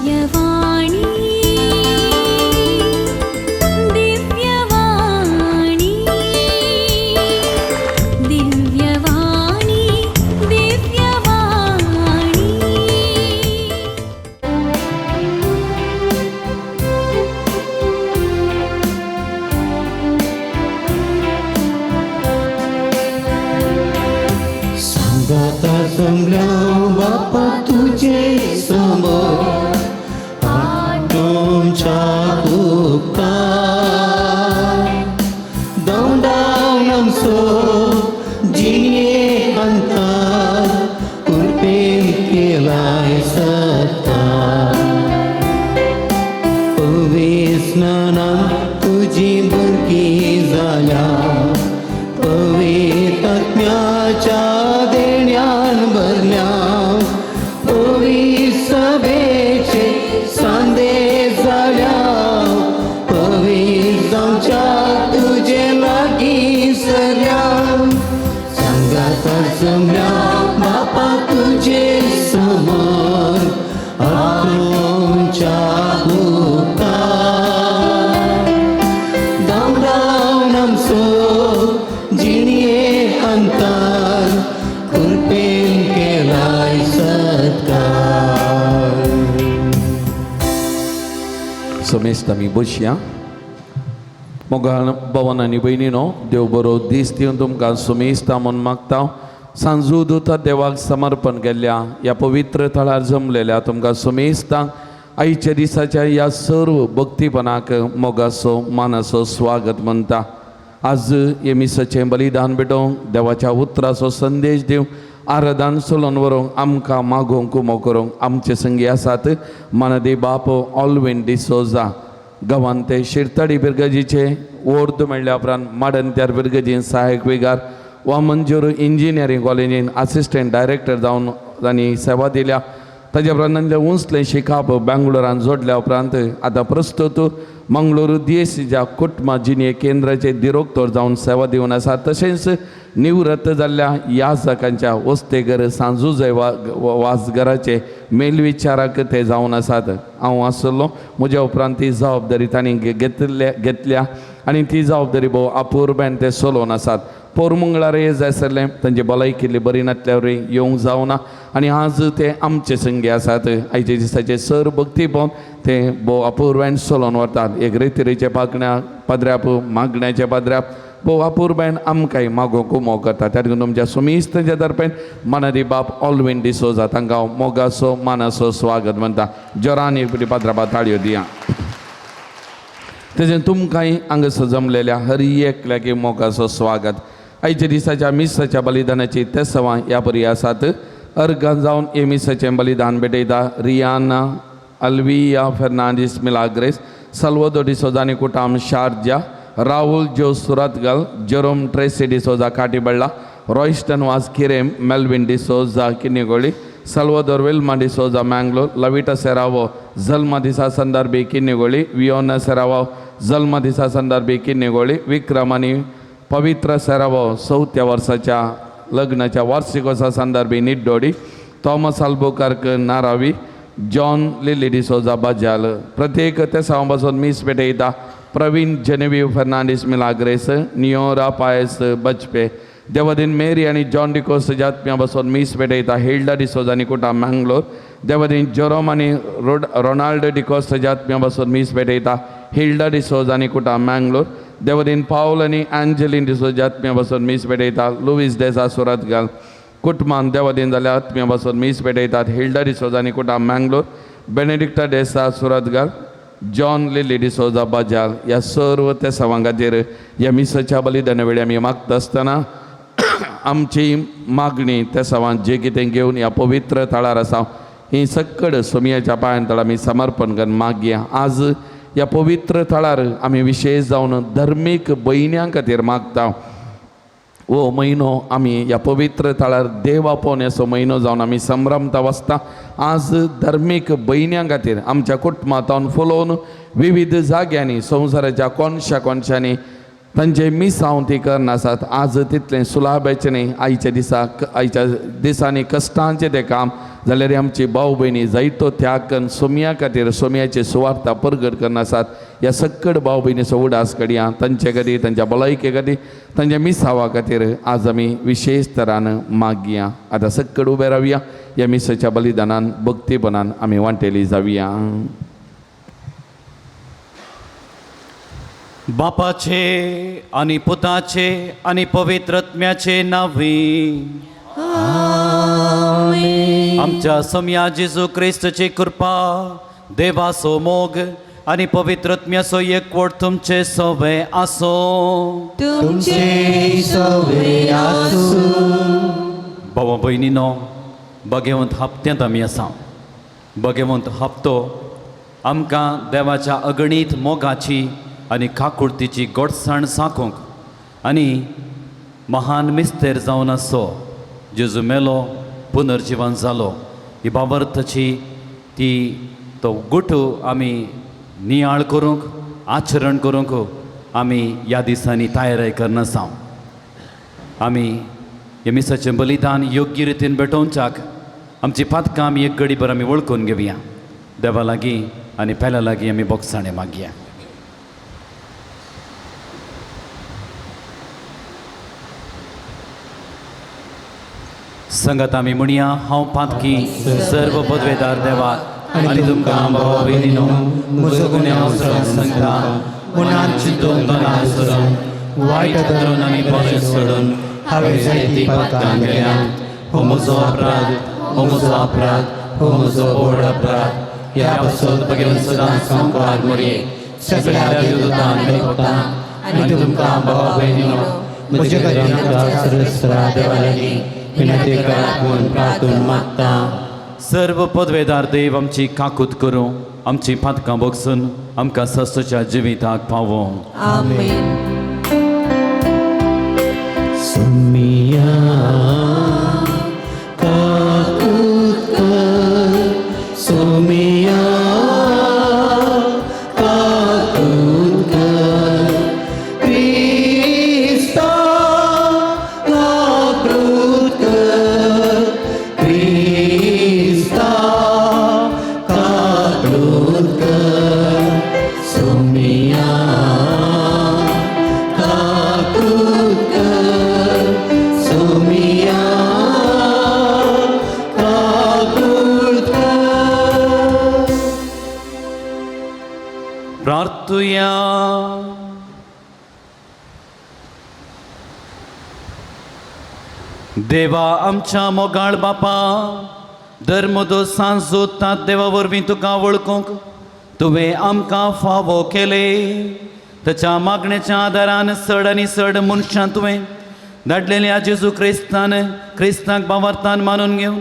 दिव्यवाणी, दिव्यवाणी, दिव्यवाणी, दिव्यवाणी. सांगाता जमल्या बापा तुझे समोर, तुमच्या उपकार. धांवडावन आमचो जिणे अंतार, कृपेन केलाय सत्कार. पविस्नानान तुजी भुरगीं जाल्या, पवित्र आत्म्याच्या देण्यान भरल्या, पवित्र सभेचे सांदे जाल्या, पवित्र जावच्या तुजे लागीं सरल्या. सांगाता जमल्या बापा तुजे समोर, आमच्या उपकार. धांवडावन आमचो जिणे अंतार, कृपेन केलाय सत्कार. समेस्त आमी बसया. मोगाळ भवन आनी भयणीनो, देव बरो दीस दिवन तुमकां सुमेस्ता म्हूण मागता. सांजू दुता देवाक समर्पण केल्ल्या ह्या पवित्र थळार जमलेल्या तुमकां सुमेस्तांक आयच्या दिसाच्या ह्या सर्व भक्तीपणाक मोगाचो मानाचो स्वागत म्हणटा. आज हे मिसाचें बलिदान भेटोवंक, देवाच्या उतराचो संदेश दिवंक, आराधन चलोवन व्हरूंक, आमकां मागोवंक कुमो करूंक आमचे संगी आसात मानादी बाप ऑलवीन डिसोजा. गांवांत ते शिरताडी बिरगजीचे ओर्द मेळ्ळ्या उपरांत माडंत्यार बिरगजीन सहायक विगार वा मंजूर इंजिनियरींग कॉलेजीन असिस्टंट डायरेक्टर जावन तांणी सेवा दिल्या. ताज्या उपरांत तांचें उंचलें शिकाप बेंगलोरान जोडल्या उपरांत आतां प्रस्तुत मंगळूर दियेसीच्या कुटुंबा जिणे केंद्राचे दिरोक्तोर जावन सेवा दिवन आसा. तशेंच निवृत्त जाल्ल्या याजकांच्या वस्तेगर सांजुजय वा वासघराचे मेलविचारक ते जावन आसात. हांव आसलो म्हज्या उपरांत ती जबाबदारी तांणी घेतल्या आनी ती जबाबदारी भोव अपुरबायेन ते चलोवन आसात. पोर मंगळार जाय आसलें, तांची भलायकी इल्ली बरी नासल्यार येवंक जावना आनी आज ते आमचे संगी आसात. आयच्या दिसाचे सर भक्ती पळोवन ते भोव अपुरबायेन चलोवन व्हरतात. एक रेतिरेचे पागण्या पाद्र्याप, मागण्याचे पाद्र्याप भोव अपुरबायेन आमकांय मागोवंक उमो करता. त्या देखून तुमच्या सुमीस तांच्या तर्फेन मानादी बाप ऑलवीन डिसोजा तांकां हांव मोगाचो मानाचो स्वागत म्हणटा. जोरान एक पाद्रापा ताळयो दिया. तशें तुमकांय हांगासर जमलेल्या हर एकल्याक मोगाचो स्वागत. आयच्या दिसाच्या मिसाच्या बलिदानाची तेसवां ह्या परी आसात. अर्गां जावन हे मिसाचें बलिदान भेटयता रियाना अल्विया फेर्नांडीस मिलाग्रेस, सल्वदो डिसोजा आनी कुटाम शारजा, राहुल जो सुरतगल, जेरोम ट्रेसी डिसोजा काटीबळ्ळा, रॉयस्टन वास किरेम, मेल्विन डिसोजा किन्निगोळी, सल्वदोर विल्मा डिसोजा मँगलोर, लविटा सेरावो जल्म दिसा संदर्भी किन्निगोळी, वियोना सेरावो जल्म दिसा संदर्भी किन्निगोळी, विक्रम आनी पवित्र सेरावो चवथ्या वर्साच्या लग्नाच्या वार्षिकोत्सवा संदर्भी Niddodi, Thomas Albuquerque Naravi, John Lily D'Souza Bajal. प्रत्येक तेसांव पासून मीस पेटयता प्रवीण जेनेवीव फेर्नांडीस मिलाग्रेस, नियोरा पायस बजपे. देवादीन मेरी आनी जॉन डिकोस जात्म्या बसून मीस पेटयता हिल्डा डिसोजा आनी कुटा मँगलोर. देवादीन जेरोम आनी रोनाल्ड डिकोस जात्म्या बसून मीस पेटयता हिल्डा डिसोजा आनी कुटा मँगलोर. देवादीन पावल आनी एंजलीन डिसोजा जात्म्या बसून मीस पेटयता लुवीस डेसा सुरतगल. कुटुंबान देवादीन जाल्या आत्म्या बसून मीस पेटयतात हिल्डा डिसोजा आनी कुटा Mangalore, बेनेडिक्टा Desa सुरतगल, John Lily D'Souza बजाल. ह्या सर्व त्या सवां खातीर ह्या मिसाच्या बलिदाना वेळी आमी मागता आसतना आमची मागणी त्या सवान जे कितें घेवन ह्या पवित्र थळार आसा ही सक्कड सोमयाच्या पांयान तळा आमी समर्पण करून मागया. आज ह्या पवित्र थळार आमी विशेश जावन धर्मीक भयण्यां खातीर मागता. हो म्हयनो आमी ह्या पवित्र थळार देव आपोवण्याचो म्हयनो जावन आमी संभ्रमता वसता. आज धर्मीक भयण्यां खातीर आमच्या कुटुंबांत फुलोवन विविध जाग्यांनी संवसाराच्या कोनशा कोनशांनी तांचे मिसांव ती करनासात. आज तितलें सुलाब्याचें न्ही. आयच्या दिसाक आयच्या दिसांनी कश्टांचें तें काम जाल्यार आमची भाव भयणी जायतो त्याग करून सोमया खातीर सोमयाची सुवार्ता परगट करनासात. ह्या सक्कड भाव भयणीचो उडास कडया तांचे खातीर, तांच्या भलायके खातीर, तांच्या मिसावा खातीर आज आमी विशेश तरान मागया. आतां सक्कड उबे रावया. ह्या मिसाच्या बलिदानान भक्तीपणान आमी वांटेली जावया. बापाचे आनी पुताचे आनी पवित्र आत्म्याचे नांवी. आमच्या समया जेजू क्रिस्तची कृपा, देवाचो मोग आनी पवित्र आत्म्याचो एकवट तुमचे सवे आसो. तुमचे सवे आसूं. भावा भयणीनो, बगेवंत हप्त्यांत आमी आसा. बगेवंत हप्तो आमकां देवाच्या अगणीत मोगाची आनी काकुळतीची गोडसाण साकोवंक आनी महान मिस्तेर जावन आसो जेजू मेलो, पुनर्जिवन जालो ही बाबर्थाची ती तो गुटू आमी नियाळ करूंक, आचरण करूंक आमी ह्या दिसांनी तयारी करनासा. आमी हे मिसाचें बलिदान योग्य रितीन भेटोवच्याक आमची पातकां आमी एक घडीभर आमी वळखून घेवया. देवा लागीं आनी पेल्या लागीं आमी बोगसाणें मागया. संगत आमी म्हणया, हांव पातकी सर्व पदवेदार देवाक आनी तुमकां भावा भयणीनो म्हजो गुन्यांव सांगता. मनान चिंतून, तोंडान सोडून, वायट धरून आनी बरें सोडून हांवें जायतीं पातकां केल्यांत. हो म्हजो अपराध, हो म्हजो अपराध, हो म्हजो व्हड अपराध. ह्या पासून बगेवन सदांच संवकार मोरये, सगळ्या देवदूतांक, भक्तांक आनी तुमकां भावा भयणीनो म्हजे खातीर आमच्या सर्वेस्परा देवा लागीं विनंती करात म्हूण प्रार्थून मागता. सर्व पदवेदार देव आमची काकूत करूं, आमची पातकां बगसून आमकां सस्तच्या जिविताक पावों. आमेन. सोमिया काकूत कर, सोमिया काकूत कर, क्रिस्ता काकूत कर, क्रिस्ता काकूत कर, सोमिया काकूत कर, सोमिया काकूत कर. प्रार्थुया. देवा आमच्या मोगाळ बापा, धर्मदो सांजो तात देवा वरवीं तुका वळखूंक तुवें आमकां फावो केले. ताच्या मागण्याच्या आदारान चड आनी चड मनशां तुवें धाडलेल्या जेजू क्रिस्तान क्रिस्ताक बावरतान मानून घेवन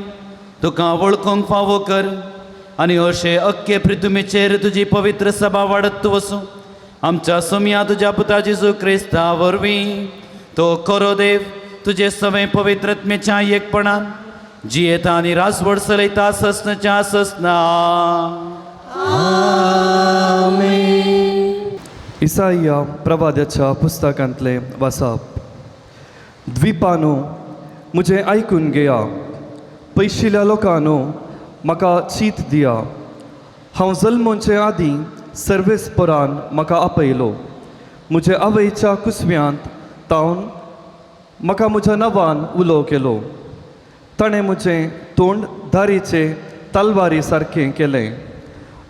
तुका वळखूंक फावो कर आनी अशें अख्खे पृथ्वीचेर तुजी पवित्र सभा वाडत वसूं. आमच्या सोमया तुज्या पुता जेजू क्रिस्ता वरवीं तो खरो देव तुजे सवें पवित्र आत्म्याच्या एकपणान जियेता आनी राजवड चलयता ससनाच्या ससना. इसाईया प्रवाद्याच्या पुस्तकांतलें वाचप. द्वीपानो म्हजें आयकून घेया, पयशिल्ल्या लोकांनो म्हाका चीत दिया. हांव जल्मोचे आदीं सर्वेस्परान म्हाका आपयलो, म्हजे आवयच्या कुसव्यांत तावन म्हाका म्हज्या नांवान उलो केलो. ताणें म्हजें तोंड दारीचे तलवारी सारकें केलें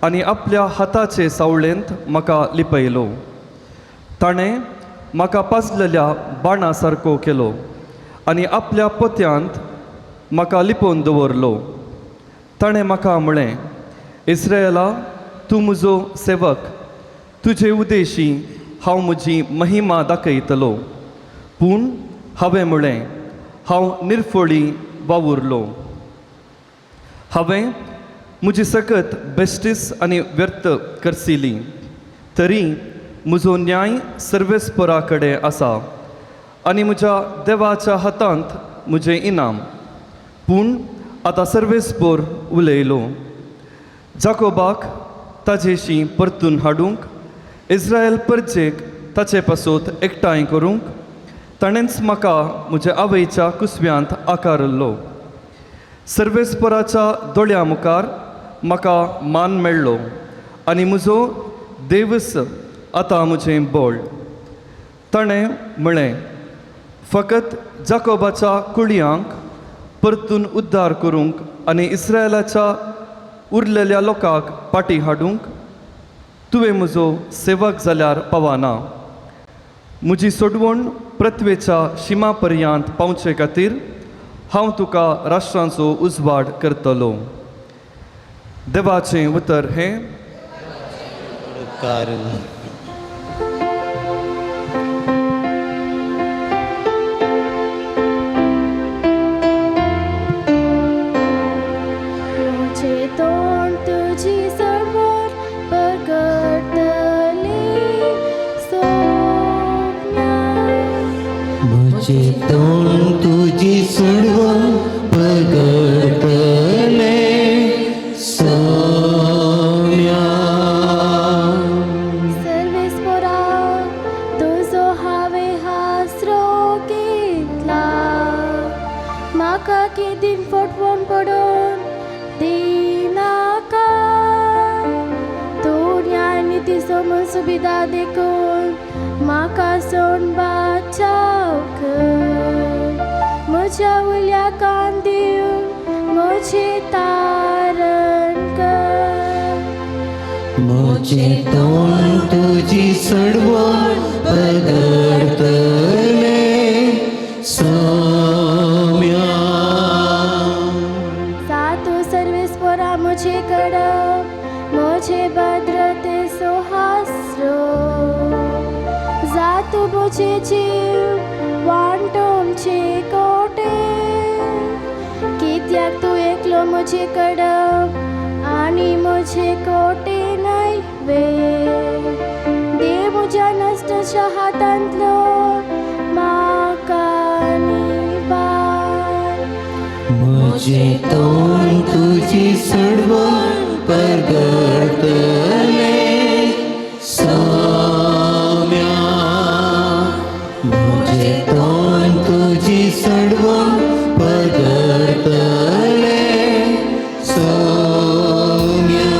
आनी आपल्या हाताचे सावळेंत म्हाका लिपयलो. ताणें म्हाका पाजलेल्या बाणा सारको केलो आनी आपल्या पोत्यांत म्हाका लिपोवन दवरलो. ताणें म्हाका म्हळें, इस्रायला तूं म्हजो सेवक, तुजे उदेशी हांव म्हजी महिमा दाखयतलो. पूण हांवें म्हळें, हांव निर्फळी वावुरलो. हांवें म्हजी सकत बेश्टीस आनी व्यर्थ करसिली, तरी म्हजो न्याय सर्वेस्परा कडेन आसा आनी म्हज्या देवाच्या हातांत म्हजें इनाम. पूण आतां सर्वेस्पोर उलयलो, जाकोबाक ताजेशी परतून हाडूंक, इस्रायल परजेक ताचे पासत एकठांय करूंक ताणेंच म्हाका म्हज्या आवयच्या कुसव्यांत आकारलो. सर्वेस्पराच्या दोळ्या मुखार म्हाका मान मेळ्ळो आनी म्हजो देवस आतां म्हजें बळ. ताणें म्हळें, फकत जाकोबाच्या कुळयांक परतून उद्धार करूंक आनी इस्रायलाच्या उरलेल्या लोकांक पाटी हाडूंक तुवें म्हजो सेवक जाल्यार पावना. म्हजी सोडवण पृथ्वेच्या शिमा पर्यंत पावचे खातीर हांव तुका राष्ट्रांचो उजवाड करतलो. देवाचें उतर हें. उपकार. म्हजें तोंड तुजी सडवण परगटतली सोम्या. म्हजें तोंड तुजी सोडवण परगटतलें सोम्या. सर्वेस्पोरा तुजो हांवें हासरो घेतला, म्हाका केदीन फटवण पडून दिनाका. तूं न्याय नितीचो म्हूण सुविधा देखून म्हाका सोड बाचाव कर. म्हज्या उल्या कान दिवन म्हजें तारण कर. म्हजें तोंड तुजी सोडवण परगटतलें सोम्या. सातू सर्वेस्पोरा म्हजे कडप म्हजे भद्रतेचो हासरो, जातू म्हजे जीव वांटोवचे कोटे. कित्याक तूं एकलो म्हजे कडप आनी म्हजे कोटे न्हय वे. देव म्हज्या नश्टाच्या हातांतलो म्हाका निवार. म्हजें तोंड तुजी सोडवण परगटतलें सोम्या. म्हजें तोंड तुजी सोडवण परगटतलें सोम्या.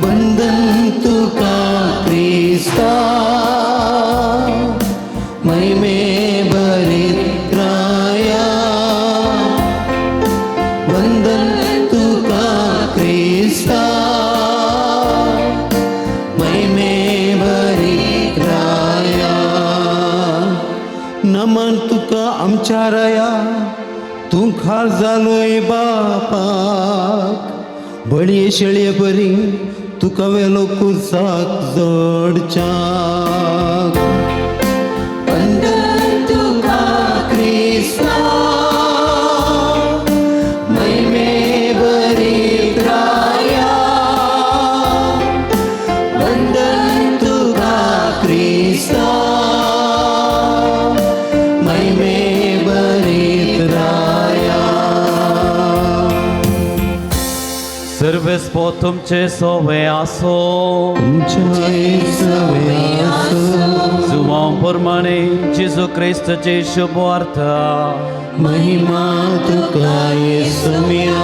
वंदन तुका क्रिस्ता, महिमे भरीत राया. वंदन तुका क्रिस्ता, महिमे भरीत राया. नमन तुका आमच्या राया, तूं खाल जालोय बापाक. बळये शेळये परी तुका वेलो कुर्साक जोडच्याक. वंदन तुका क्रिस्ता, महिमे भरीत राया. वंदन तुका क्रिस्ता, महिमे भरीत राया. सर्वेस्पो तुमचे सोवे आसो. तुमच्याय सवे आसो. जुवां प्रमाणे जेजू क्रिस्ताचे शुभ वार्ता. महिमा तुका येसुम्या.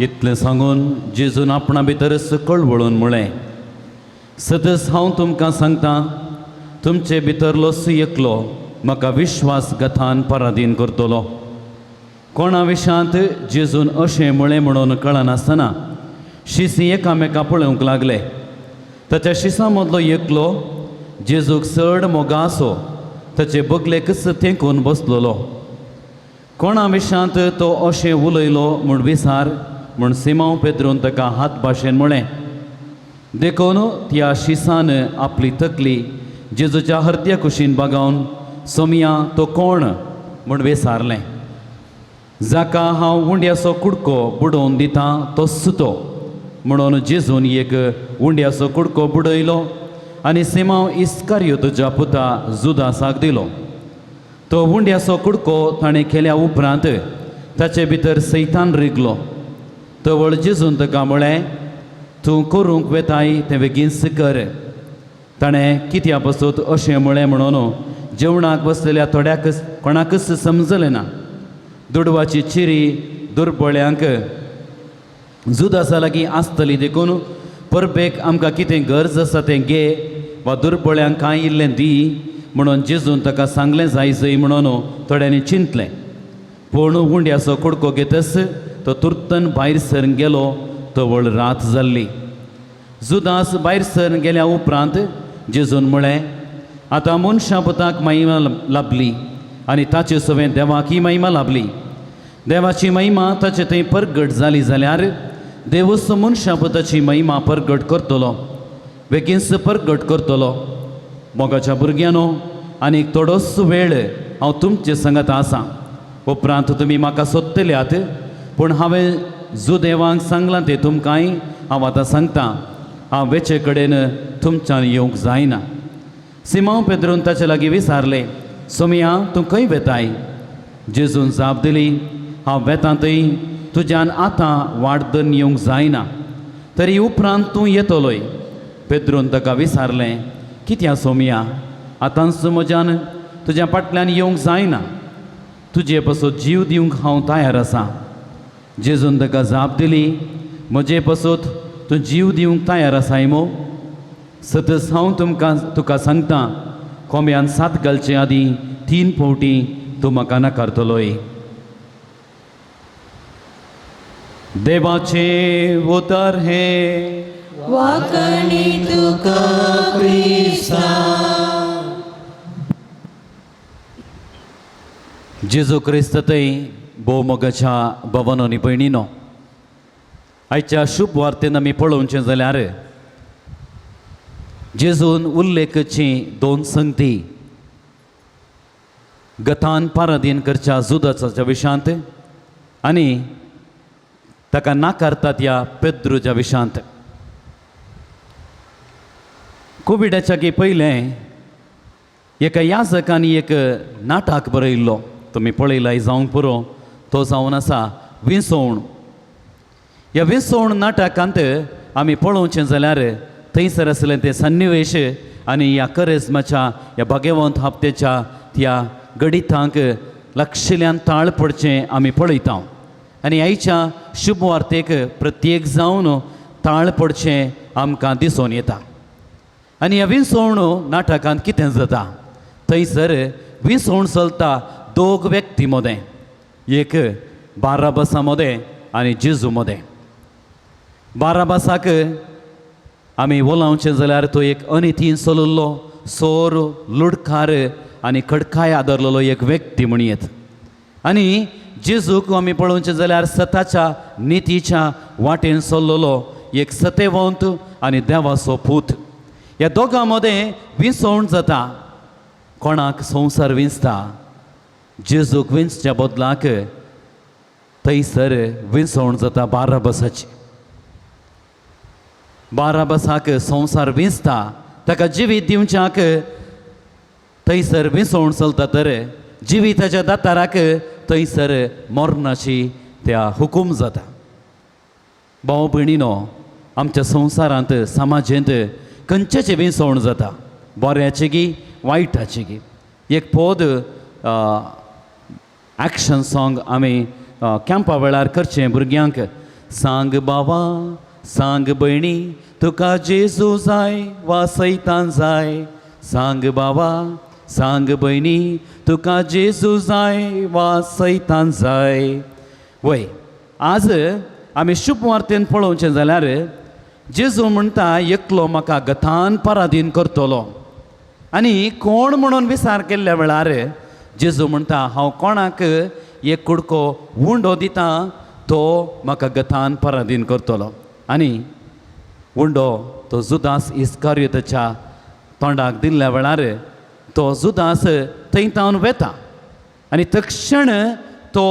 इतलें सांगून जेजून आपणा भितरच कळवळून म्हळें, सदस हांव तुमकां सांगता, तुमचे भितरलो एकलो म्हाका विश्वासघातान पराधीन करतलो. कोणा विशांत जेजून अशें म्हळें म्हणून कळनासतना शिसी एकामेका पळोवंक लागले. ताच्या शिसां मदलो एकलो जेजूक चड मोगा आसो ताचे बगलेकच तेंकून बसलेलो. कोणा विशांत तो अशें उलयलो म्हूण विसार म्हूण सिमांव पेद्रून ताका हात भाशेन म्हळें. देखून त्या शिसान आपली तकली जेजूच्या हरद्या कुशीन बागावन सोमया तो कोण म्हूण विसारलें. जाका हांव उंड्याचो कुडको बुडोवन दितां तोच तो म्हणून जेजून एक उंड्याचो कुडको बुडयलो आनी सिमांव इस्कारियोतच्या पुता जुदासाक दिलो. तो उंड्याचो कुडको ताणें केल्या उपरांत ताचे भितर सैतान रिगलो. तवळ जेजून ताका म्हळें, तूं करूंक वेताय तें बेगीनच कर. ताणें कित्या पासत अशें म्हळें म्हणून जेवणाक बसलेल्या थोड्याकच कोणाकच समजलें ना. दुडवाची चिरी दुर्बळ्यांक जुदासा लागीं आसतली देखून परबेक आमकां कितें गरज आसा तें घे वा दुर्बळ्यांक कांय इल्लें दी म्हणून जेजून ताका सांगलें जाय म्हणून थोड्यांनी चिंतलें. पूण उंड्याचो कुडको घेतच तो तुर्तन भायर सरून गेलो. तवळ रात जाल्ली. जुदास भायर सरून गेल्या उपरांत जेजून म्हळें, आतां मनशां पुताक महिमा लाभली आनी ताचे सवें देवाकय महिमा लाभली. देवाची महिमा ताचे थंय परगट जाली जाल्यार देवूच मनशां पुताची महिमा परगट करतलो, बेगीनच परगट करतलो. मोगाच्या भुरग्यांनो, आनीक थोडोच वेळ हांव तुमचे संगत आसा. उपरांत तुमी म्हाका सोदतल्यात, पूण हांवें जुदेवांक सांगलां तें तुमकांय हांव आतां सांगता, हांव वेचे कडेन तुमच्यान येवंक जायना. सिमांव पेद्रून ताचे लागीं विचारलें, सोमया तूं खंय वेताय? जेजून जाप दिली, हांव वेतां थंय तुज्यान आतां वाट धरून येवंक जायना, तरी उपरांत तूं येतलोय. पेद्रून ताका विचारलें, कित्या सोमया, आतांच म्हज्यान तुज्या फाटल्यान येवंक जायना, तुजे पासत जीव दिवंक हांव तयार आसा. जेजून ताका जाप दिली, म्हजे पासत तूं जीव दिवंक तयार आसाय मो? सतच हांव तुमकां तुका सांगता, कोंब्यान सात घालचे आदीं 3 फावटी तूं म्हाका नाकारतलोय. देवाचें उतर हें. वाकणी तुका क्रिस्ता. जेजू क्रिस्त थंय भोवमोगाच्या भवनो आनी भयणीनो, आयच्या शुभ वार्तेन आमी पळोवचें जाल्यार जेजून उल्लेखची 2 संगती गतान पारादीन करच्या जुदाच्या विशांत आनी ताका नाकारतात ह्या पेद्रूच्या विशांत. कोविडाच्या की पयलें एका याजकांनी एक नाटक बरयल्लो, तुमी पळयलाय जावंक पुरो, तो जावन आसा विसवण. ह्या विसवण नाटकांत आमी पळोवचें जाल्यार थंयसर आसलें तें सन्निवेश आनी ह्या करेज्माच्या ह्या भाग्यवंत हप्त्याच्या त्या गणितांक लक्षल्यान ताळ पडचें आमी पळयता आनी आयच्या शुभ वार्तेक प्रत्येक जावन ताळ पडचें आमकां दिसून येता. आनी ह्या विसवण नाटकांत कितें जाता, थंयसर विसवण चलता दोग व्यक्ती मदें, एक बाराबसा मदें आनी जेजू मदें. बाराबसाक आमी उलोवचें जाल्यार तो एक अनितीन चलल्लो सोर लुडकार आनी खडकाय आदरलेलो एक व्यक्ती म्हणयेत. आनी जेजूक आमी पळोवचें जाल्यार सताच्या नितीच्या वाटेन चल्लेलो एक सतेवंत आनी देवाचो पूत. ह्या दोगां मदें विसवण जाता. कोणाक संवसार विंचता, जेजूक विंचच्या बदलाक थंयसर विंचवण जाता बाराबसाची. बाराबसाक संवसार विंचता, ताका जिवीत दिवच्याक थंयसर विसवण चलता, तर जिविताच्या दाताराक थंयसर मरणाची त्या हुकूम जाता. भाव भयणीनो, आमच्या संवसारांत समाजेंत खंयचेचें विसवण जाता, बऱ्याचें गी वायटाचें गी. एक पद एक्शन सॉंग आमी कॅम्पा वेळार करचें भुरग्यांक, सांग बाबा सांग भयणी तुका जेजू जाय वा सैतान जाय, सांग बाबा सांग भयणी तुका जेजू जाय वा सैतान जाय. वय आज आमी शुभ वार्तेन पळोवचें जाल्यार जेजू म्हणटा एकलो म्हाका गतान पराधीन करतलो. आनी कोण म्हणून विचार केल्ल्या वेळार जेजू म्हणटा हांव कोणाक एक कुडको उंडो दिता तो म्हाका गतान पराधीन करतलो. आनी उंडो तो जुदास इस्कारियोताच्या तोंडाक दिल्ल्या वेळार तो जुदास थंय तावन वेता आनी तक्षण तो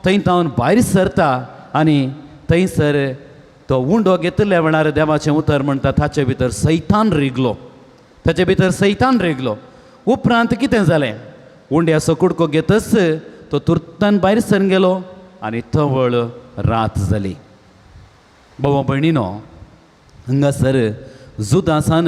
थंय तावन भायर सरता आनी थंयसर तो उंडो घेतिल्ल्या वेळार देवाचें उतर म्हणटा ताचे भितर सैतान रिगलो, ताचे भितर सैतान रिगलो. उपरांत कितें जालें, उंड्याचो कुडको घेतच तो तुर्तान भायर सरून गेलो आनी तवळ रात जाली. भावा भयणीनो, हांगासर जुदासान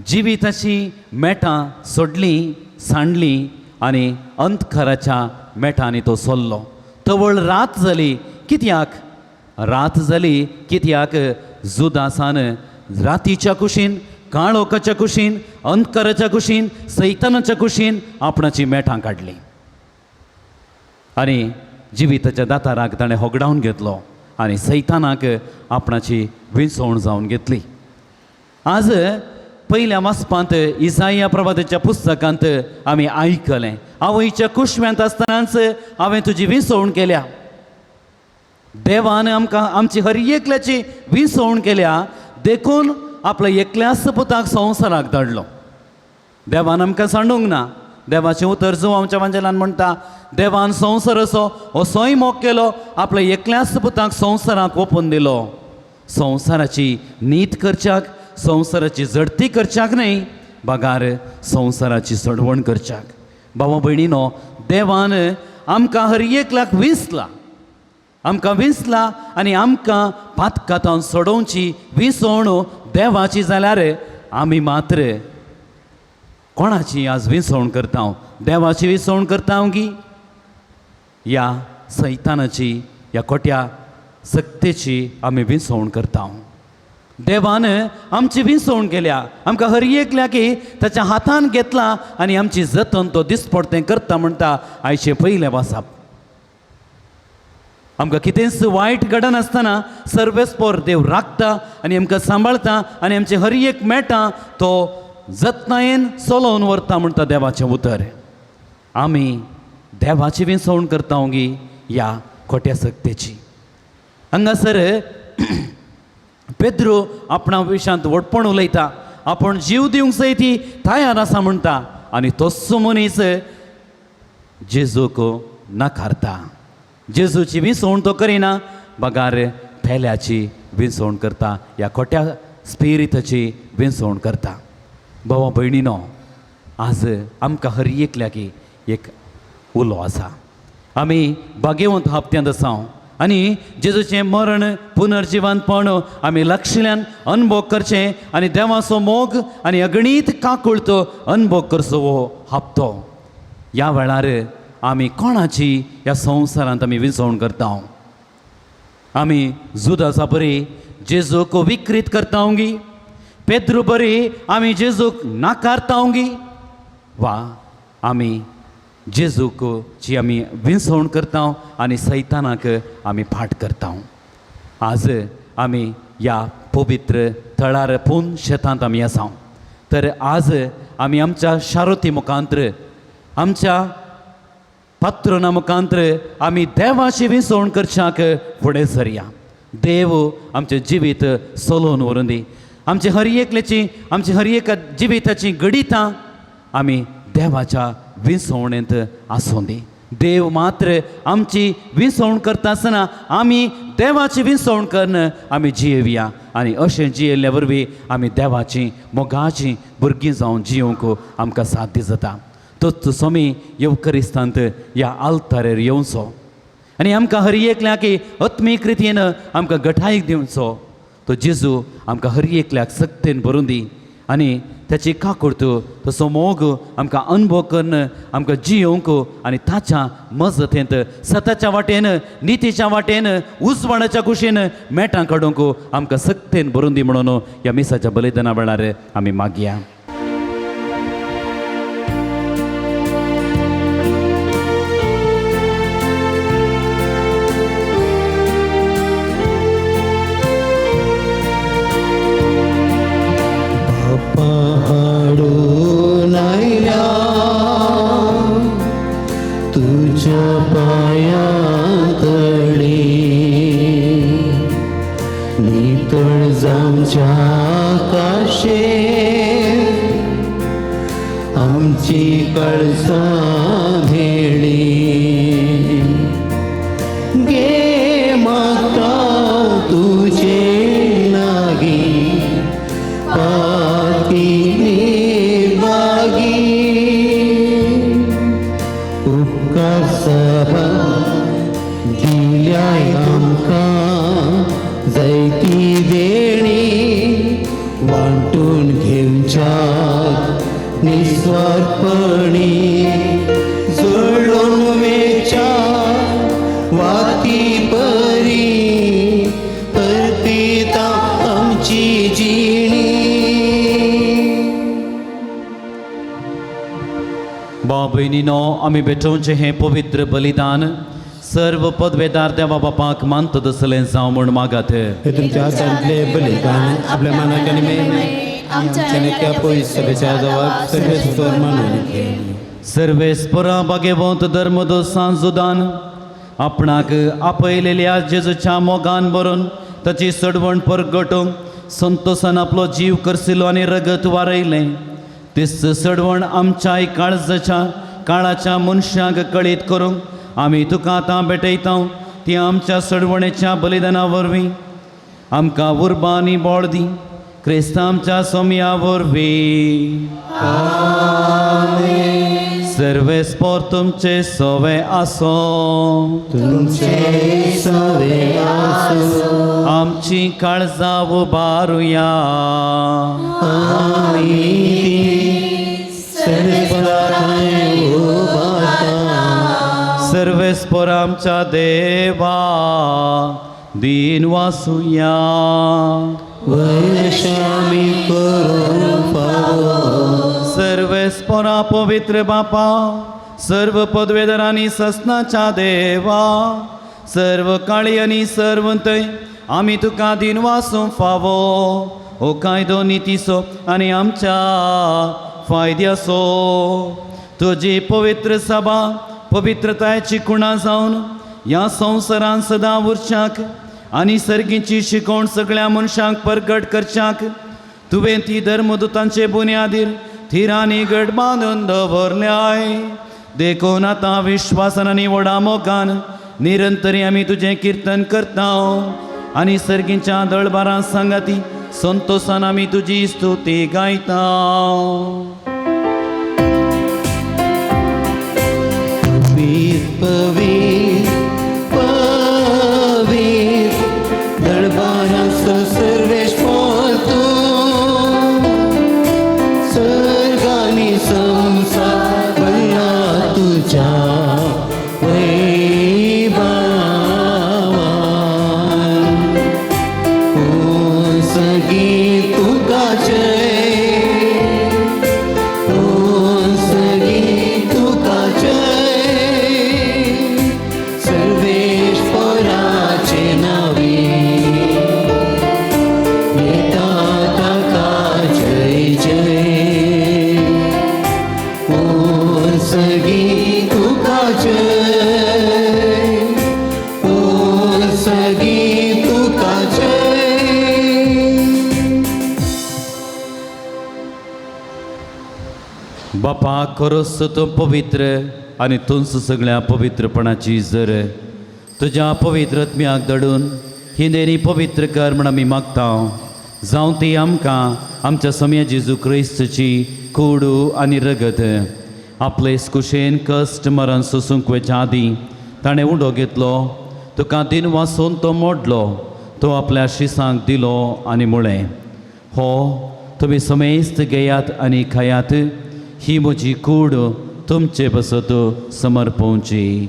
जिविताची मेटां सोडलीं, सांडलीं आनी अंधकाराच्या मेटांनी तो सोल्लो. तवळ रात जाली. कित्याक रात जाली? कित्याक जुदासान रातीच्या कुशीन, काळोखाच्या कुशीन, अंधकाराच्या कुशीन, सैतानाच्या कुशीन आपणाची मेटां काडली आनी जिविताच्या दाताराक ताणें होगडावन घेतलो आनी सैतानाक आपणाची विंचवण जावन घेतली. आज पयल्या वाचपांत इसाया प्रवादाच्या पुस्तकांत आमी आयकलें, आवयच्या कुशव्यांत आसतनाच हांवें तुजी विंचवण केल्या. देवान आमकां आमची हर एकल्याची विंचवण केल्या, देखून आपल्या एकल्याच पुताक संवसाराक धाडलो. देवान आमकां सांडूंक ना. देवाचें उतर जो आमच्या वांजेलान म्हणटा, देवान संवसार असो असोय मोग केलो, आपल्या एकल्याच पुताक संवसाराक ओपून दिलो. संवसाराची नीत करच्याक, संवसाराची झडती करच्याक न्हय, बगार संवसाराची सोडवण करच्याक. भावा भयणीनो, देवान आमकां हर एकल्याक विंचला, आमकां विंचला आनी आमकां पातकातान सोडोवची विंचवण देवाची जाल्यार आमी मात्र कोणाची आज विंचवण करता? देवाची विंचवण करता की ह्या सैतानाची, ह्या खोट्या सक्तेची आमी विंचवण करता? देवान आमची विंचवण केल्या, आमकां हर एकल्याक ताच्या हातान घेतला आनी आमची जतन तो दिसपडतें करता म्हणटा आयचें पयलें वाचप. आमकां कितेंच वायट घडनासतना सर्वेस्पोर देव राखता आनी आमकां सांबाळता आनी आमचे हर एक मेटां तो जतनायेन चलोवन व्हरता म्हणटा देवाचें उतर. आमी देवाची विंचवण करता गी ह्या खोट्या सक्तेची? हांगासर पेद्रू आपणा विशांत व्हडपण उलयता, आपूण जीव दिवंक सयत तयार आसा म्हणटा आनी तोच मनीस जेजूक नाकारता. जेजूची विंचवण तो करिना, बगार पेल्याची विंचवण करता, ह्या खोट्या स्पिरिताची विंचवण करता. भावा भयणीनो, आज आमकां हर एकल्याक एक उलो आसा. आमी भाग्यवंत हप्त्यांत आसा आनी जेजूचें मरण पुनर्जिवनपण आमी लक्षल्यान अनुभव करचें आनी देवाचो मोग आनी अगणीत काकुळतो अनुभव करचो हो हप्तो. ह्या वेळार आमी कोणाची ह्या संवसारांत आमी विंचवण करता? आमी जुदासा बरी जेजूक विक्रीत करता गी? पेद्रू बरी आमी जेजूक नाकारता गी? वा आमी जेजूक जी आमी विंचवण करता आनी सैतानाक आमी फाट करता? आज आमी ह्या पवित्र थळार पून शेतांत आमी आसा, तर आज आमी आमच्या शारोती मुखांत्र, आमच्या पात्रोना मुखांत्र आमी देवाची विंचवण करच्याक फुडें सरया. देव आमचें जिवीत चलोवन व्हरून दी. आमचे हर एकल्याची, आमची हर एका जिविताची घडितां आमी देवाच्या विंचवणेंत आसूं दी. देव मात्र आमची विंचवण करता आसतना आमी देवाची विंचवण करून आमी जियेवया आनी अशें जियेल्ल्या वरवीं आमी देवाची मोगाची भुरगीं जावन जियोवंक आमकां साध्य जाता. तोच स्वामी येवकरिस्तांत ह्या आल्तारेर येवचो आनी आमकां हर एकल्याक आत्मीक रितीन आमकां गठायक दिवचो. तो जेजू आमकां हर एकल्याक सक्तेन भरून दी आनी ताची काकुळट, तसो मोग आमकां अनुभव करून आमकां जियोवंक आनी ताच्या मजतेंत सताच्या वाटेन, नितीच्या वाटेन, उजवाडाच्या कुशीन मेटां काडूंक आमकां सक्तेन भरून दी म्हणून ह्या मिसाच्या बलिदाना वेळार आमी मागया. दिल्याय आमकां जैती भाव भयणीनो, आमी भेटोवचें हें पवित्र बलिदान सर्व पदवेदार देवा बापाक मानता तसलें जावं म्हूण मागात. हे तुमच्या हातांतले बलिदान आपल्या मनाक आनी आमच्या पयस सभेच्या जवाब सर्वेस्पर मानून घे. सर्वेस्परा बागेवंत धर्मदो सांजुदान आपणाक आपयलेल्या जेजूच्या मोगान भरून ताची सडवण परगटूंक संतोसान आपलो जीव करसिलो आनी रगत वारयलें. तीच सडवण आमच्याय काळजाच्या काळाच्या मनशांक कळीत करूंक आमी तुका आतां भेटयता. ती आमच्या सडवणेच्या बलिदाना वरवीं आमकां उर्बा आनी बळ दी. क्रिस्तांव आमच्या सोम्या वरवीं. सर्वेस्पोर तुमचे सोवे आसो. तुमचे सवे आसो. आमची काळजां उबारुया. आमी ती सर्वेस्पराथांय उबारता. सर्वेस्पोर आमच्या देवा दीन वासुया. वैशामी करूं फावो. सर्वेस्पोरा पवित्र बापा, सर्व पदवेदारांनी ससनाच्या देवा, सर्व काळी आनी सर्वंतय आमी तुका दीन वासूंक फावो. हो कायदो नितीचो आनी आमच्या फायद्याचो. तुजी पवित्र सभा पवित्रतायेची खुणा जावन ह्या संवसारान सदां उरच्याक आनी सर्गीची शिकवण सगळ्या मनशांक परगट करच्याक तुवें ती धर्मदुतांचे बुन्यादीर थिरांनी घट बांदून दवरल्याय. देखून आतां विश्वासान आनी व्हडा मोगान निरंतरी आमी तुजें किर्तन करता आनी सर्गीच्या दळबारां सांगाती संतोसान आमी तुजी स्तुती गायता. पवीत पवीत दळबाराचो सर्वेस्पर तूं, सर्गानी संवसार भरला तुज्या वैभावान. ओ सगी तुका जय, ओ सगी तुका जय, सर्वेश्वराचे नावे येता ताका जय जय. ओ सगी तुका जय, ओ सगी तुका जय. बापा खरोच तूं पवित्र आनी तूंच सगळ्या पवित्रपणाची जर तुज्या पवित्र आत्म्याक धाडून ही देणी पवित्र कर म्हण आमी मागता. जावं ती आमकां आमच्या सम्या जेजू क्रिस्तची कोडू आनी रगत. आपले कुशेन कश्ट मरण सोसूंक वयच्या आदीं ताणें उडो घेतलो, तुका दिन वासून तो मोडलो, तो आपल्या शिसांक दिलो आनी म्हळें, हो तुमी समेस्त घेयात आनी खायात, ही म्हजी कूड तुमचे पासत समर्पोवची.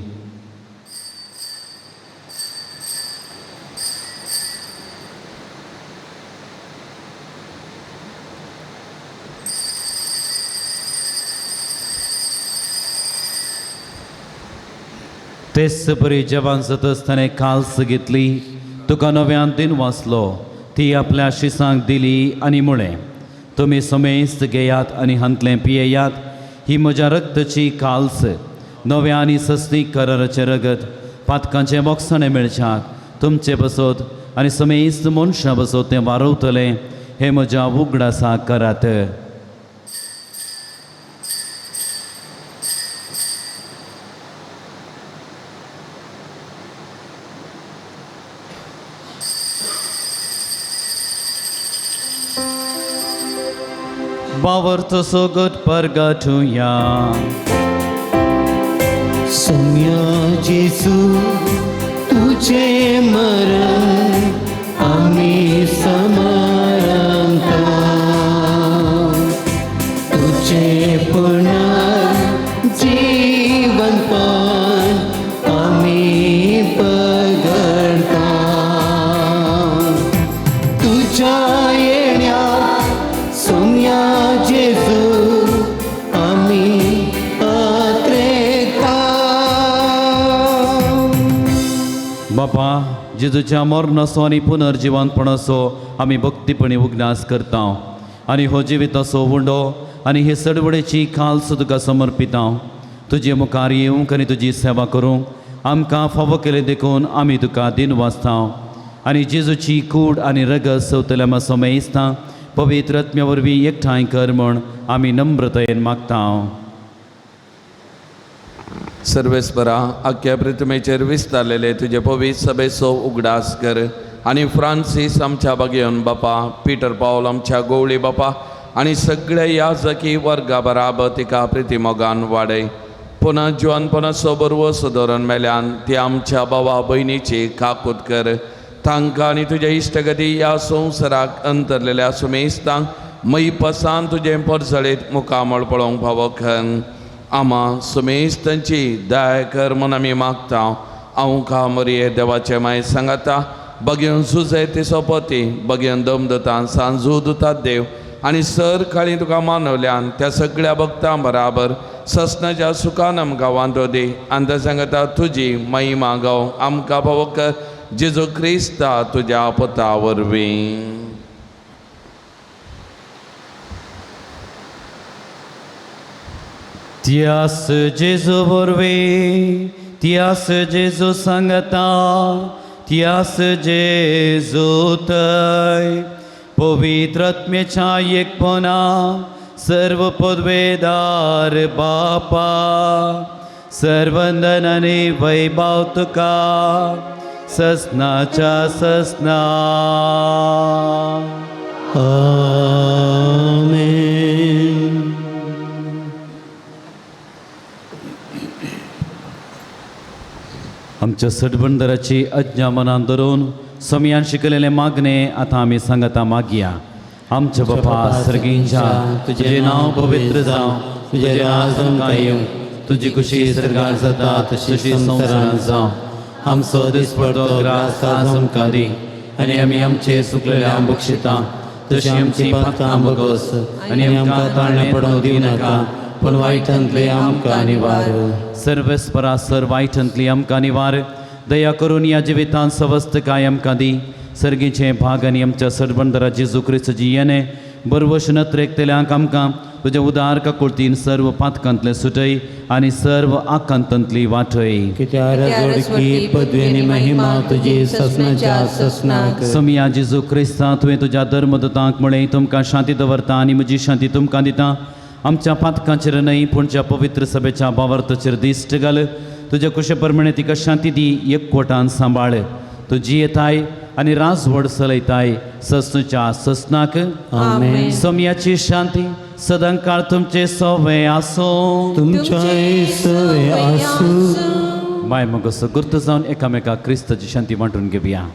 तेच परी जेवण जातच ताणें काल्स घेतली, तुका नव्यान दिन वाचलो, ती आपल्या शिसांक दिली आनी म्हळें, तुमी समेस्त घेयात आनी हांतलें पियेयात, ही म्हज्या रक्ताची काल्स, नव्या आनी सस्तीक कराराचें रगत, पातकांचें बोगसणें मेळच्याक तुमचे बसत आनी समेस्त मनशां बसत तें वारवतलें, हें म्हज्या उगडासाक करात. बावर्तो सोगत परगटुया. सम्या जेजू तुझे मरण आमी समारंता, तुझे पुनर्जीवन पण आमी पगडता. तुझ्या येण्या सोम्या जेजू आमी आत बापा, जेजूच्या मरणाचो आनी पुनर्जिवनपणाचो आमी भक्तीपणी उगडास करता आनी हो जिविताचो उंडो आनी हे सडवडेची खालस तुका समर्पिता। तुजे मुखार येवंक आनी तुजी सेवा करूंक आमकां फावो केलें देखून आमी तुका दिन वाचता आनी जेजूची कूड आनी रगत सवतल्या समयस्ता पवित्र आत्म्या वरवीं एकठांय कर म्हूण आमी नम्रतायेन मागता। सर्वेस्परा, आख्या प्रतिमेचेर विस्तारलेले तुजे पवित्र सभेचो उगडास कर आनी फ्रांसीस आमच्या बागेवन बापा, पिटर पावल आमच्या गोवळी बापा आनी सगळ्या याजकी वर्गा बराबर तिका प्रितीमोगान वाडय। पुनः जिवनपणाचो बरवस धरून मेल्यान ती आमच्या बाबा भयणीची काकूत कर। तांकां आनी तुज्या इश्टगती ह्या संवसाराक अंतरलेल्या सुमेस्तांक मैपसान तुजें परजळीत मुखामळ पळोवंक फावो कर। आमा सुमेस्तांची दया कर म्हूण आमी मागता। हांव का मरये देवाचे माय सांगाता बगेवन सुजय ते सोपती बगेवन दमदतान सांजू दुतात देव आनी सर काळी तुका मानवल्यान त्या सगळ्या भक्तां बराबर ससनाच्या सुखान आमकां वांटो दी आनी त्या सांगता तुजी महिमा गावंक आमकां फावो कर जेजू क्रिस्ता तुज्या पुता वरवीं। त्यास जेजू वरवीं, त्यास जेजू सांगता, त्यास जेजू थंय पवित्र आत्म्याच्या एकपणा सर्व पदवेदार बापा, सर्वंदन आनी वैभव तुका ससनाच्या ससना। आमेन। आमच्या सटबंदराची आज्ञा मनान धरून समयान शिकलेले मागणे आतां आमी सांगता मागया। आमच्या बापा सर्गींच्या, तुजें नांव पवित्र जावं, तुजें राज आमकां येवं, तुजी खुशी सर्गार जाता तशी संवसारांत जावं। आमचो दिसपडतो ग्रास आज आमकां दी आनी आमी आमचे सुकलेल्या बक्षिता तशी आमची पातकां बगोस आनी आमकां ताळणें पडोवंक दिवं नाका, पूण वायटांतले आमकां निवार। सर्वेस्परा सर वायटांतली आमकां निवार। दया करून ह्या जिवितांत सवस्तकाय आमकां दी। सर्गीचे भाग आनी आमच्या सरबंदरा जेजू क्रिस्ताची येणे बरवश नत्रेकतल्यांक आमकां तुज्या उदार काकुळतीन सर्व पातकांतले सुटय आनी सर्व आकांतांतली वाटय। कित्याक जोडकी पदवी आनी महिमा तुजी ससनाच्या ससनाक। समिया जेजू क्रिस्ता, तुवें तुज्या धर्मदूतांक म्हळें तुमकां शांती दवरता आनी म्हजी शांती तुमकां दिता। आमच्या पातकांचेर न्हय पूण ज्या पवित्र सभेच्या भावार्थाचेर दिश्ट घाल। तुज्या कुशे प्रमाणे तिका शांती दी, एकवटान सांबाळ। तूं जियेताय आनी राजवड चलयताय ससनच्या ससनाक। आमेन। समयाची शांती सदांकाळ तुमचे सवे आसूं। तुमच्याय सवे आसूं। माय मगो गुर्त जावन एकामेका क्रिस्ताची शांती वांटून घेवया।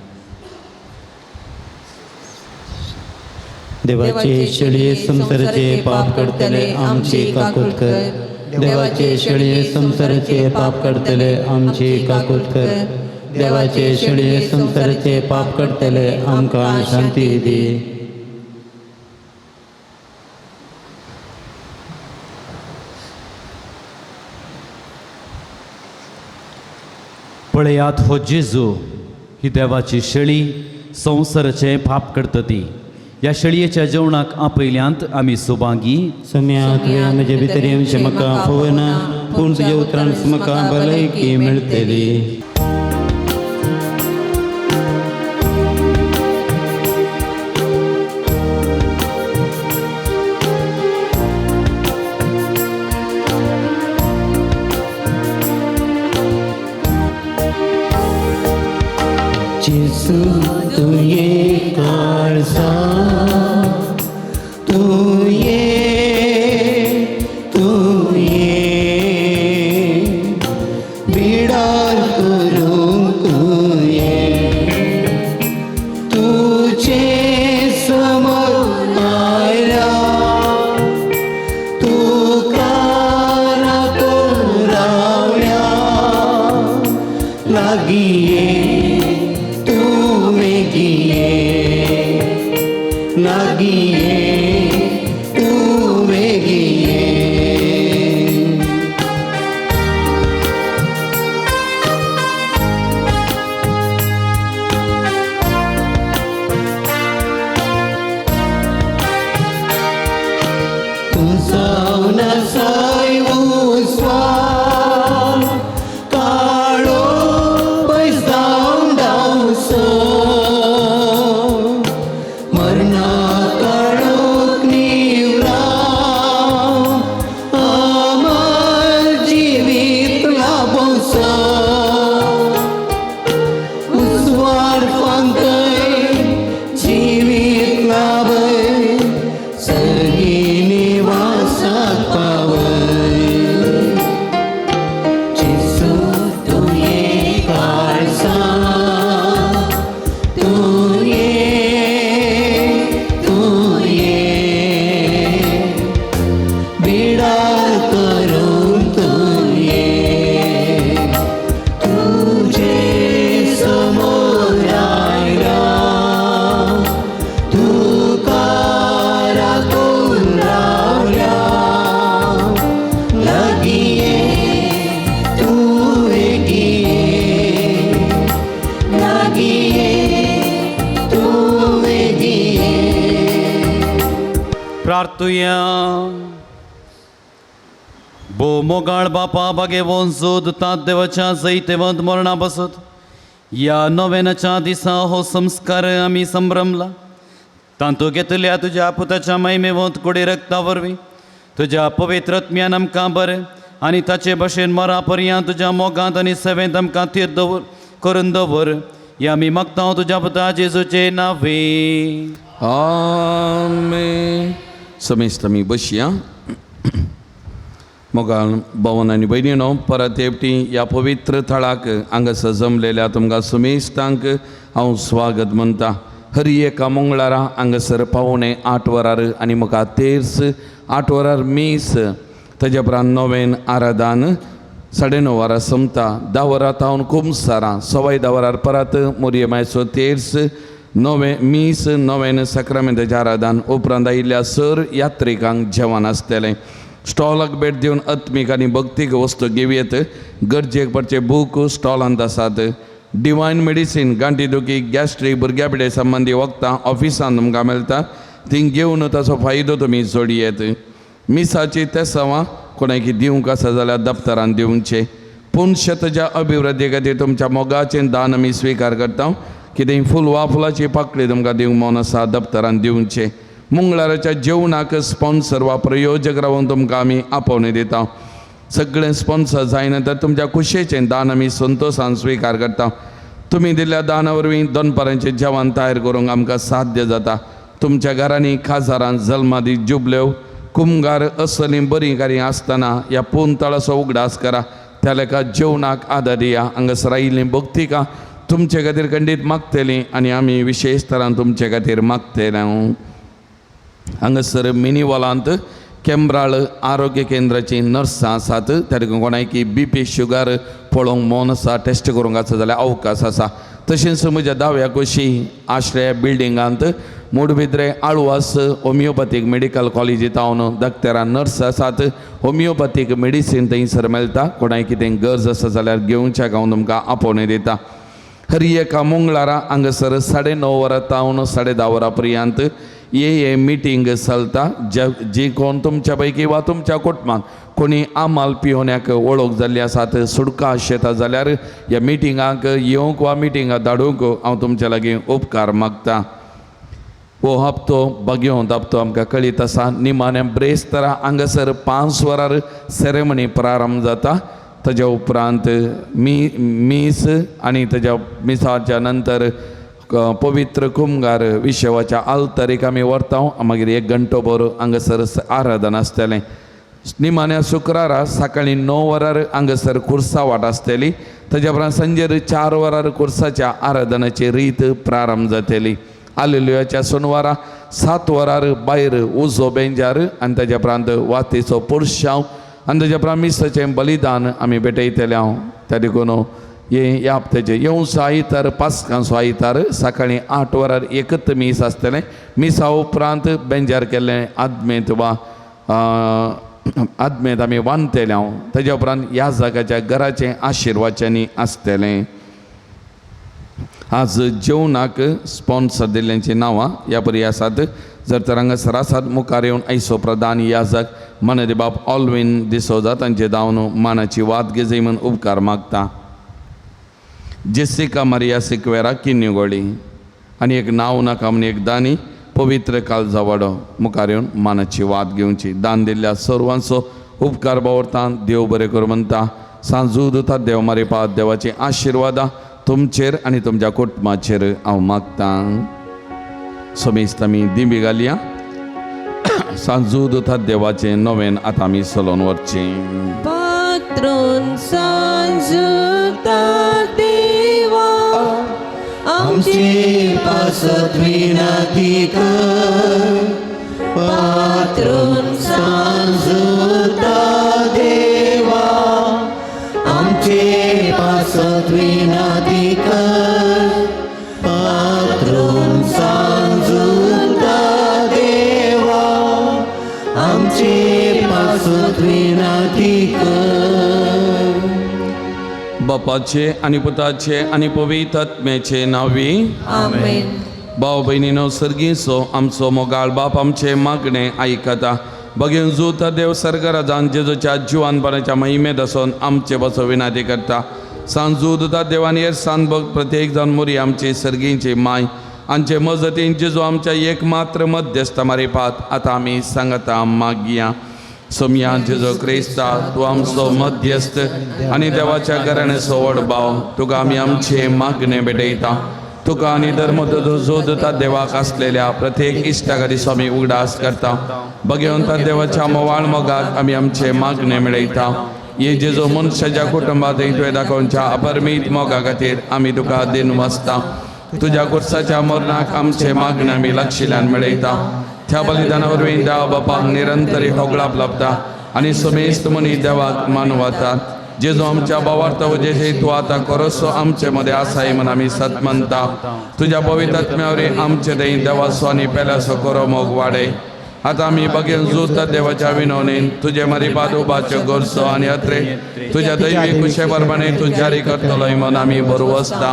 देवाचे शेळये संवसाराचे पाप काडटले आमची काकूत कर। देवाचे शेळये संवसाराचे पाप काडटले आमची काकूत कर। देवाचे शेळये संवसाराचे पाप काडटले आमकां शांती दी। पळयात हो जेजू, ही देवाची शेळी संवसाराचे पाप करता ती। ह्या शेळयेच्या जेवणाक आपयल्यांत आमी सुभागी। सम्या तुवें म्हजे भितर येवचें म्हाका फावना, पूण तुज्या उतरान म्हाका भलायकी मेळटली। जेजू तुवें काळजा प्रार्थुया. भोव मोगाळ बापा बागेवन जोद तात देवाच्या जैतेवंत मरणा बसत ह्या नव्यानाच्या दिसा हो संस्कार आमी संभ्रमला. तांतू घेतल्या तुज्या पुताच्या महिमेवंत कुडी रक्ता वरवीं तुज्या पवित्र आत्म्यान आमकां बरें आनी ताचे भशेन मरा पर्यंत तुज्या मोगांत आनी सेवेंत आमकां थीर दवर करून दवर. ह्या आमी मागता तुज्या पुता जेजूचे नावे. आमेन. समेस्त आमी बसया. मोगाळ भवन आनी भयणीनो, परत एकटी ह्या पवित्र थळाक हांगासर जमलेल्या तुमकां समेस्तांक हांव स्वागत म्हणटा. हर एका मंगळारा हांगासर 7:45 वरार आनी म्हाका तेर्स 8 वरार मीस, ताज्या उपरांत नवेन आराधान 9:30 वरां सोंपता. 10 वरां तावन कुमसारां, 10:15 वरार परत मोरये मायचो तेर्स, नवे मीस, नवेन साक्रामेंताचें आराधान. उपरांत आयिल्ल्या सर यात्रिकांक जेवण आसतलें. स्टॉलाक भेट दिवन आत्मीक आनी भक्तीक वस्तू घेवयेत. गरजेक पडचे बूक स्टॉलांत आसात. डिवायन मेडिसीन, गांठी दुखी, गॅस्ट्रीक, भुरग्या पिडे संबंदी वखदां ऑफिसान तुमकां मेळटा. ती घेवन ताचो फायदो तुमी जोडयेत. मिसाची तेसांवां कोणाकी दिवंक आसा जाल्यार दप्तरान दिवचे. पूण शेताच्या अभिवृद्धी खातीर तुमच्या मोगाचें दान आमी स्विकार करता. कितेंय फूल वा फुलाची पाकळी तुमकां दिवंक मन आसा दप्तरान दिवचे. मंगळाराच्या जेवणाक स्पॉन्सर वा प्रयोजक रावन तुमकां आमी आपोवणें दिता. सगळें स्पॉन्सर जायना तर तुमच्या खुशयेचें दान आमी संतोशान स्विकार करता. तुमी दिल्ल्या दाना वरवीं दनपारांचें जेवण तयार करूंक आमकां साध्य जाता. तुमच्या घरांनी खाजारान जल्मादी जुबल्यो कुमगार असलीं बरीं कार्यां आसतना ह्या पुनतळाचो उगडास करा. त्या लेखा जेवणाक आदार दिया. हांगासर आयिल्लीं भक्तिकां तुमचे खातीर खंडीत मागतलीं आनी आमी विशेश तरान तुमचे खातीर मागतले. हांगासर मिनीवॉलांत केंब्राळ आरोग्य केंद्राची नर्सां आसात. त्या देखून कोणाकी बी पी शुगर पळोवंक मन आसा, टेस्ट करूंक आसा जाल्यार अवकाश आसा. तशेंच म्हज्या दाव्या कुशी आश्रय बिल्डिंगांत मुडबिद्रे आळवास होमियोपॅथीक मेडिकल कॉलेजींत हांव डॉक्टरां नर्स आसात. होमियोपॅथीक मेडिसीन थंयसर मेळटा. कोणाक कितें गरज आसा जाल्यार घेवच्याक हांव तुमकां आपोवणें दिता. हर एका मंगळारा हांगासर 9:30 वरां तावन 10:30 वरां पर्यंत ये मिटींग चलता. जी कोण तुमच्या पैकी वा तुमच्या कुटुंबान कोणी आमाल पियोन्याक वळख जाल्ली आसात, सुडका शेता जाल्यार ह्या मिटिंगाक येवंक वा मिटिंगाक धाडूंक हांव तुमच्या लागीं उपकार मागता. हो हप्तो बागेवंत हप्तो आमकां कळीत आसा. निमाण्या ब्रेस्तारा हांगासर 5 वरार सेरेमनी प्रारंभ जाता. ताज्या उपरांत मीस आनी ताज्या मिसाच्या नंतर पवित्र कुमगार विशवाच्या आल्तारीक आमी व्हरता. मागीर 1 घंटो भर हांगासर आराधन आसतलें. निमाण्या शुक्रारा सकाळीं 9 वरार हांगासर कुर्सा वाट आसतली. ताज्या उपरांत सांजेर 4 वरार कुर्साच्या आराधनाची रीत प्रारंभ जातली. आलेलुयाच्या सोनवारा 7 वरार भायर उजो बेंजार आनी ताज्या उपरांत वातीचो पुरशांव आनी ताज्या उपरांत मिसाचें बलिदान आमी भेटयतले. हांव त्या देखून हे ह्या हप्त्याचें येवचो आयतार पास्कांचो आयतार सकाळीं 8 वरार एकच मीस आसतलें. मिसा उपरांत बेंजार केल्लें आदमेंत वा आदमेंत आमी बांदतले. हांव ताज्या उपरांत ह्या जाग्याच्या घराचें आशिर्वाच्यांनी आसतलें. आज जेवणाक स्पॉन्सर दिल्ल्यांचीं नांवां ह्या परी आसात. जर तर हांगासर आसात मुखार येवन आयचो प्रधान याजक मनदे बाब ऑलवीन डिसोजा तांचे धांवन मानाची वाद घेजय म्हूण उपकार मागता. जेसिका मारिया सिक्वेरा किन्युगोळी आनी एक नांव नाका म्हूण एक दानी पवित्र कालजावाडो मुखार येवन मानाची वाद घेवची. दान दिल्ल्या सर्वांचो उपकार बावरता. देव बरें करूं म्हणटा. सांजू दुता देव मारिपा देवाची आशिर्वादां तुमचेर आनी तुमच्या कुटुंबाचेर हांव मागतां. समेस्त आमी दिंबी घालया. सांजू दुता देवाचें नवेन आतां आमी चलोवन वचचें. पात्रोन सांजुता देवा आमचे पासत विनती कर. पात्रोन सांजुता देवा आमचे पासत विनती कर. पात्रोन सांजुता देवा आमचे पासत विनती कर. बापाचे आनी पुताचे आनी पवित्र आत्म्याचे नांवी आमेन. भाव भयणीनो सर्गीचो आमचो मोगाळ बाप आमचे मागणे आयकता. बगेन जोत देव सर्गराजान जेजूच्या जिवानपणाच्या महिमेत आसून आमचे बसो विनाती करता. सांजू दुता देवान येर सान बग प्रत्येक जावन मोरी आमची सर्गींची माय आमचे मजतीन जेजू आमच्या एक मात्र मध्यस्थ मारिपात आतां आमी सांगता मागया. सोमया जेजू क्रिस्ता तूं आमचो मध्यस्थ आनी देवाच्या घराण्याचो व्हड भाव, तुका आमी आमचे मागणे भेटयता. तुका आनी धर्म जोदता देवाक आसलेल्या प्रत्येक इश्टा खातीर स्वामी उगडास करता. बगेवंता देवाच्या मोवाळ मोगाक आमी आमचे मागणे मेळयता. हे जेजू मनशाच्या कुटुंबात तुवें दाखोवच्या अपरमीत मोगा खातीर आमी तुका दिन वाचता. तुज्या कुर्साच्या मरणाक आमचे मागणे आमी लक्षिल्यान मेळयता. त्या बलिदाना वरवीं देवा बापाक निरंतरी होगळाप लाभता आनी समेस्त मनी देवाक मानवतात. जेजू आमच्या भावार्थ जेजे तूं आतां करोसो आमचे मदें आसाय म्हण आमी सत मानता. तुज्या पवित्र आत्म्या आमचे थंय देवाचो आनी पेल्याचो करो मोग वाडय. आतां आमी बगेन जुता देवाच्या विनवणेन तुजे मरिपाद उबाच्यो गरजो आनी अत्रे तुज्या दैवी कुशे प्रमाणे तूं जारी करतलोय म्हण आमी बरवसता.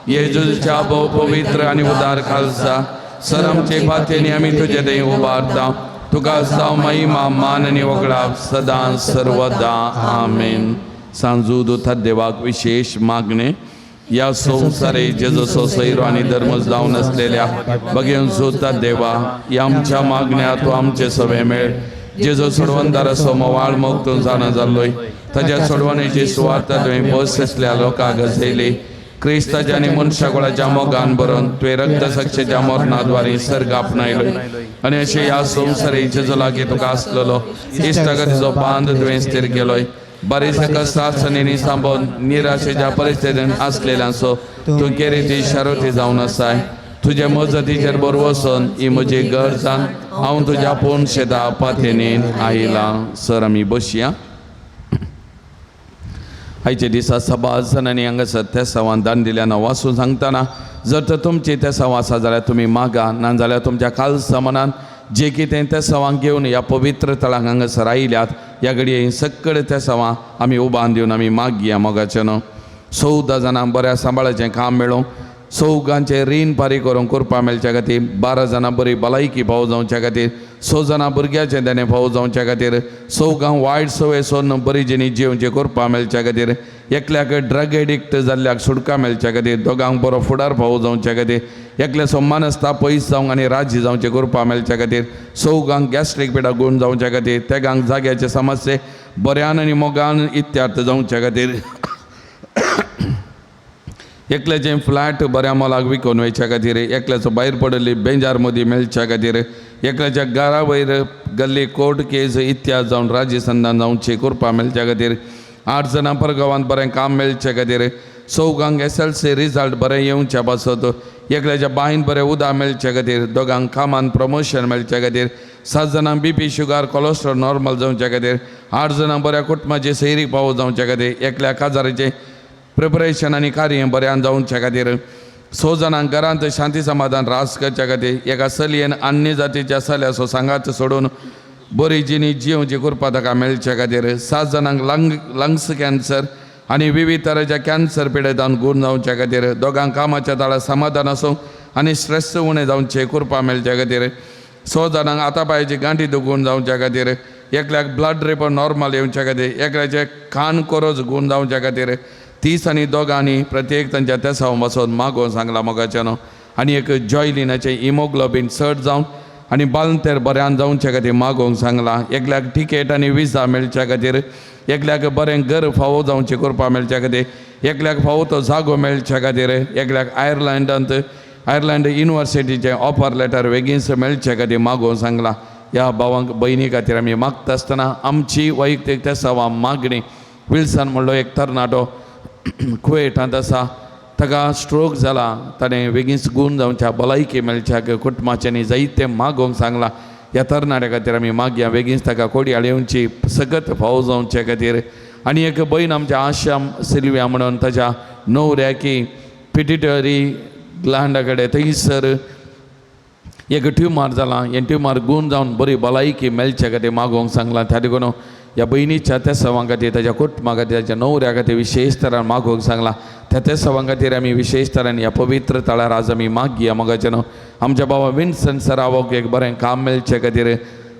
येजूच्या भोव पवित्र आनी उदार खालसा सर आमचे पातेनी आमी तुजे थंय उबारता. तुका जावं महिमा मान आनी वगडाप सदां सर्वदा. आमेन. सांजू दुथा देवाक विशेष मागणे ह्या संवसारे जेजसो सैरो आनी धर्म जावन आसलेल्या बगेवन जोता देवा ह्या आमच्या मागण्या तूं आमचे सवे मेळ. जेजो सोडवणदार असो मोवाळ मोग तूं जाणा जाल्लोय ताज्या सोडवणेची सुवार्ता तुवें बस आसल्या लोकांक गजयली. क्रिस्ताच्या आनी मनशाकुळाच्या मोगान भरून तुवें रक्तसाक्षेच्या मरणाद्वारे सर्ग आपणायलोय आनी अशें ह्या संवसारे जेजो लागीं तुका आसलेलो इश्टागतीचो बांद तुवें स्थिर केलोय. बरेचशे कश्टासणेंनी सांबोन निराशेच्या परिस्थितीन आसलेल्यांचो तूं केरेती शारोती जावन आसाय. तुजे मजतीचेर बरो वचून ही म्हजी गरजान हांव तुज्या पूर्ण शेता पातेनीन आयलां. सर आमी बसया. आयच्या दिसा सभाज जाणांनी हांगासर त्या सवान दान दिल्या वाचून सांगतना जर तर तुमची त्या सवा आसा जाल्यार तुमी मागा, ना जाल्यार तुमच्या खालसा मनान जे कितें त्या सवांक घेवन ह्या पवित्र तळाक हांगासर आयल्यात ह्या घडये सगळे त्या सवां आमी उबान दिवन आमी मागया मोगाचें न्हू. 14 जाणांक बऱ्या सांबाळाचें काम मेळूं, चौगांचें रीण पारी करूंक करपा मेळच्या खातीर, 12 जाणां बरी भलायकी पावो जावच्या खातीर, 6 जाणां भुरग्याचें देणें पावो जावच्या खातीर, चौगांक वायट संवय सोडून बरी जिणी जिवची करपा मेळच्या खातीर, एकल्याक ड्रग एडिक्ट जाल्ल्याक सुटका मेळच्या खातीर, दोगांक बरो फुडार पावो जावच्या खातीर, एकल्याचो मानसता पयस जावंक आनी राजी जावचें करपा मेळच्या खातीर, चौगांक गॅस्ट्रीक पिडा गूण जावच्या खातीर, तेगांक जाग्याचे समस्ये बऱ्यान आनी मोगान इत्यार्थ जावच्या खातीर, एकल्याचें फ्लॅट बऱ्या मोलाक विकून वयच्या खातीर, एकल्याचो भायर पडिल्ली बेंजार मदीं मेळच्या खातीर, एकल्याच्या घरा वयर गल्ली कोर्ट केस इत्याद जावन राजी संदान जावची करपा मेळच्या खातीर, 8 जाणां परगांवांत बरें काम मेळचे खातीर, चौगांक SLC result बरें येवच्या पासत, एकल्याच्या बांयन बरें उदक मेळचे खातीर, दोगांक कामान प्रमोशन मेळचे खातीर, 7 जाणांक BP sugar cholesterol normal जावच्या खातीर, 8 जाणांक बऱ्या कुटुंबाचे सैरीक पावो जावच्या खातीर, एकल्या काजाराचें प्रिपरेशन आनी कार्य बऱ्यान जावच्या खातीर, 6 जाणांक घरांत शांती समाधान रास करच्या खातीर, एका चलयेन अन्य जातीच्या चल्याचो सांगात सोडून बरी जिणी जिवची करपा ताका मेळच्या खातीर, 7 जाणांक लंग्स कॅन्सर आनी विविध तरेच्या कॅन्सर पिडेतान गूण जावच्या खातीर, दोगांक कामाच्या ताळा समाधान आसूं आनी स्ट्रेस उणें जावचें करपा मेळच्या खातीर, 6 जाणांक आतां पांयाची गांठी दुखून जावच्या खातीर, एकल्याक ब्लड रिपोर्ट नॉर्मल येवच्या खातीर, एकल्याचे कान कोरोज गूण जावच्या खातीर, 30 आनी दोगांनी प्रत्येक तांच्या तेसाव बसोन मागोवन सांगला मोगाच्यानो. आनी एक जॉयलिनाचें हिमोग्लोबीन चड जावन आनी बालंतेर बऱ्यान जावच्या खातीर मागोवंक सांगलां. एकल्याक टिकेट आनी विजा मेळच्या खातीर, एकल्याक बरें घर फावो जावचें करपा मेळच्या खातीर, एकल्याक फावो तो जागो मेळच्या खातीर, एकल्याक आयर्लंड युनिवर्सिटीचें ऑफर लेटर बेगीनच मेळचे खातीर मागोवंक सांगलां. ह्या भावांक भयणी खातीर आमी मागता आसतना आमची वैयक्तीक तेसावा मागणी. विल्सन म्हणलो एक तरणाटो कुवेटांत आसा, ताका स्ट्रोक जाला, ताणें बेगीनच गूण जावच्या भलायकी मेळच्याक कुटुंबाच्यांनी जायतें मागोवंक सांगलां. ह्या तरणाट्या खातीर आमी मागया बेगीनच ताका कोडयाळ येवची सगत फावो जावचे खातीर. आनी एक भयण आमच्या आशाम सिल्विया म्हणून ताच्या न्हवऱ्याकी पिटिटरी ग्लँडा कडेन थंयसर एक ट्युमर जाला, हें ट्युमर गूण जावन बरी भलायकी मेळचे खातीर मागोवंक सांगलां. त्या देखून ह्या भयणीच्या तेसावां खातीर, ताच्या कुटुंबा खातीर, ताच्या न्हवऱ्या खातीर विशेष तरान मागोवंक सांगलां. त्या त्या सवां खातीर आमी विशेश तरेन ह्या पवित्र तळार आज आमी मागया मोगाचें न्हू. आमच्या बाबा विन्सन सरावक एक बरें काम मेळचे खातीर,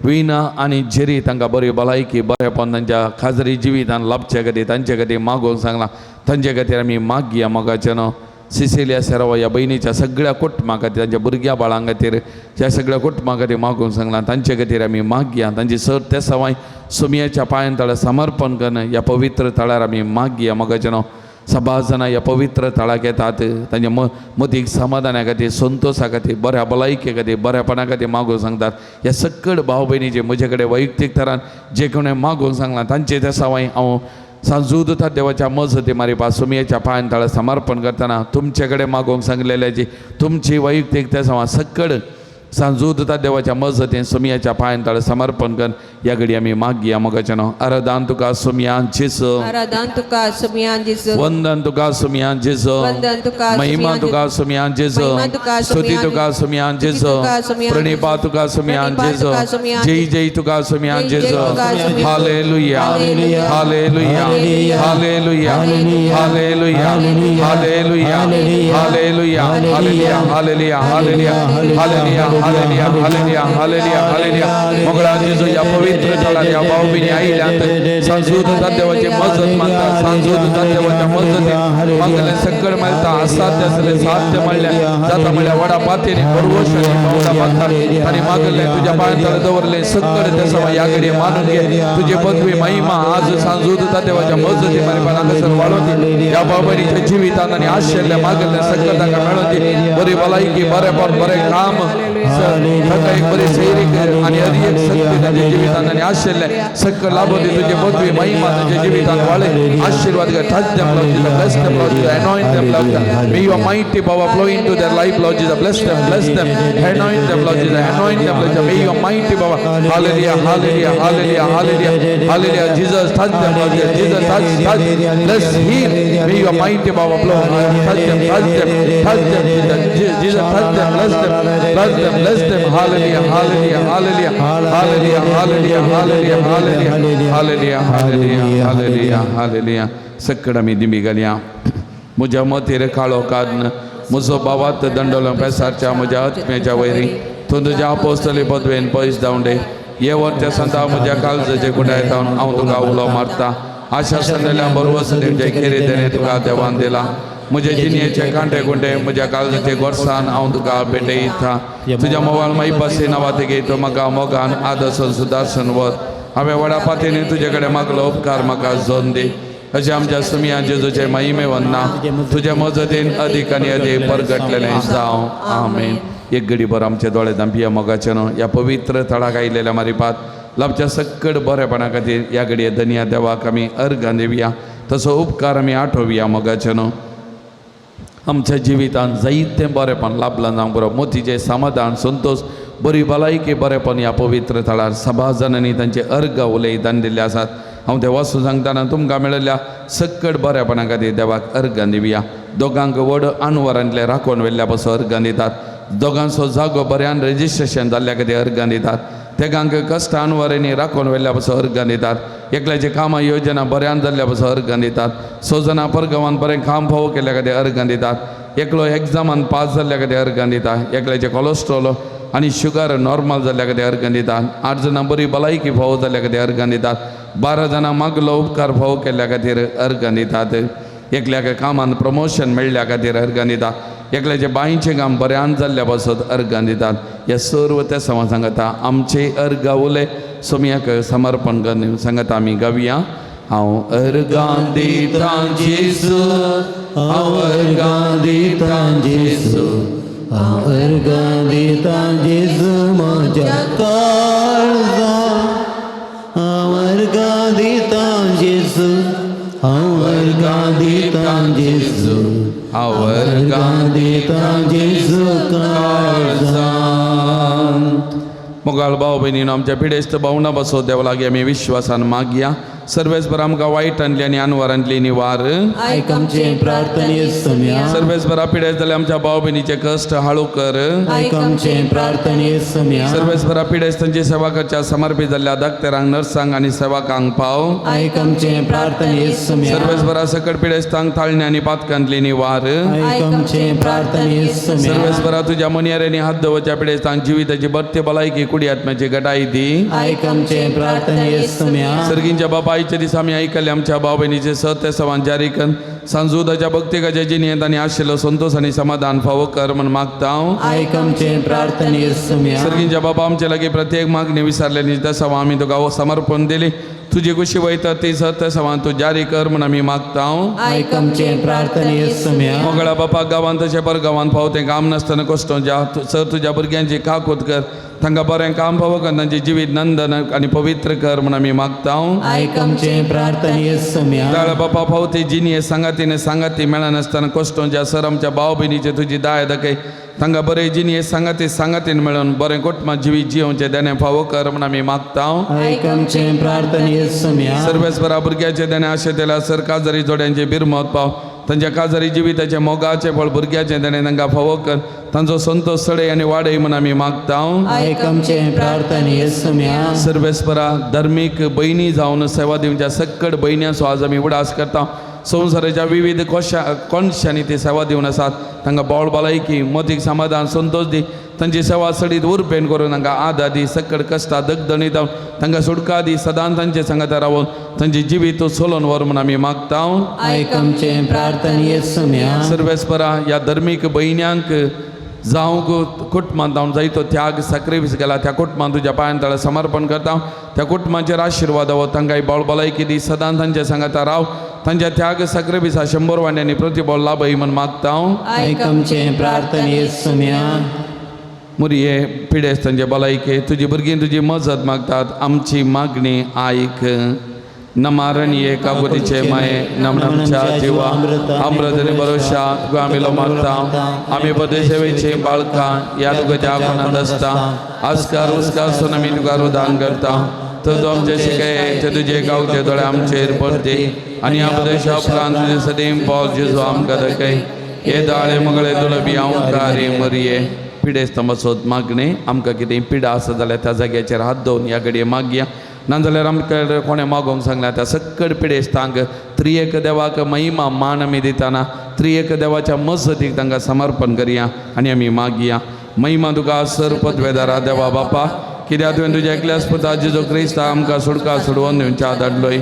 विना आनी जेरी तांकां बरी भलायकी बरेपण तांच्या खाजरी जिवितान लाभचे खातीर तांचे खातीर मागूंक सांगलां, तांचे खातीर आमी मागया मोगाचें न्हू. सिसिलिया सेरावो ह्या भयणीच्या सगळ्या कुटुंबा खातीर, तांच्या भुरग्या बाळां खातीर, ह्या सगळ्या कुटुंबा खातीर मागूंक सांगलां, तांचे खातीर आमी मागया. तांची सर ते सवाय सुमयाच्या पांयान तळ्यार समर्पण करून ह्या पवित्र तळार आमी मागया मोगाचें न्हू. सभा जाणां ह्या पवित्र थळाक येतात तांच्या मतीक समाधाना खातीर, संतोशा खातीर, बऱ्या भलायके खातीर, बऱ्यापणा खातीर मागूंक सांगतात. ह्या सकळ भाव भयणीचे म्हजे कडेन वैयक्तीक तरान जे कोणें मागूंक सांगलां तांचे त्या सवाय हांव सांजूद देवाच्या मजती मारिपा सुमयेच्या पांयान तळ्यार समर्पण करतना तुमचे कडेन मागूंक सांगलेल्याची तुमची वैयक्तीक त्या सवाय सकळ सांजूद देवाच्या मजतीन सुमयाच्या पांयान तळ्यार समर्पण कर ह्या घडी आमी मागया मोगाचें न्हू. आराधन तुका सुमया जेजू, आराधन तुका सुमयान जेजू, वंदन तुका सुमया जेजू, वंदन तुका महिमा सुमयान तुका सुमया जेजू, महिमा तुका स्तुती सुमयान तुका सुमया जेजू, तुका सुमयान प्रणिपा तुका सुमया प्रणिपा जेजू, तुका सुमयान जय जय तुका सुमया जय जय जेजू. तुका सुमयान hallelujah hallelujah hallelujah hallelujah hallelujah hallelujah hallelujah hallelujah hallelujah hallelujah hallelujah hallelujah hallelujah hallelujah hallelujah. मोगळा जेजू ह्या पवित्र थळार ह्या भाव भयणी आयल्यात सांजूद देवाची मजत मानता, सांजूद देवाच्या मजतीन मागलें सकळ मेळटा, असाध्य आसलें साध्य म्हणल्यार जाता, म्हणल्यार वडा पातीनी परवशांनी पावला मागता आनी मागलें तुज्या पांयां तळे दवरलें सकळ त्या सवाय ह्या घडये मानून घे. तुझे पदवी महिमा आज सांजूद देवाच्या मजती मारी हांगासर वाळोवची ह्या भाव भयणीच्या जिवितान आनी आशिल्लें मागलें सकळ तांकां मेळोवची बरी भलायकी, बरेपण, बरें काम, तांकां एक बरी सैरीक आनी अदी एक शक्ती तांच्या जिवितान आनी आशिल्लें सकळ लाभोवची. तुझे पदवी महिमा तांच्या जिवितान वाळे आशीर्वाद कर. Touch them, Lord Jesus. Bless them, Lord Jesus. Anoint them, Lord Jesus. May your mighty power flow into their life, Lord Jesus. Bless them, bless them. Anoint them, Lord Jesus. Anoint them, Lord Jesus. May your mighty power. Hallelujah, hallelujah, hallelujah, hallelujah, hallelujah. Jesus, touch them, Lord Jesus. Jesus, touch, touch. Bless, heal. May your mighty power flow. Touch them, touch them, touch them, Jesus. Jesus, touch them, bless them, bless them, bless them. Hallelujah, hallelujah, hallelujah, hallelujah, hallelujah, hallelujah, hallelujah, hallelujah, hallelujah, hallelujah, hallelujah. सकड आमी दिमी घालया. म्हज्या मतीर काळो कान्न म्हजो बावात दंडलो पेसारच्या म्हज्या आत्म्याच्या vary तूं तुज्या आपोस्तली पदवेन पयस धांवडे येवन त्या संता म्हज्या काळजाचे कुटायत हांव तुका उलो मारता. आशा संदल्या बरोबर दिवचे खेरे देणे तुका देवान दिला. म्हज्या जिणेचे कांटे कुंटे म्हज्या काळजाचे गोरसान हांव तुका भेटयता. तुज्या मोबायल माई नांवा घे तो म्हाका मोगान आदर्शन सुदार्शन वत. हांवें व्हडा पातीने तुजे कडेन मागलो उपकार म्हाका जोन दी. अशें आमच्या सुमया जेजूचे महिमे वंदना तुज्या मजतीन अदीक आनी अदीक परगटलेलें जावं. आमेन. एक घडीभर आमचे दोळे धांपिया मोगाचे न्हू. ह्या पवित्र थळाक आयिल्ल्या मारिपात लाभच्या सक्कड बरेपणा खातीर ह्या घडये धनया देवाक आमी अर्घां दिवया, तसो उपकार आमी आठोवया मोगाचे न्हू. आमच्या जिवितांत जायतें बरेपण लाभलां जावंक बरो, मोतीचें समाधान, संतोश, बरी भलायकी, बरेपण ह्या पवित्र थळार सभा जाणांनी तांचे अर्घ उलयतान दिल्ले आसात. हांव ते वाचून सांगतना तुमकां मेळिल्ल्या सक्कड बरेपणा खातीर देवाक अर्घां दिवया. दोगांक व्हड आनवरांतले राखून व्हेल्ल्या पासून अर्घां दितात. दोगांचो जागो बऱ्यान रजिस्ट्रेशन जाल्ल्या खातीर अर्घां दितात. तेगांक कश्ट आनवरांनी राखून व्हेल्ल्या पासून अर्घां दितात. एकल्याचे कामां योजना बऱ्यान जाल्ल्या पासून अर्घां दितात. स जाणां परगांवान बरें काम फावो केल्ल्या खातीर अर्घां दितात. एकलो एग्जामान पास जाल्ल्या खातीर अर्घां दिता. एकल्याचें कोलेस्ट्रॉल आनी शुगर नॉर्मल जाल्ल्या खातीर अर्घां दितात. 8 जाणां बरी भलायकी फावो जाल्ल्या खातीर अर्घां दितात. 12 जाणां मागलो उपकार फावो केल्ल्या खातीर अर्घां दितात. एकल्याक कामान प्रमोशन मेळ्ळ्या खातीर अर्घां दितात. एकल्याचें बांयचें काम बऱ्यान जाल्ल्या पासत अर्घां दितात. हे सर्व त्या समाज सांगता आमचे अर्घा उले सोमयाक समर्पण करून सांगता आमी गावया. हांव अर्घां दितां जेजू, हांव अर्घां दितां जेजू, हांव अर्घां दितां जेजू म्हज्या काळजा. हांव अर्घां दितां जेजू, हांव अर्घां दितां जेजू, हांव अर्घां दितां जेजू काळजा. मोगाळ भाव भयणीनो, आमच्या पिडेस्त भावना बसो देवा लागीं आमी विश्वासान मागया. सर्वेस्पर आमकां वायटांतली आनी अनवरांतली निवार. आयक आमचे प्रार्थने सोम्या. सर्वेस्परा पिडेस्त जाल्या आमच्या भाव भयणीचे कश्ट हाळू कर. आयक आमचे प्रार्थने सोम्या. सर्वेस्परा पिडेस्तांची सेवा करच्या समर्पित जाल्ल्या डाक्टरांक, नर्सांक आनी सेवकांक पाव. आयक आमचे प्रार्थने सोम्या. सर्वेस्परा सकट पिडेस्तांक ताळणे आनी पातकांतली निवार. आयक आमचे प्रार्थने सोम्या. सर्वेस्परा तुझ्या मनियाऱ्यांनी हात दवरच्या पिडेस्तांक जिविताची बत्ती, भलायकी, कुडी आत्म्याची घटाई दी. आयक आमचे प्रार्थने सोम्या. सर्गींच्या बापाईच्या दिसा आमी ऐकले आमच्या भाव भयणीचे सत्य सवान जारी कर सांजुदाच्या भक्तिकाच्या जिणेंत आनी आशिल्लो संतोष आनी समाधान फावो कर म्हण मागता हांव. आयक आमचे प्रार्थने सोम्या. सर्गींच्या बाबा आमच्या लागीं प्रत्येक मागणी विसरल्यानी तसं आमी तुका समर्पण दिली तुजी कुशी वयता ती सत्य सवान तूं जारी कर म्हण आमी मागता हांव. आयक आमचे प्रार्थने सोम्या. मोगळा बापा गांवांत तशें पर गांवांत फावो तें काम नासतना कश्ट ज्या सर तुज्या भुरग्यांची काकूत कर तांकां बरें काम फावो कर तांचें जिवीत नंदन आनी पवित्र कर म्हण आमी मागता हांव. आयक आमचे प्रार्थने सोम्या. दयाळ बापा फावती जिणये सांगातीने सांगाती मेळनासतना कश्ट ज्या सर आमच्या भाव भयणीचे तुजी दाय दाखय तांकां बरें जिणये सांगाती सांगातीन मेळून बरें कुटुंबां जिवीत जियोवचें देणें फावो कर म्हण आमी मागता हांव. आयक आमचे प्रार्थने सोम्या. सर्वेस्परा भुरग्याचे देणें आशे दिल्या सर काजारी जोड्यांचे बिरमत पाव तांच्या काजारी जिविताचें मोगाचें फळ भुरग्याचें देणें तांकां फावो कर तांचो संतोष सडय आनी वाडय म्हण आमी मागता हांव. आयक आमचे प्रार्थने सोम्या. सर्वेस्परा धार्मीक भयणी जावन सेवा दिवच्या सक्कड भयण्यांचो आज आमी उडास करता. संवसाराच्या विविध कोशा कोनशांनी ती सेवा दिवन आसात तांकां बोळ भलायकी, मतीक समाधान, संतोष दी. तांची सेवा सडीत उर्बेन करून तांकां आदार दी. सक्कड कश्टां दगदणी जावन तांकां सुटका दी. सदांच तांचे सांगाता रावन तांचे जिवीत चलोवन व्हर म्हूण आमी मागता. आयक आमचे प्रार्थने सोम्या. सर्वेस्परा ह्या धर्मीक भयण्यांक जावंक कुटुंबांत जावन जायतो त्याग सॅक्रिफायस केला त्या कुटुंबान तुज्या पांयान तळा समर्पण करता. त्या कुटुंबाचेर आशिर्वाद हो तांकां बोळ भलायकी दी. सदांच तांचे सांगाता राव. तांच्या त्याग सॅक्रिफायसा 100 वांड्यांनी प्रतिबळ लाभय म्हूण मागता. आयक आमचे प्रार्थने सोम्या. मुरये पिडेस्त तांचे भलायके तुजी भुरगीं तुजी मजत मागतात. आमची मागणी आयक. नमारण काकुतीचे माये नमनमच्या जिवा अमृत आनी भरोशा तुका आमी लो मागता. आमी पदेसेवेचे बाळकां ह्या तुका त्या कोणांत आसता आस्कार उस्कार सोन आमी तुका रुदान करता. तर तूं आमचे शिकाय ते तुजे गांवचे दोळे आमचेर पडते आनी ह्या प्रदेशा उपरांत तुजे सदीम पावस जेजू आमकां दाखय. हे दाळे मगळे दुलबी हांव मरये पिडेस्त मसोद मागणे आमकां कितें पिडा आसा जाल्यार त्या जाग्याचेर हात दवरून ह्या घडये मागया. नाजाल्यार आमकां कोणें मागोवंक सांगल्या त्या सक्कड पिडेस्तांक त्रिएक देवाक महिमा मान आमी दितना त्रिएक देवाच्या मजतीक तांकां समर्पण करया आनी आमी मागया. महिमा तुका सर पदवेदारा देवा बापा कित्याक तुवें तुज्या एकल्याच पुता जेजू क्रिस्ता आमकां सुटका सोडोवन दिवच्या धाडलोय.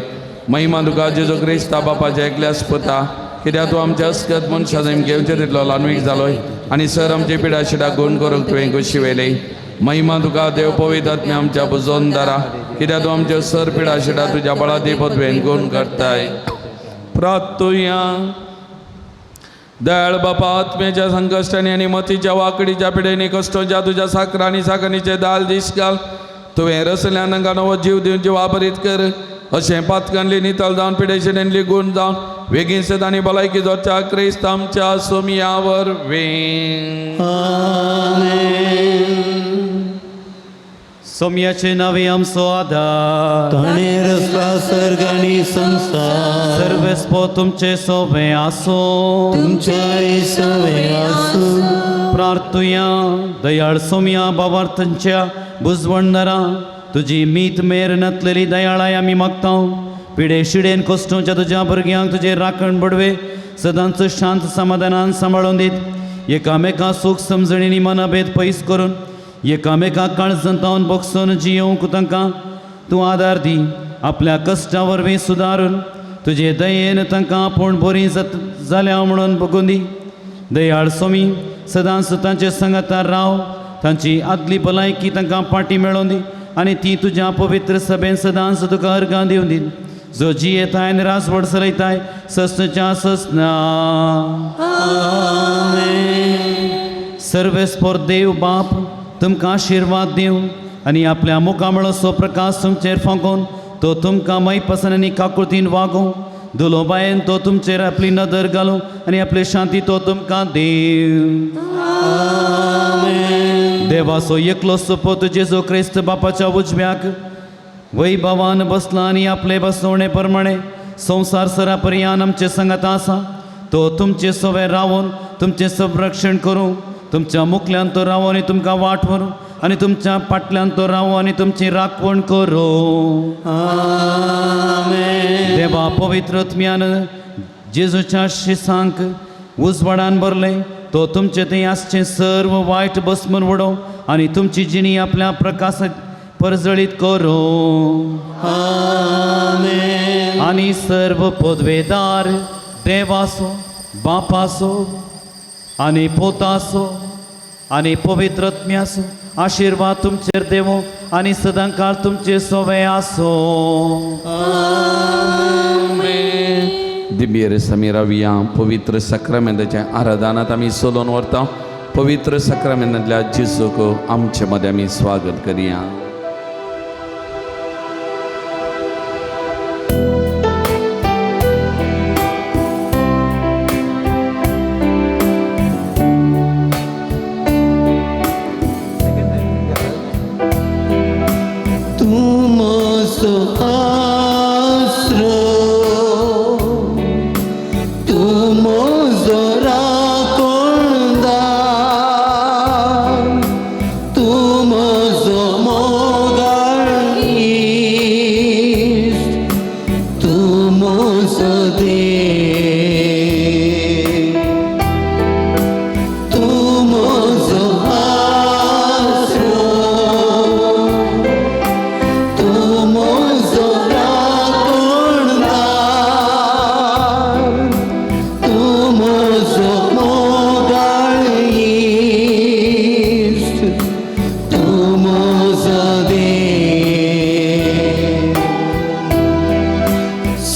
महिमा तुका जेजू क्रिस्ता बापाच्या एकल्याच पुता कित्याक तूं आमच्या अस्कत मनशां घेवचे तितलो ल्हानवीक जालोय आनी सर आमची पिडा शिडा गुण करूंक तुवें खोशी वेली. महिमा तुका देव पवित्र आत्म्या आमच्या बुजोन दारा कित्याक तूं आमच्यो सर पिडा शिडा तुज्या बळादी पदवेन गुण करताय. प्रार्थुया. दयाळ बापा आत्म्याच्या संकश्टांनी आनी मतीच्या वाकडीच्या पिडेनी कश्टोच्या तुज्या साकरा आनी साकरणीचे दाल दीस घाल. तुवें रसल्यान तांकां नवो जीव दिवन जीव वापरीत कर. अशें पातकांली नितळ जावन पिडेशिणेंतली गुण जावन वेगीन सद आनी भलायकी जोडच्या क्रिस्त आमच्या सोमया वरवीं. सोम्याचे नावे आमचो आदार ताणें रचला सर्ग आनी संवसार. सर्वेस्पो तुमचे सोबे आसो. तुमच्या सवे आसूं. प्रार्थुया. दयाळ सोम्या बाबार्थांच्या बुजवणदारा तुजी मीत मेर नातलेली दयाळाय आमी मागता. पिडे शिडेन कोसटोच्या तुज्या भुरग्यांक तुजे राखण बडवे सदांच शांत समाधानान सांबाळून दीत एकामेका सूख समजणीनी मनाभेद पयस करून एकामेका काळजांत तावन बोगसून जियोवंक तांकां तूं आदार दी. आपल्या कश्टा वरवीं सुदारून तुजे दयेन तांकां आपूण बरीं जाल्या म्हणून बगून दी. दयाळ सोमी सदांच तांचे सांगातार राव. तांची आदली भलायकी तांकां पाटी मेळोवन दी आनी ती तुज्या पवित्र सभेन सदांच तुका अर्गां दिवन दी. जो जियेताय आनी रासवड चलयताय ससच्या ससना. सर्वेस्पोर देव बाप तुमकां आशिर्वाद दिवं आनी आपल्या मुखामळाचो प्रकाश तुमचेर फांकोवन तो तुमकां मैपसन आनी काकुळतीन वागोवं. दुलोबायेन तो तुमचेर आपली नदर घालूं आनी आपली शांती तो तुमकां दिवं. देवाचो एकलो सुपूत जेजू क्रिस्त बापाच्या उजव्याक वैभवान बसला आनी आपले बसवणे प्रमाणे संवसार सरापर्यान आमचे संगत आसा तो तुमचे सवे रावन तुमचें संरक्षण करूं तुमच्या मुखल्यान तो रावो आनी तुमकां वाट व्हरूं आनी तुमच्या फाटल्यान तो रावो आनी तुमची राखवण करूं. देवा पवित्र आत्म्यान जेजूच्या शिसांक उजवाडान भरलें तो तुमचे थंय आसचें सर्व वायट बसमून उडोवं आनी तुमची जिणी आपल्या प्रकाशात परजळीत करूं. आनी सर्व पदवेदार देवासो बापासो आनी पोतासो आनी पवित्र आत्म्यासो आशिर्वाद तुमचेर देवो आनी सदांकाळ तुमचे सोवे आसो. दिंबेर आमी रावया पवित्र साक्रामेंताच्या आराधनांत आमी सोलोवन व्हरता. पवित्र साक्रामेंतांतल्या जेजूक आमचे मदें आमी स्वागत करया. तूं म्हजो आसरो, तूं म्हजो राखणदार, तूं म्हजो मोगाळ इश्ट, तूं म्हजो देव, तूं म्हजो आसरो, तूं म्हजो राखणदार, तूं म्हजो मोगाळ इश्ट, तूं म्हजो देव.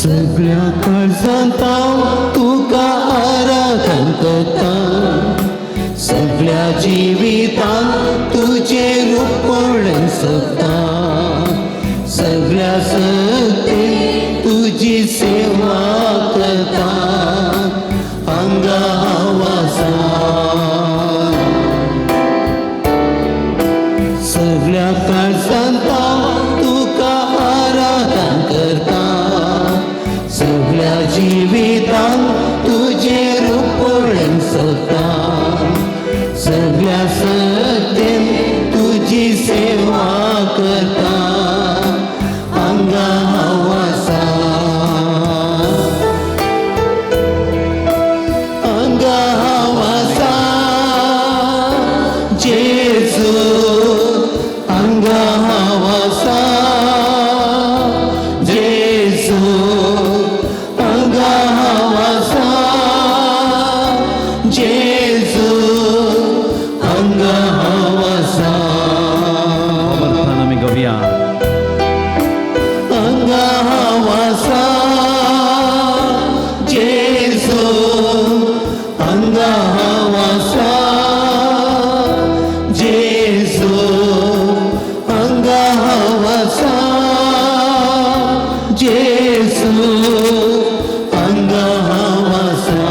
सगळ्या काळजांत हांव तुका आराधन करता, सगळ्या जिवितांत तुजें रूप पळोवंक सोदता, सगळ्या सत्तेन तुजी सेवा करता, हांगा हांव आसा. सगळ्या काळजांत हांव तुका आराधन करता, सगळ्या जिवितांत तुजें रूप पळोवंक सोदता, सगळ्या सत्तेन तुजी सेवा करता, हांगा हांव आसा, हांगा हांव आसा, जेजू, हांगा हांव आसा, जेजू, हांगा हांव आसा, जेजू, हांगा हांव आसा. अमरतान आमी गवया. हांगा हांव आसा, जेजू, हांगा हांव आसा, जेजू, हांगा हांव आसा, जेजू, हांगा हांव आसा.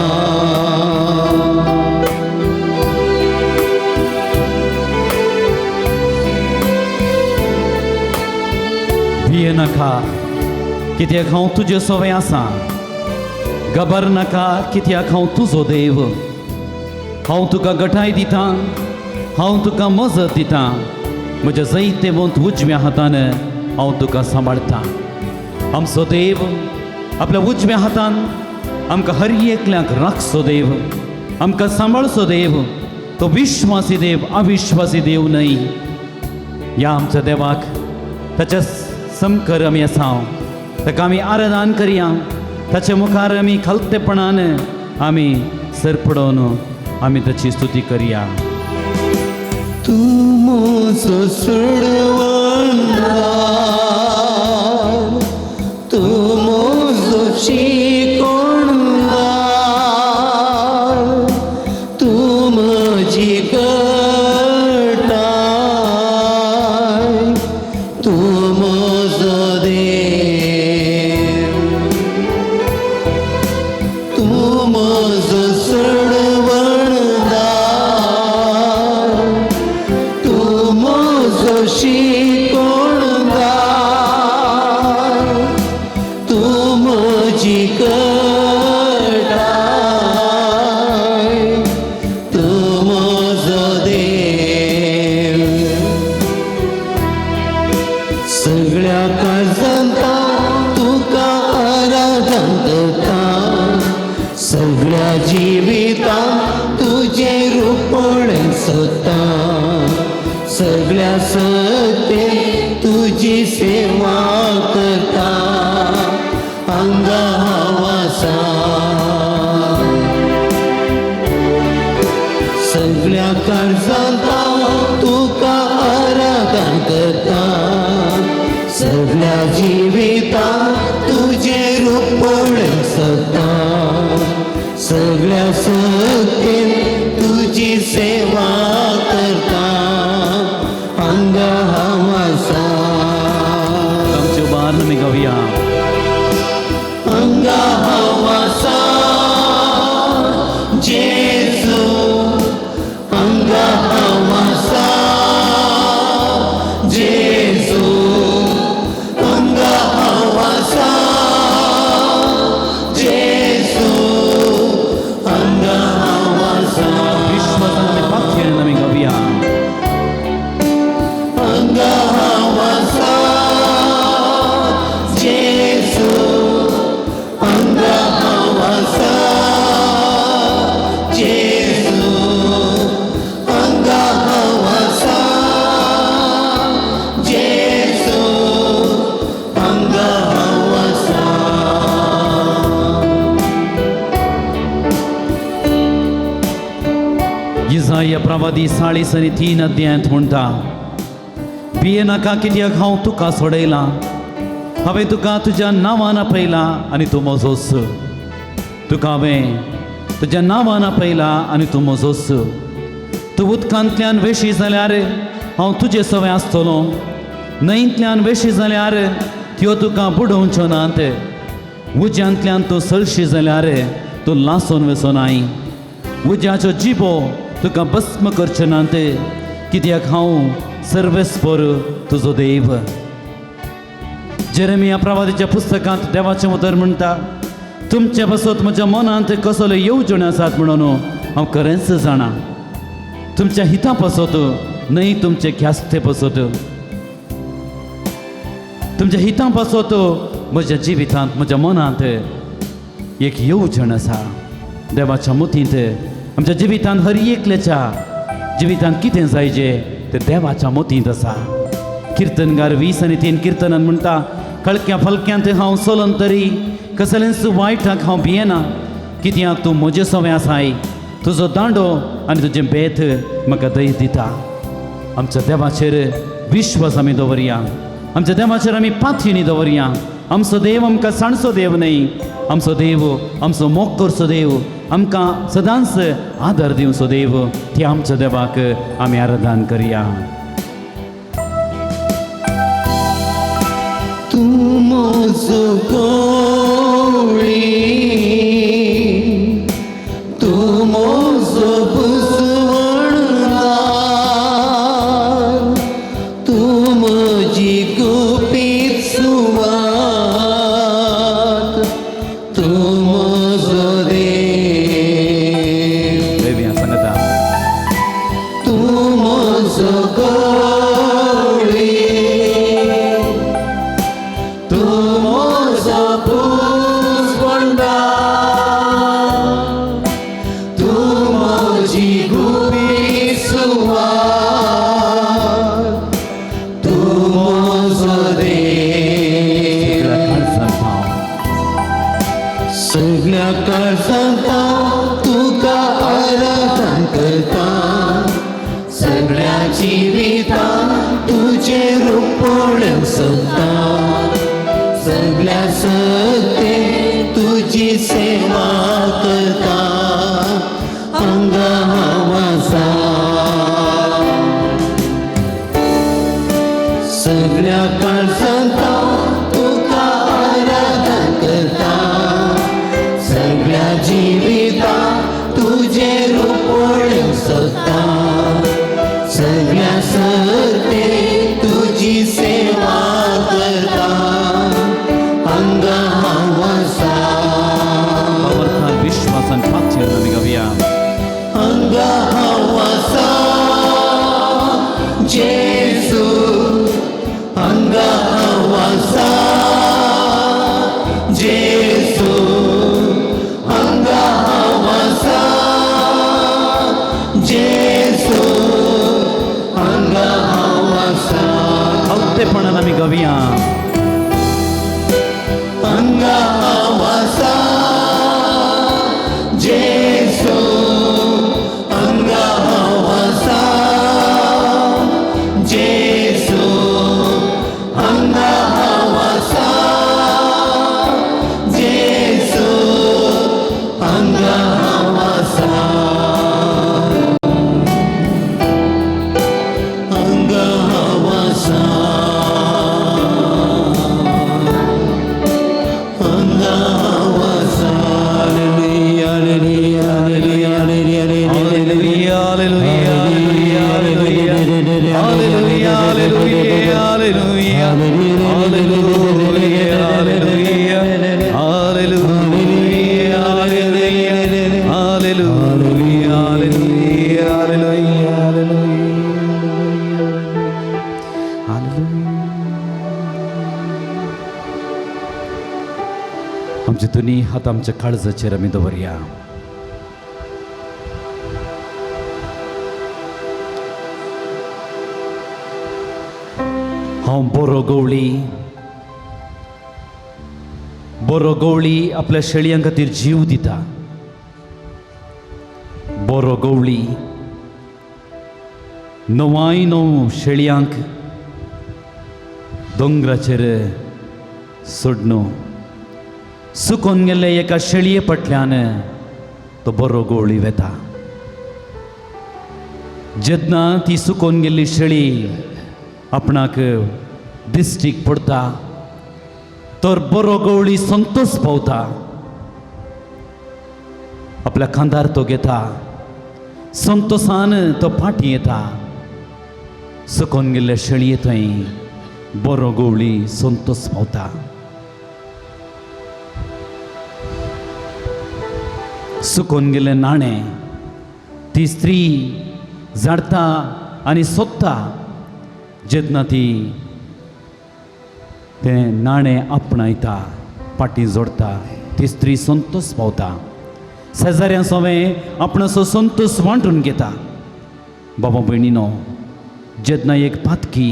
भिये नाका कित्याक हांव तुजे सोवे आसा, घबर नाका कित्याक हांव तुजो देव, हांव तुका गठाय दिता, हांव तुका मजत दिता, म्हज्या जैतेवंत उजव्या हातान हांव तुका सांबाळटा. आमचो देव आपल्या उजव्या हातान आमकां हर एकल्याक राखचो देव, आमकां सांबाळचो देव, तो विश्वासी देव, अविश्वासी देव न्हय. ह्या आमच्या देवाक ताच्या समकर आमी आसा, ताका आमी आराधन करया, ताच्या मुखार आमी खालतेपणान आमी सरपडोवन आमी ताची स्तुती करया. तूं म्हजो सोडवणदार, तूं म्हजो शिकोणदार, तूं म्हजी गटाय, तूं म्हजो देव, तूं म्हजो सोडवणदार, तूं म्हजो शिकोणदार, सोदता, सगळ्या सत्ते तुजी सेवा करता, हांगा हांव आसा। सगळ्या काळजांत हांव तुका आराधन करता, सगळ्या जिवितांत तुजें रूप पळोवंक सोदता, सगळ्या सत्तेन तुजी सेवा करता, हांगा हांव आसा। आमच्यो बार आमी गावया। हांगा हांव आसा जेजू, हांगा हांव आसा जेजू, हांगा हांव आसा जेजू, हांगा हांव आसा। विश्वासान आमी पातयेन आमी गावया। हांगा हांव आसा जेजू, हांगा हांव आसा जेजू, हांगा हांव आसा जेजू, हांगा हांव आसा। इजाया प्रवादी 43 अध्यायांत म्हणटा, भियेनाका कित्याक हांव तुका सोडयलां, हांवें तुका तुज्या नांवान आपयला आनी तूं म्हजोच, तुका हांवें तुज्या नांवान आपयला आनी तूं म्हजोच। तूं उदकांतल्यान वेशी जाल्यार हांव तुजे सवें आसतलो, न्हंयंतल्यान वेशी जाल्यार त्यो तुका बुडोवच्यो नात, उज्यांतल्यान तूं सळशी जाल्यार तूं लासून वचो नाय, उज्याच्यो जिबो तुका भस्म करच्यो नात, कित्याक हांव सर्वेस्पर तुजो देव। जेरेमिया प्रवादीच्या पुस्तकांत देवाचें उतर म्हणटा, तुमचे पासत म्हज्या मनांत कसल्यो येवजण्यो आसात म्हणून हांव खरेंच जाणा, तुमच्या हिता पासत न्हय तुमचे ख्यास्ते पासत, तुमच्या हिता पासत म्हज्या जिवितांत म्हज्या मनांत एक येवजण आसा। देवाच्या मतींत आमच्या जिवितांत हर एकल्याच्या जिवितांत कितें जायजें तें देवाच्या मतींत आसा। किर्तनगार 20 आणि 3 किर्तनान म्हणटा, कळक्या फलक्यांत हांव चलोन तरी कसलेंच वायटाक हांव भियेना, कित्याक तूं म्हजे सवें आसाय, तुजो दांडो आनी तुजें बेत म्हाका दय दिता। आमच्या देवाचेर विश्वास आमी दवरया, आमच्या देवाचेर आमी पातयेनी दवरया। आमचो देव आमकां सांडचो देव न्हय, आमचो देव आमचो मोग करचो देव, आमकां सदांच आदार दिवचो देव, ती आमच्या देवाक आमी आराधन करया। तूं म्हजो गोळी, तूं म्हजो बुजवणदार, तूं म्हजी गुपीत सुवात, तूं म्हजो देव। देवया सांगता, तूं म्हजो गोळी, तूं म्हजो पुजवणदार, तूं म्हजी गुपीत सुवात, तूं म्हजो देव। सगळ्या काळजांत हांव सगळ्या काळजांत हांव तुका आराधन करता, सगळ्या जिवितांत तुजें रूप पळोवंक सोदता, सगळ्या सत्तेन तुजी सेवा करता, हांगा हांव आसा। सगळ्या काळजांत हांव तुका आराधन करता, सगळ्या जिवितांत तुजें रूप पळोवंक सोदता, सगळ्या सत्तेन तुजी सेवा करता, हांगा हांव आसा। भावार्थान विश्वासान पातयेन आमी गावया। हांगा हांव आसा जेजू, हांगा हांव आसा जेजू, हांगा हांव आसा जेजू, गावया. हांगा हांव आसा जेजू, हांगा हांव आसा जेजू, हांगा हांव आसा जेजू, हांगा हांव आसा, हांगा हांव आसा, हांगा हांव आसा. Hallelujah, hallelujah, hallelujah, hallelujah, hallelujah, hallelujah, hallelujah, hallelujah, hallelujah, hallelujah, hallelujah, hallelujah, hallelujah, hallelujah. आमचे दोनी हात आमच्या काळजाचेर आमी दवरया. हांव बरो गवळी, बरो गवळी आपल्या शेळयां खातीर जीव दिता. बरो गवळी णवाय णव शेळयांक दोंगराचेर सोडणू सुकोन गेल्ले एका शेळये फाटल्यान तो बरो गवळी वेता. जेन्ना ती सुकोन गेल्ली शेळी आपणाक दिश्टीक पडटा तर बरो गवळी संतोष पावता. आपल्या खांदार तो घेता, संतोषान तो फाटीं येता. सुकोन गेल्ले शेळये थंय बरो गवळी संतोष पावता. सुकोन गेल्लें नाणें ती स्त्री झाडटा आनी सोदता. जेन्ना ती तें नाणें आपणायता, फाटीं जोडटा, ती स्त्री संतोष पावता. शेजाऱ्यां सोवें आपणाचो संतोष वांटून घेता. बाबा भयणीनो, जेन्ना एक पातकी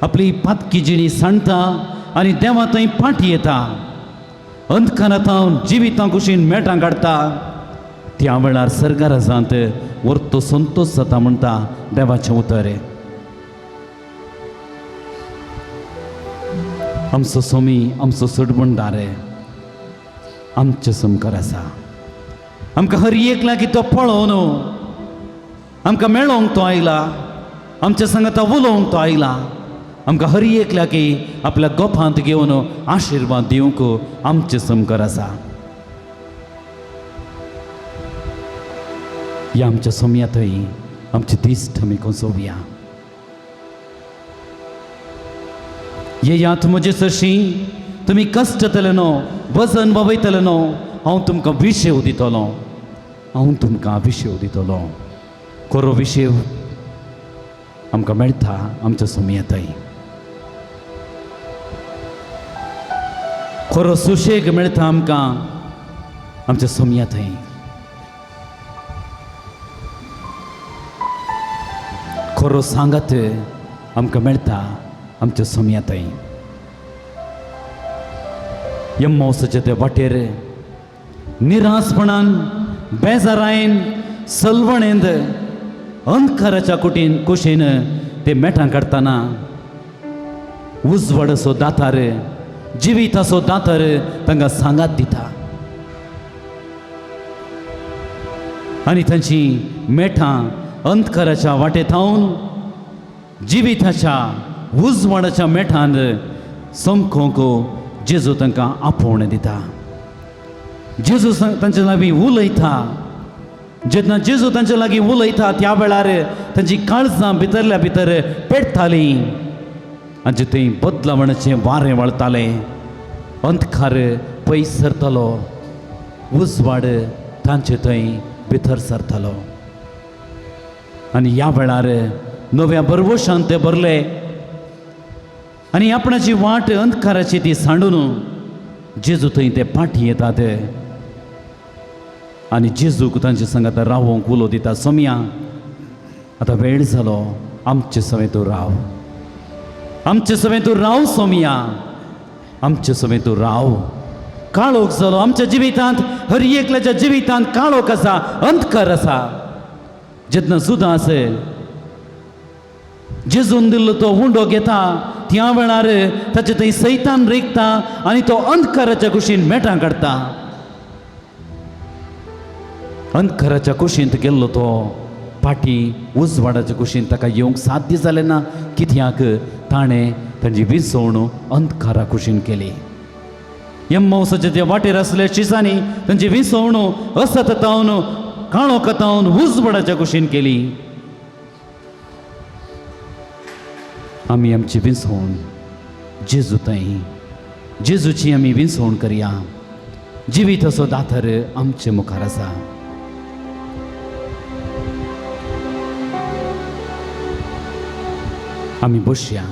आपली पातकी जिणी सांडटा आनी देवा थंय फाटीं येता, अंधकारांत जिवितां कुशीन मेटां काडटा, त्या वेळार सर्गाराजांत वर्तो संतोष जाता म्हणटा देवाचें उतर. आमचो स्वामी, आमचो सोडबंडार आमचे समकार आसा. आमकां हर एक लागीं तो पळोवन आमकां मेळोवंक तो आयला, आमच्या सांगाता उलोवंक तो आयला. आमकां हर एक लागीं आपल्या गोपांत घेवन आशिर्वाद दिवंक आमचे समकार आसा. ह्या आमच्या सोम्यांतय आमची दिश्ट आमी कोसोवया. येयात म्हजे सरशी तुमी कश्टतले न्हू, वजन वयतले न्हू, हांव तुमकां विशेव दितलो, हांव तुमकां विशेव दितलो. खरो विशेव आमकां मेळटा आमच्या सोम्यांतय. खरो सुशेग मेळटा आमकां आमच्या सोम्यांतय. खरो सांगात आमकां मेळटा आमच्या सोम्यांतय. यम्मोसाचे ते वाटेर निरासपणान, बेजारायन, सलवणेंत, अंधकाराच्या कुटीन कुशीन ते मेटां काडटना उजवाडाचो दातार, जिविताचो दातार तांकां सांगात दिता आनी तांची मेठां अंधकाराच्या वाटे थावन जिविताच्या उजवाडाच्या मेठान समकोंक जेजू तांकां आपोवणें दिता. जेजू तांचे लागीं उलयता. जेन्ना जेजू तांचे लागीं उलयता त्या वेळार तांची काळजां भितरल्या भितर पेटतालीं आनी थंय बदलावणाचें वारें वळतालें. अंधकार पयस सरतालो, उजवाड तांचे थंय भितर सरतालो. आनी ह्या वेळार नव्या भरवशान ते भरले आनी आपणाची वाट अंधकाराची ती सांडून जेजू थंय ते फाटीं येतात आनी जेजूक तांचे सांगात रावोंक उलो दिता. सोमया, आतां वेळ जालो, आमचे सवें तूं राव. आमचे समें तूं राव सोमया, आमचे समें तूं राव। काळोख जालो आमच्या जिवितांत, हर एकल्याच्या जिवितांत काळोख आसा, अंधकार आसा। जेन्ना जुदास जेजून दिल्लो तो उंडो घेता त्या वेळार ताचे थंय सैतान रिगता आनी तो अंधकाराच्या कुशीन मेटां काडटा। अंधकाराच्या कुशींत गेल्लो तो पाटी उजवाडाच्या कुशीन ताका येवंक साध्य जालें ना, कित्याक ताणें तांची विसवण अंधकारा कुशीन केली। एम्मावसाचे ते वाटेर आसले शिसांनी तांची विसवण असततावन काळो कतावन उजवाडाच्या कुशीन केली। आमी आमची विसवण जेजू थंय, जेजूची आमी विसवण करया। जिवीत असो दाथर आमचे मुखार आसा। आमी बसया।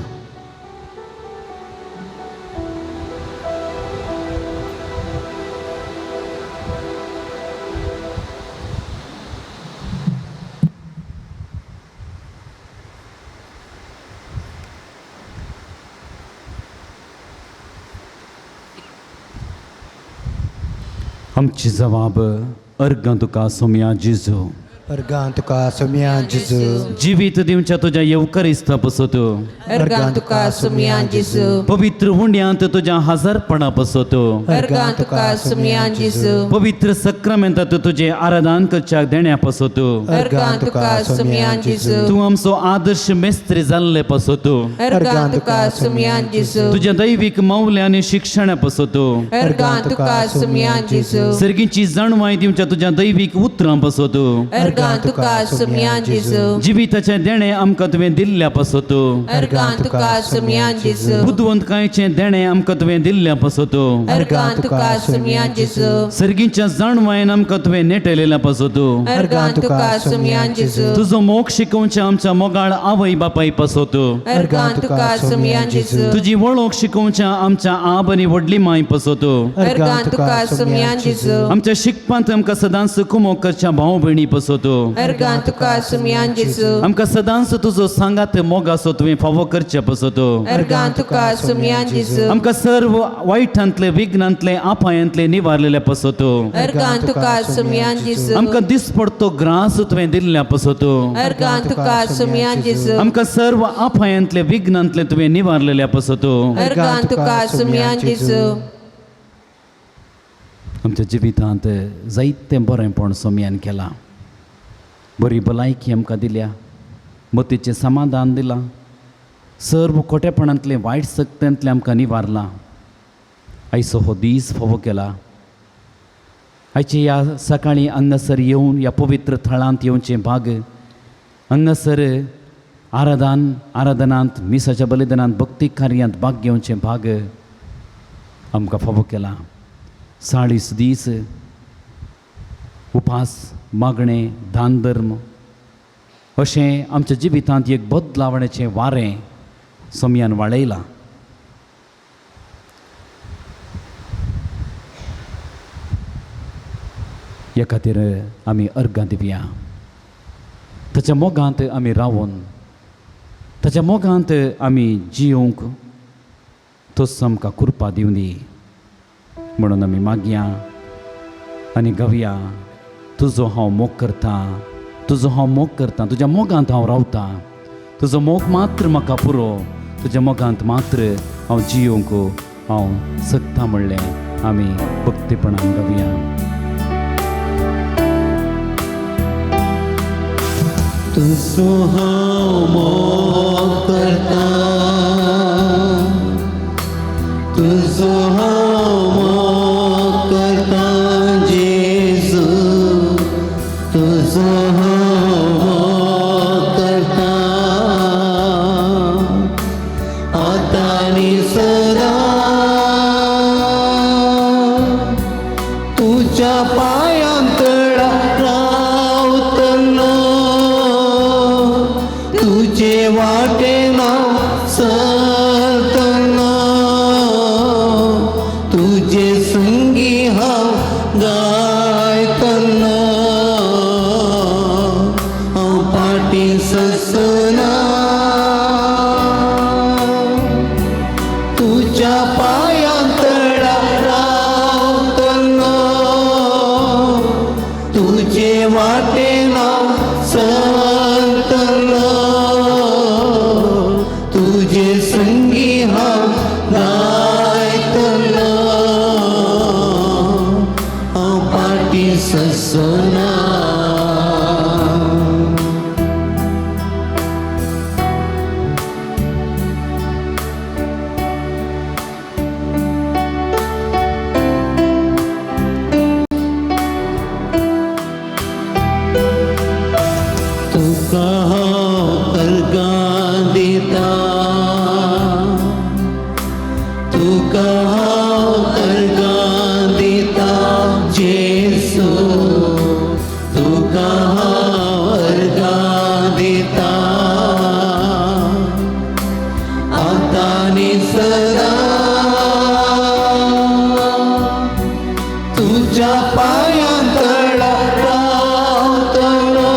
आमची जबाब अर्गां तुका सोम्या जेजू, अर्गां तुका सोम्या जेजू, जिवीत दिवच्या तुज्या येवकरिस्ता पसत, अर्गां तुका सोम्या जेजू, पवित्र हुंड्यांत तुज्या हजारपणा पसत, अर्गां तुका सोम्या जेजू, पवित्र सक्रामेंतात तुजें आराधन करच्या देण्या पसत, अर्गां तुका सोम्या जेजू, तूं आमचो आदर्श मेस्त्री जाल्ले पसत, अर्गां तुका सोम्या जेजू, तुज्या दैवीक मौल्य आनी शिक्षणा पसत, अर्गां तुका सोम्या जेजू, सर्गीची जाणवाय दिवच्या तुज्या दैवीक उतरां पसत, अर्गां तुका सोम्या जेजू, जिविताचें देणें आमकां तुवें दिल्ल्या पसत, अर्गां तुका सोम्या जेजू, बुदवंतकायेचें देणें आमकां तुवें दिल्ल्या पसत, अर्गां तुका सोम्या जेजू, सर्गीच्या जाणवायेन आमकां तुवें नेटयलेल्या पसत, अर्गां तुका सोम्या जेजू, तुजो मोग शिकोवच्या आमच्या मोगाळ आवय बापाय पसत, अर्गां तुका सोम्या जेजू, तुजी वळख शिकोवच्या आमच्या आब आनी व्हडली माय पसत, अर्गां तुका सोम्या जेजू, आमच्या शिकपांत आमकां सदांच कुमोक करच्या भाव भयणी पसत, अर्गां तुका सोम्या जेजू, आमकां सदांच तुजो सांगात मोगाचो तुवें फावो करचे पसत, अर्गां तुका सोम्या जेजू, आमकां सर्व वायटांतले विघ्नांतले अपायांतले निवारलेले पसत, अर्गां तुका सोम्या जेजू, आमकां दिसपडतो ग्रास तुवें दिल्ल्या पसत, अर्गां तुका सोम्या जेजू, आमकां सर्व अपायांतले विघ्नांतले तुवें निवारलेल्या पसत, अर्गां तुका सोम्या जेजू। आमच्या जिवितांत जायतें बरेंपण सोम्यान केलां, बरी भलायकी आमकां दिल्या, मतीचें समाधान दिलां, सर्व खोटेपणांतलें वायट सक्त्यांतलें आमकां निवारलां। आयचो हो दीस फावो केला। आयचे ह्या सकाळीं हांगासर येवन ह्या पवित्र थळांत येवचें भाग, हांगासर आराधनांत मिसाच्या बलिदानांत भक्ती कार्यांत भाग घेवचें भाग आमकां फावो केला। 40 दीस उपास मागणें दान धर्म अशें आमच्या जिवितांत एक बदलावण्याचें वारें सोम्यान वाळयलां। ह्या खातीर आमी अर्गां दिवया, ताच्या मोगांत आमी रावून ताच्या मोगांत आमी जियोंक तोच आमकां कृपा दिवंदी म्हणून आमी मागया आनी गावया। तुजो हांव मोग करता, तुजो हांव मोग करता, तुज्या मोगांत हांव रावता, तुजो मोग मात्र म्हाका पुरो, तुज्या मोगांत मात्र हांव जियोंक हांव शकता म्हणलें आमी भक्तीपणान गावया। तुजो हांव मोग करता, तुजो हांव मोग करता जेजू, तुजो हांव मोग करता आतां आनी सदां, तुज्या पांयां तळा रावतलो, तुजे वाटेन हांव चलतलो, तुजे संगी हांव गायतलो, हांव सरतलो तुजे संगी हांव गायतलो हांव फाटीं ससना. तुका हांव अर्गां दिता तुका हांव अर्गां दिता जेसू तुका हांव अर्गां दिता आतां आनी सदां तुज्या पांयां तळा रावतलो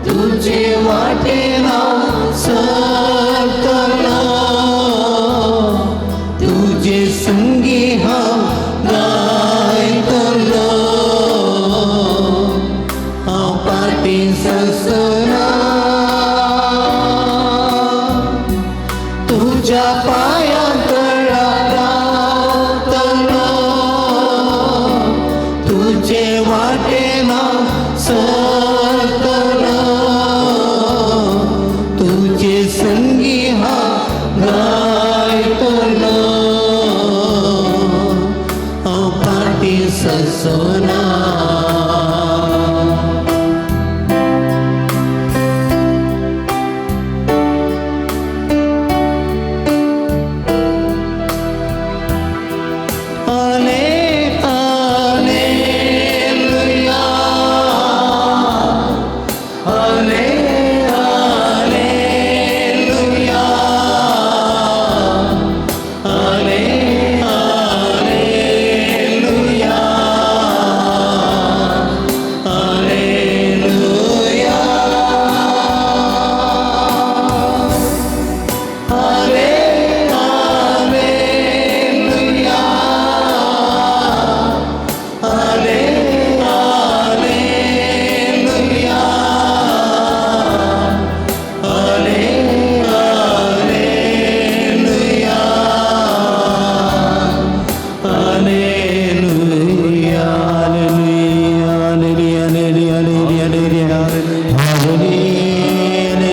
तुजे वाटेन हांव सरतलो तुजे संगी हांव गायतलो हांव फाटीं ससना तुज्या पांयां तळा रावतलो तुजे वाटेन हांव सरतलो तुजे संगी हांव गायतलो हांव फाटीं ससना. आले आलेलुया आले आलेलुया आले आलेलुया आलेलुया आले आलेलुया आले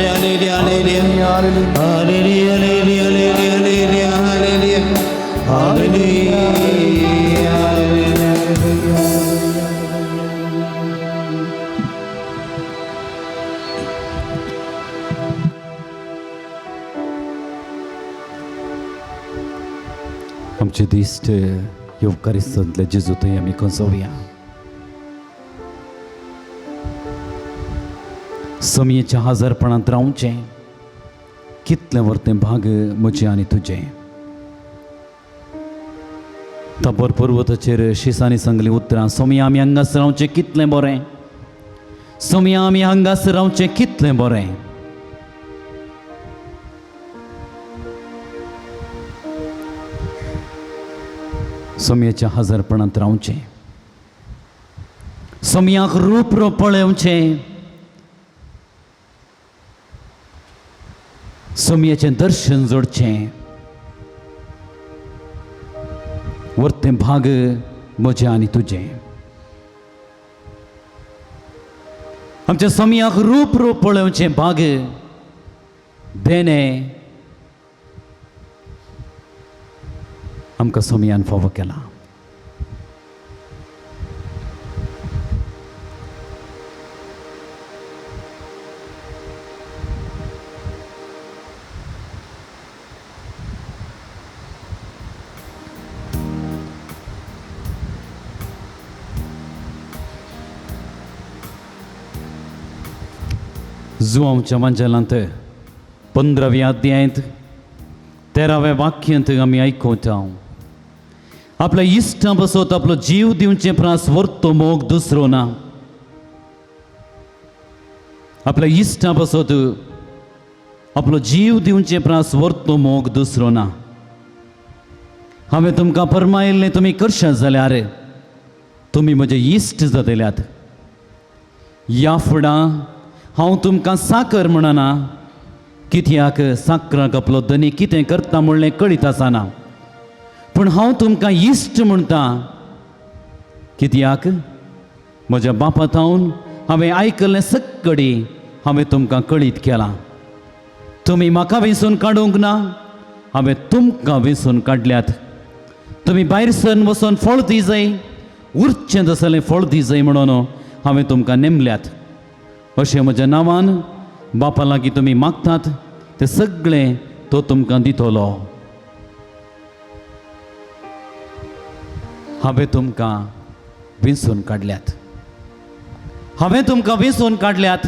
आलेलुया आले आलेलुया आलेलुया आलेलुया आलेलुया आलेलुया आलेलुया आलेलुया आलेलुया आलेलुया. आमचे दिश्ट येवकारिस्तांतले जेजू थंय आमी खंचोवया. समयेच्या हजारपणांत रावचें कितलें वर्तें भाग म्हजें आनी तुजें. तबर पर्वताचेर शिसांनी सांगलीं उतरां सोमया आमी हांगासर रावचें कितलें बरें सोमया आमी हांगासर रावचें कितलें बरें. सोमयेच्या हजारपणांत रावचें सोमयाक रूप रूप पळोवचें सोमयेचें दर्शन जोडचें वर्तें भाग म्हजें आनी तुजें. आमच्या सोमयाक रूप रूप पळोवचें भाग देणें आमकां सोमयान फावो केलां. जुवांच्या मंजलांत 15व्या अध्यायांत 13व्या वाक्यांत आमी आयकता आपल्या इश्टां पासत आपलो जीव दिवचे प्रास व्हरतो मोग दुसरो ना. आपल्या इश्टां पासत आपलो जीव दिवचे प्रास व्हरतो मोग दुसरो ना. हांवें तुमकां फर्मायिल्लें तुमी करशात जाल्यार तुमी म्हजे इश्ट जातल्यात. ह्या फुडां हांव तुमकां साकर म्हणना, कित्याक साकराक आपलो धनी कितें करता म्हणलें कळीत आसना, पूण हांव तुमकां इश्ट म्हणटा, कित्याक म्हज्या बापा थावन हांवें आयकल्लें सक्कडी हांवें तुमकां कळीत केलां. तुमी म्हाका वेंचून काडूंक ना, हांवें तुमकां वेंचून काडल्यात. तुमी भायर सरन वचून फळ दिजय, उरचें तसलें फळ दिजय म्हणून हांवें तुमकां नेमल्यात. अशें म्हज्या नांवान बापा लागीं तुमी मागतात तें सगळें तो तुमकां दितलो. हांवें तुमकां वेंचून काडल्यात, हांवें तुमकां वेंचून काडल्यात.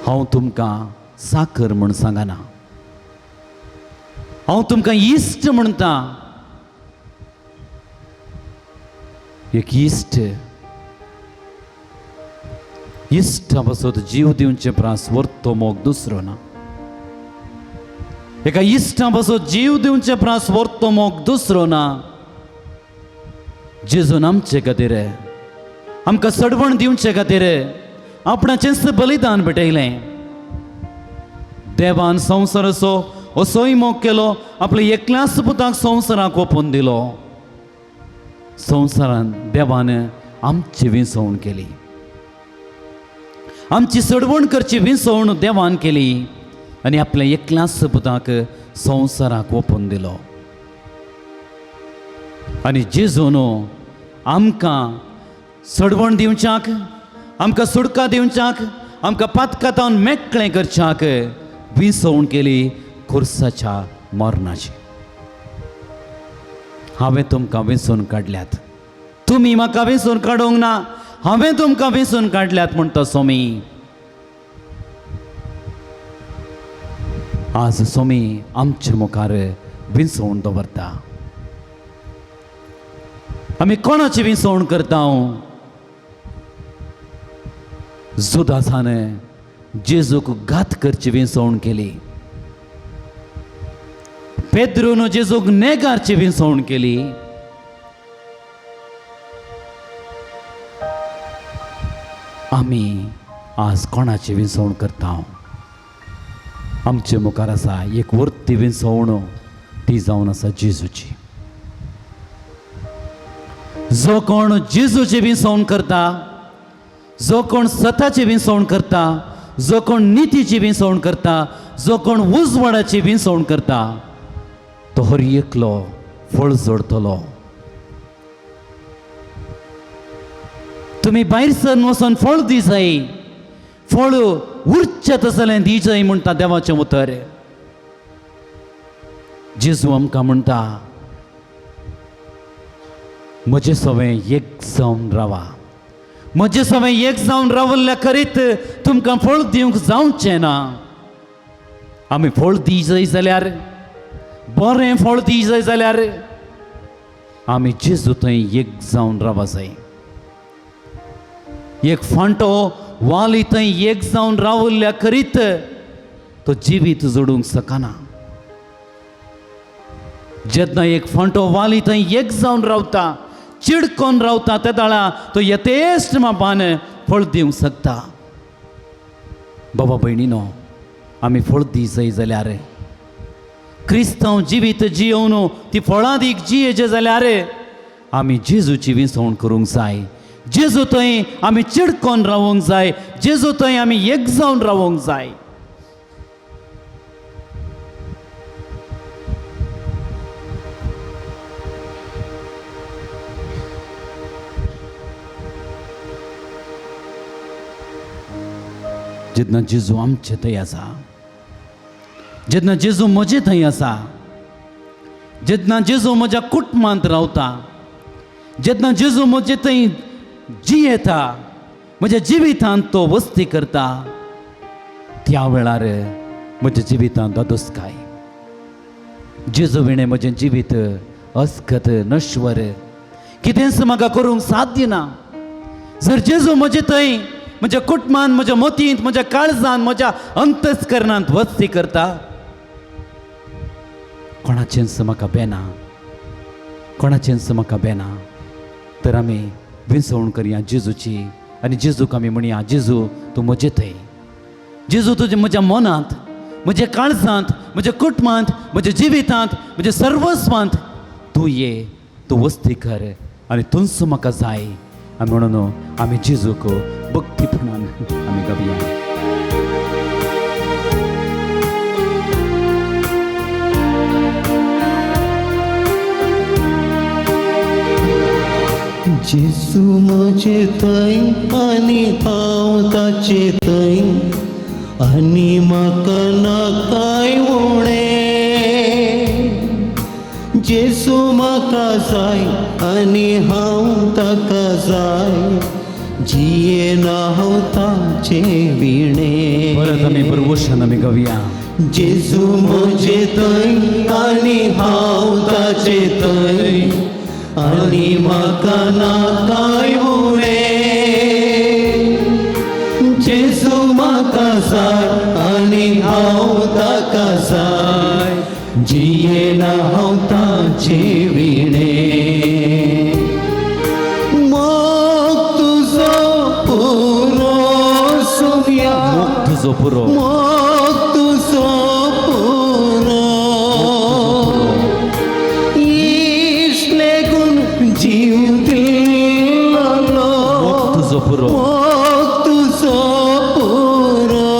हांव तुमकां साकर म्हूण सांगना, हांव तुमकां इश्ट म्हणटा. एक इश्ट इश्टा पासत जीव दिवचे प्रास व्हरतो मोग दुसरो ना. एका इश्टा पासत जीव दिवचे प्रास व्हरतो मोग दुसरो ना. जेजून आमचे खातीर, आमकां सडवण दिवचे खातीर आपणाचेंच बलिदान भेटयलें. देवान संवसाराचो असोय मोग केलो, आपल्या एकल्याच पुताक संवसाराक ओपून दिलो. संवसारान देवान आमची विंसवण केली, आमची सडवण करची विंसवण देवान केली आनी आपल्या एकल्याच पुताक संवसाराक ओपून दिलो. आनी जेजून आमकां सडवण दिवच्याक, आमकां सुडका दिवच्याक, आमकां पातकातावन मेकळें करच्याक विंसवण केली खुर्साच्या मरणाची. हांवें तुमकां वेंचून काडल्यात, तुमी म्हाका वेंचून काडूंक ना, हांवें तुमकां वेंचून काडल्यात म्हणटा स्वामी. आज स्वामी आमचे मुखार विंचवण दवरता. आमी कोणाची विंचवण करता? जुदासान जेजूक घात करची विंचवण केली, पेद्रून जेजूक नेगारची विंचवण केली. आमी आज कोणाची विंचवण करता? आमचे मुखार आसा एक वर्ती विंचवण, ती जावन आसा जेजूची. जो कोण जेजूची विंचवण करता, जो कोण सताची विंचवण करता, जो कोण नितीची विंचवण करता, जो कोण उजवाडाची विंचवण करता, तो हर एकलो फळ जोडटलो. तुमी भायर सरन वचून फळ दिजाय, फळ उरचें तसलें दिजाय म्हणटा देवाचें उतर. जेजू आमकां म्हणटा, म्हजें सवें एक जावन रावा, म्हजें सवें एक जावन रावल्ल्या करीत तुमकां फळ दिवंक जावचें ना. आमी फळ दिजाय जाल्यार, बरें फळ दिजाय जाल्यार आमी जेजू थंय एक जावन रावा जाय. एक फांटो वाली थंय एक जावन रावल्ल्या करीत तो जिवीत जोडूंक शकना. जेन्ना एक फांटो वाली थंय एक जावन रावता, चिडकोन रावता, तेदाळा तो यथेश्ट मापान फळ दिवंक शकता. बाबा भयणीनो, आमी फळ दिजाय जाल्यार, क्रिस्तांव जिवीत जियोवन ती फळादीक जियेचे जाल्यार आमी जेजूची विंचवण करूंक जाय. जेजू थंय आमी चिडकोन रावंक जाय, जेजू थंय आमी एक जावन रावंक जाय. जेन्ना जेजू आमचे थंय आसा, जेन्ना जेजू म्हजे थंय आसा, जेन्ना जेजू म्हज्या कुटुंबांत रावता, जेन्ना जेजू म्हजे थंय जियेता, म्हज्या जिवितांत तो वस्ती करता, त्या वेळार म्हज्या जिवितांत दादोसकाय. जेजू विणें म्हजें जिवीत अस्कत नश्वर, कितेंच म्हाका करूंक साध्य ना. जर जेजू म्हजे थंय म्हज्या कुटुंबान, म्हज्या मतींत, म्हज्या काळजान, म्हज्या अंतस्करणांत वस्ती करता, कोणाचेंच म्हाका बेना. कोणाचेंच म्हाका बेना. तर आमी विंचवण करया जेजूची आनी जेजूक आमी म्हणया, जेजू तूं म्हजे थंय, जेजू तुजे म्हज्या मनांत, म्हज्या काळजांत, म्हज्या कुटुंबांत, म्हज्या जिवितांत, म्हज्या सर्वस्वांत तूं ये, तूं वस्ती कर आनी तूंच म्हाका जाय. आनी म्हणून आमी जेजूक भक्तीपणान आमी गावया. जेजू म्हजे थंय आनी हांव ताचे थंय आनी म्हाका ना कांय उणें. जेजू म्हाका जाय आनी हांव ताका जाय, जियेना हांव ताचे विणें. परत आमी परवशान आमी गावया. जेजू म्हजे थंय आनी हांव ताचे थंय आनी म्हाका ना कांय उणें. जेजू म्हाका जाय आनी हांव ताका जाय, जियेना हांव ताचे विणें. मोग तुजो पुरो सुम्या, मोग तुजो पुरो, मोग तुजो पुरो, इश्ट लेगून जीव दिलो, मोग तुजो पुरो, मोग तुजो पुरो,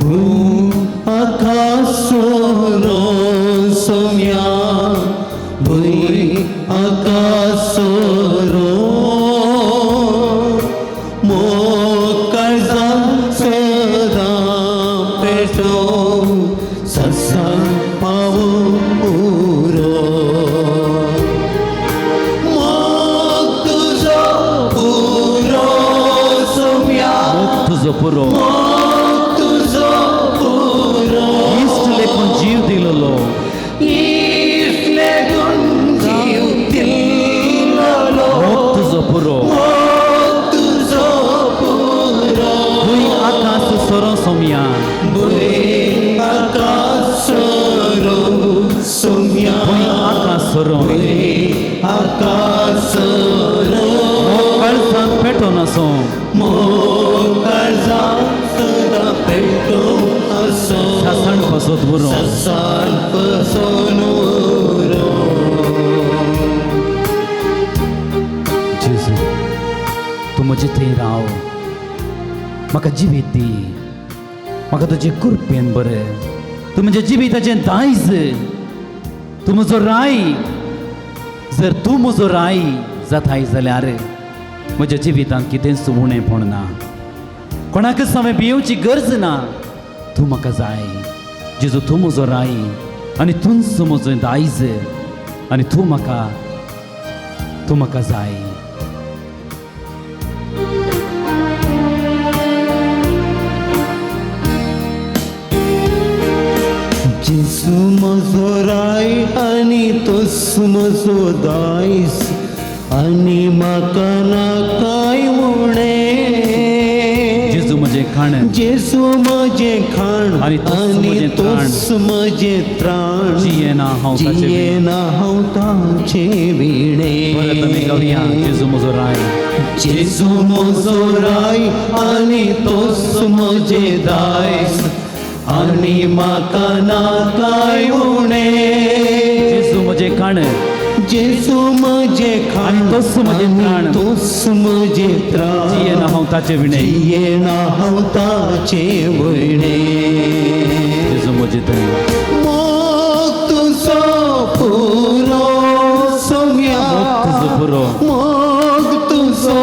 भू आकासोरो सोम्या, भूंय आकासोरो, मोग काळजां सदां पेटो, सत्संग पावो पुरो. मोग तुजो पुरो सोम्या, मोग तुजो पुरो, मोग तुजो पुरो, इश्ट लेखून जीव दिलोलो, इश्ट लेगून जीव दिलोलो, मोग तुजो पुरो, मोग तुजो पुरो, भूंय आकाश सोरो सोम्या, भूंय आकाश सोरो सोम्या, भूंय आकाश सोरो, भूंय आकाश सोरो, मोग काळजांत पेटोवन आसूं, मोग काळजांत सदां पेटोवन आसूं, सासण पासत उरो, ससान पसून उरो. जेजू तूं म्हजे थंय राव, म्हाका जिवीत दी, म्हाका तुजे कृपेन बरें, तूं म्हज्या जिविताचें दायज, तूं म्हजो राय. जर तूं म्हजो राय जाताय जाल्यार म्हज्या जिवितांत कितेंच उणेंपण ना, कोणाकच हांवें भियेवची गरज ना. तूं म्हाका जाय जेजू, तूं म्हजो राय आनी तूंच म्हजो दायज आनी तूं म्हाका जाय. जेजू म्हजो राय आनी तूंच म्हजो दायज आनी म्हाका ना कांय उणें. जेजू म्हजें खाण, जेजू म्हजें खाण आनी तूंच म्हजें त्राण, तूंच म्हजें त्राण, जियेना हांव ताचे विणें. जियेना हांव ताचे विणें. परत आमी गावया, जेजू म्हजो राय, जेजू म्हजो राय आनी तूंच म्हजें दायज आनी म्हाका ना कांय उणें. जेजू म्हजें खाण, जेजू म्हजें खाण आनी तूंच म्हजें त्राण, तूंच म्हजें त्राण, जियेना हांव ताचे विणें, जियेना हांव ताचे विणें. जेजू म्हजें थंय, मोग तुजो पुरो सोम्या, मोग तुजो पुरो, मोग तुजो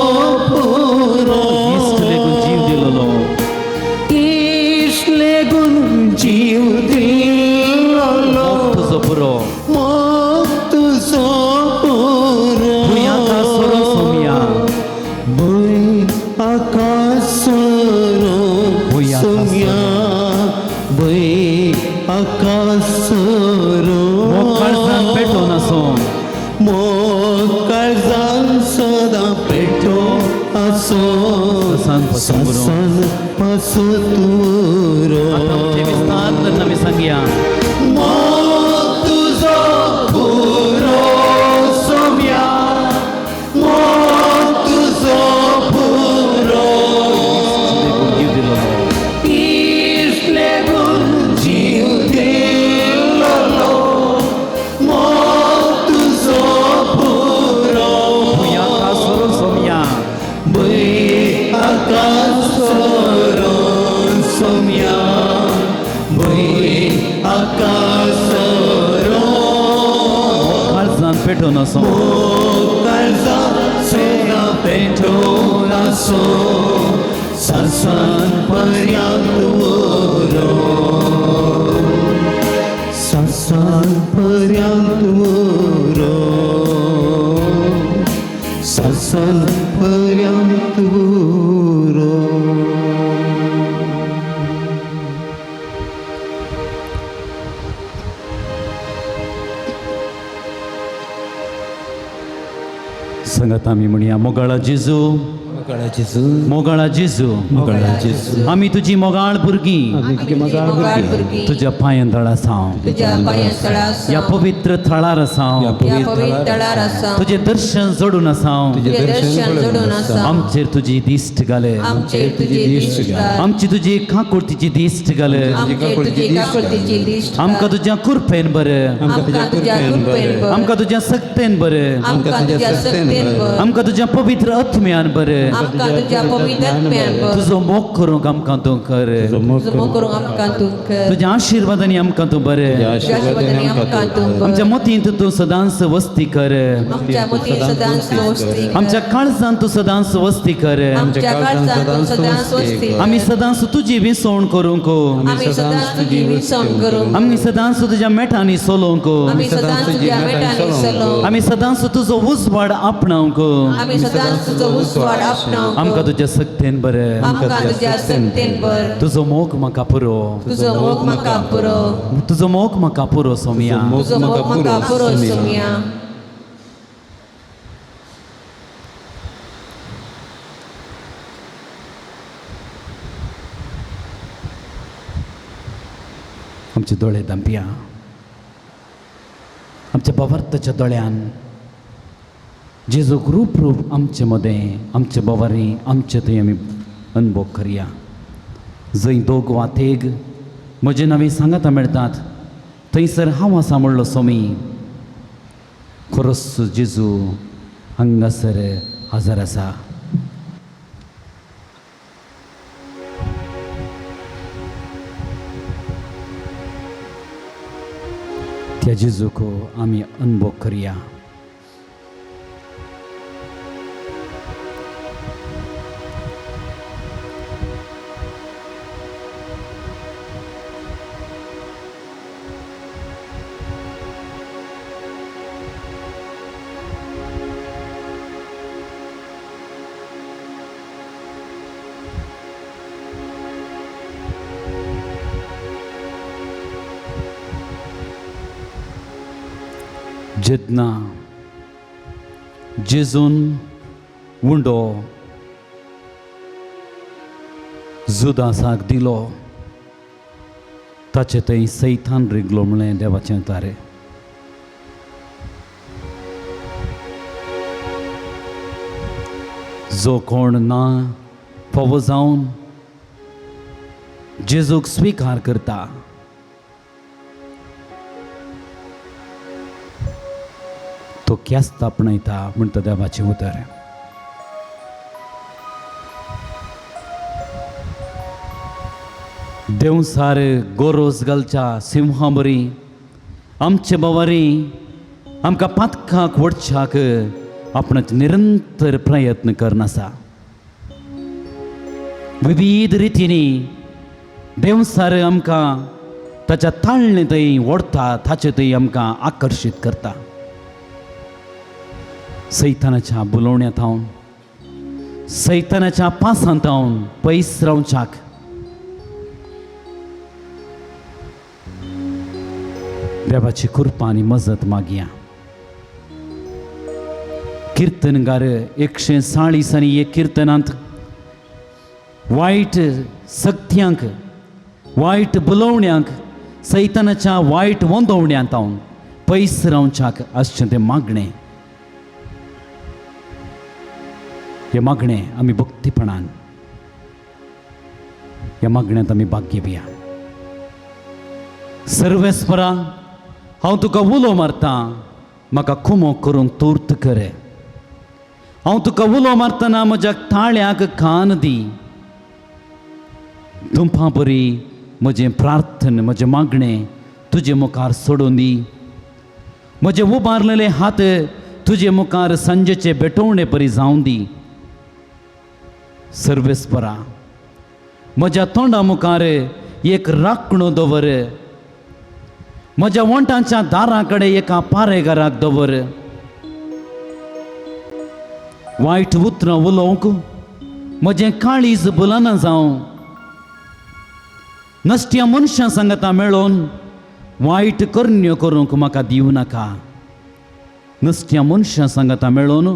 पुरो, इश्ट लेगून जीव दिलोलो, इश्ट लेगून जीव दिलोलो, मोग तुजो पुरो, मोग तुजो पुरो, भूंय आकाश सोरो सोम्या, भूंय आकाश सोरो भूंय आकाश सोम्या, भूंय आकाश सोरो, मोग काळजांत पेटोवन आसूं, मोग काळजांत सदां पेटोवन आसूं, ससान पासून उरो. ससान पासून उरो. आतां आमचें विस्तार करून आमी सांगया, मोग तुजो पुरो पेटोवन आसूं. काळजा सदां पेटोवन आसूं, सासान पर्यांत उरो, सासान पर्यांत उरो, सासान पर्यांत उरो. संगत आमी म्हणया, मोगाळा जेजू, मोगाळा जेजू, मोगाळा जेजू, मोगाळा जेजू, आमी तुजी मोगाळ भुरगीं, आमी तुजी मोगाळ भुरगीं, तुज्या पांयां तळा आसाव, तुज्या पांयां तळा ह्या आसाव, पवित्र थळार आसाव, ह्या पवित्र तळार आसाव, तुजें दर्शन जोडून आसाव, तुजें दर्शन जोडून आसाव, आमचेर तुजी दिश्ट घाले, आमचेर तुजी दिश्ट घाल, आमची तुजी काकुळतीची दिश्ट घाले, आमचेर तुजी काकुळतीची दिश्ट घाल, आमकां तुज्या कृपेन बरें, आमकां तुज्या कृपेन भर, आमकां तुज्या सक्तेन बरें, आमकां तुज्या सक्तेन भर, आमकां तुज्या पवित्र आत्म्यान बरें, आमकां तुज्या पवित्र आत्म्यान भर, तुजो मोग करूंक आमकां तूं कर, तुजो मोग करूंक आमकां तूं कर, तुज्या आशिर्वादांनी आमकां तूं बरें, तुज्या आशिर्वादांनी आमकां तूं भर, आमच्या मतींत तूं सदांच वस्ती कर, आमच्या मतींत सदांच वस्ती कर, आमच्या काळजांत तूं सदांच वस्ती कर, आमच्या काळजांत तूं सदांच वस्ती कर, आमी सदांच तुजी विसवण करूंक, आमी सदांच तुजी विसवण करूंक, आमी सदांच तुज्या मेटांनी चलोवंक, आमी सदांच तुज्या मेटांनी चलोवंक, आमी सदांच तुजो उजवाड आपणावंक, आमी सदांच तुजो उजवाड आपणावंक, आमकां तुज्या सक्तेन बरें, आमकां तुज्या सक्तेन भर, तुजो मोग म्हाका पुरो, तुजो मोग म्हाका पुरो, तुजो मोग म्हाका पुरो सोमया, तुजो मोग म्हाका पुरो सोमया. आमचे दोळे धांपया, आमच्या बाबार्थाच्या दोळ्यान जेजूक रूप रूप आमचे मदें, आमचे बाबारी आमचे थंय आमी अनुभव करया. जंय दोग वा तेग म्हजे नवी सांगाता मेळटात थंयसर हांव आसा म्हणलो स्वामी. खरोच जेजू हांगासर हजर आसा. त्या जेजूक आमी अनुभव करया. जेन्ना जेजून उंडो जुदासाक दिलो ताचे थंय सैतान रिगलो म्हणलें देवाचें तारे. जो कोण ना फावो जावन जेजूक स्विकार करता तो ख्यास्त आपणायता म्हणटा देवाचें उतर. देंवसार गोरोज घालच्या सिंहा बरी आमचे बावारी आमकां पातकाक वडच्याक आपणाचे निरंतर प्रयत्न करनासा. विविध रितींनी देंवसार आमकां ताच्या ताळणे थंय ओडटा, ताचे थंय आमकां आकर्शीत करता. सैतानाच्या बुलोवण्यांत हांव, सैतानाच्या पासांत हांव पयस रावच्याक देवाची कृपा आनी मजत मागया. किर्तनगार 140 आनी एक किर्तनांत वायट सक्त्यांक, वायट बुलोवण्यांक, सैतानाच्या वायट वंदोवण्यांत हांव पयस रावच्याक आसचें तें मागणें. हे मागणें आमी भक्तीपणान ह्या मागण्यांत आमी भाग घेवया. सर्वेस्परा हांव तुका उलो मारता, म्हाका खुमो करूंक तूर्त करे. हांव तुका उलो मारतना म्हज्या ताळ्याक कान दी. तुमकां बरी म्हजें प्रार्थन, म्हजें मागणें तुजे मुखार सोडून दी. म्हजे उबारलेले हात तुजे मुखार सांजेचे भेटवणे परी जावं दी. सर्वेस्परा, म्हज्या तोंडा मुखार एक राखणो दवर, म्हज्या वण्टांच्या दारां कडेन एका पारेगाराक दवर. वायट उतरां उलोवंक म्हजें काळीज भुलना जावं. नश्ट्या मनशां सांगता मेळोवन वायट करण्यो करूंक म्हाका दिवं नाका. नश्ट्या मनशां सांगता मेळोवन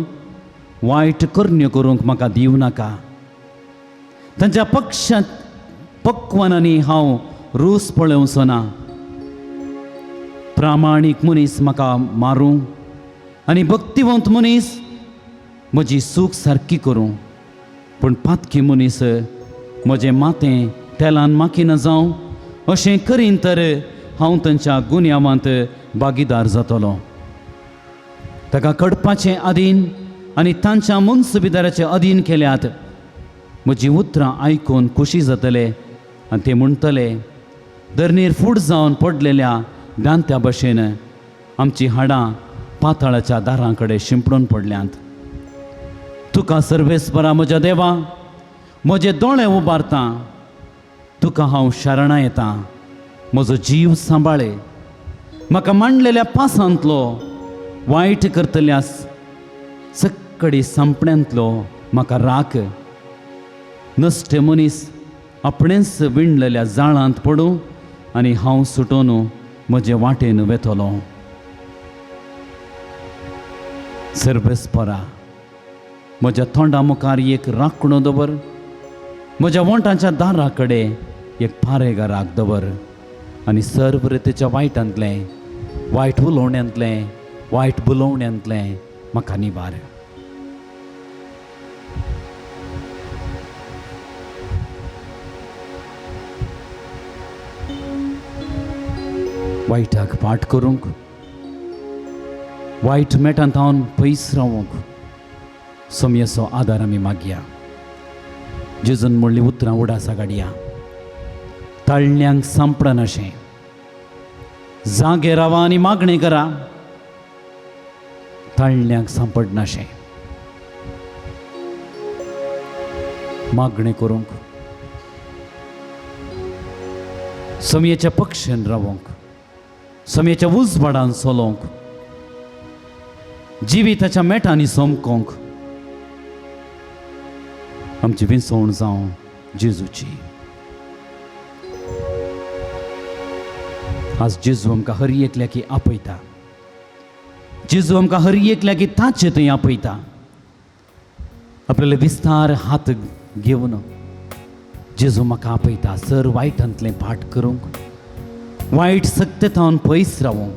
वायट करण्यो करूंक म्हाका दिवं नाका. तांच्या पक्षांत पक्वानांनी हांव रूस पळोवचो ना. प्रामाणीक मनीस म्हाका मारूं आनी भक्तिवंत मनीस म्हजी सूख सारकी करूं, पूण पातकी मनीस म्हजें माथें तेलान माखिना जावं अशें करीन तर हांव तांच्या गुन्यांवांत भागीदार जातलो. ताका कडपाचें अधीन आनी तांच्या मनसुबीदाराचे अधीन केल्यात. म्हजीं उतरां आयकून खोशी जातले आनी ते म्हणटले, धरणीर फूट जावन पडलेल्या दांत्या भशेन आमचीं हाडां पातळाच्या दारां कडेन शिंपडून पडल्यांत. तुका सर्वेस्परा म्हज्या देवा म्हजे दोळे उबारता, तुका हांव शरणां येता. म्हजो जीव सांबाळे, म्हाका मांडलेल्या पासांतलो वायट करतल्या सक्कडी सांपण्यांतलो म्हाका राख. नश्टे मनीस आपणेंच विणलेल्या जाळांत पडूं आनी हांव सुटोन म्हजे वाटेन वेतलो. सर्वेस्परा, म्हज्या तोंडा मुखार एक राखणो दवर, म्हज्या वोंटांच्या दारा कडेन एक पारेगाराक दवर आनी सर्व रितीच्या वायटांतलें, वायट उलोवण्यांतलें, वायट बुलोवण्यांतलें म्हाका निवार. वायटाक पाठ करूंक, वायट मेटांत हांव पयस रावूंक सोमयेचो आदार आमी मागया. जेजून म्हणली उतरां उडासा गाडया, ताळण्यांक सांपडनाशें जागे रावा आनी मागणें करा, ताळण्यांक सांपडनाशें मागणें करूंक, समयेच्या पक्षेन रावोंक, समयेच्या उजवाडान चलोवंक, जिविताच्या मेटांनी सोमकोंक आमची विंचवण जावं जेजूची. आज जेजू आमकां हर एकल्याकी आपयता. जेजू आमकां हर एकल्याकी ताचे थंय आपयता. आपल्याले विस्तार हात घेवन जेजू म्हाका आपयता, सर वायटांतलें पाठ करूंक, वायट सत्य थावन पयस रावूंक,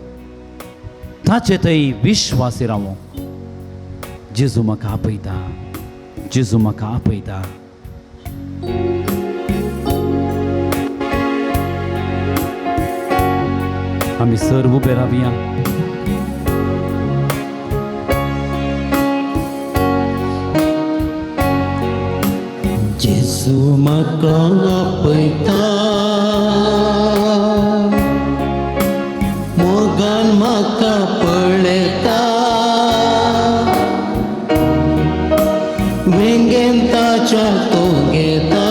ताचे थंय विश्वासी रावूंक. जेजू म्हाका आपयता, जेजू म्हाका आपयता. आमी सर्व उबे रावया. जेजू म्हाका आपयता, मोगान म्हाका पळयता, वेंगेन ताच्या तो घेता,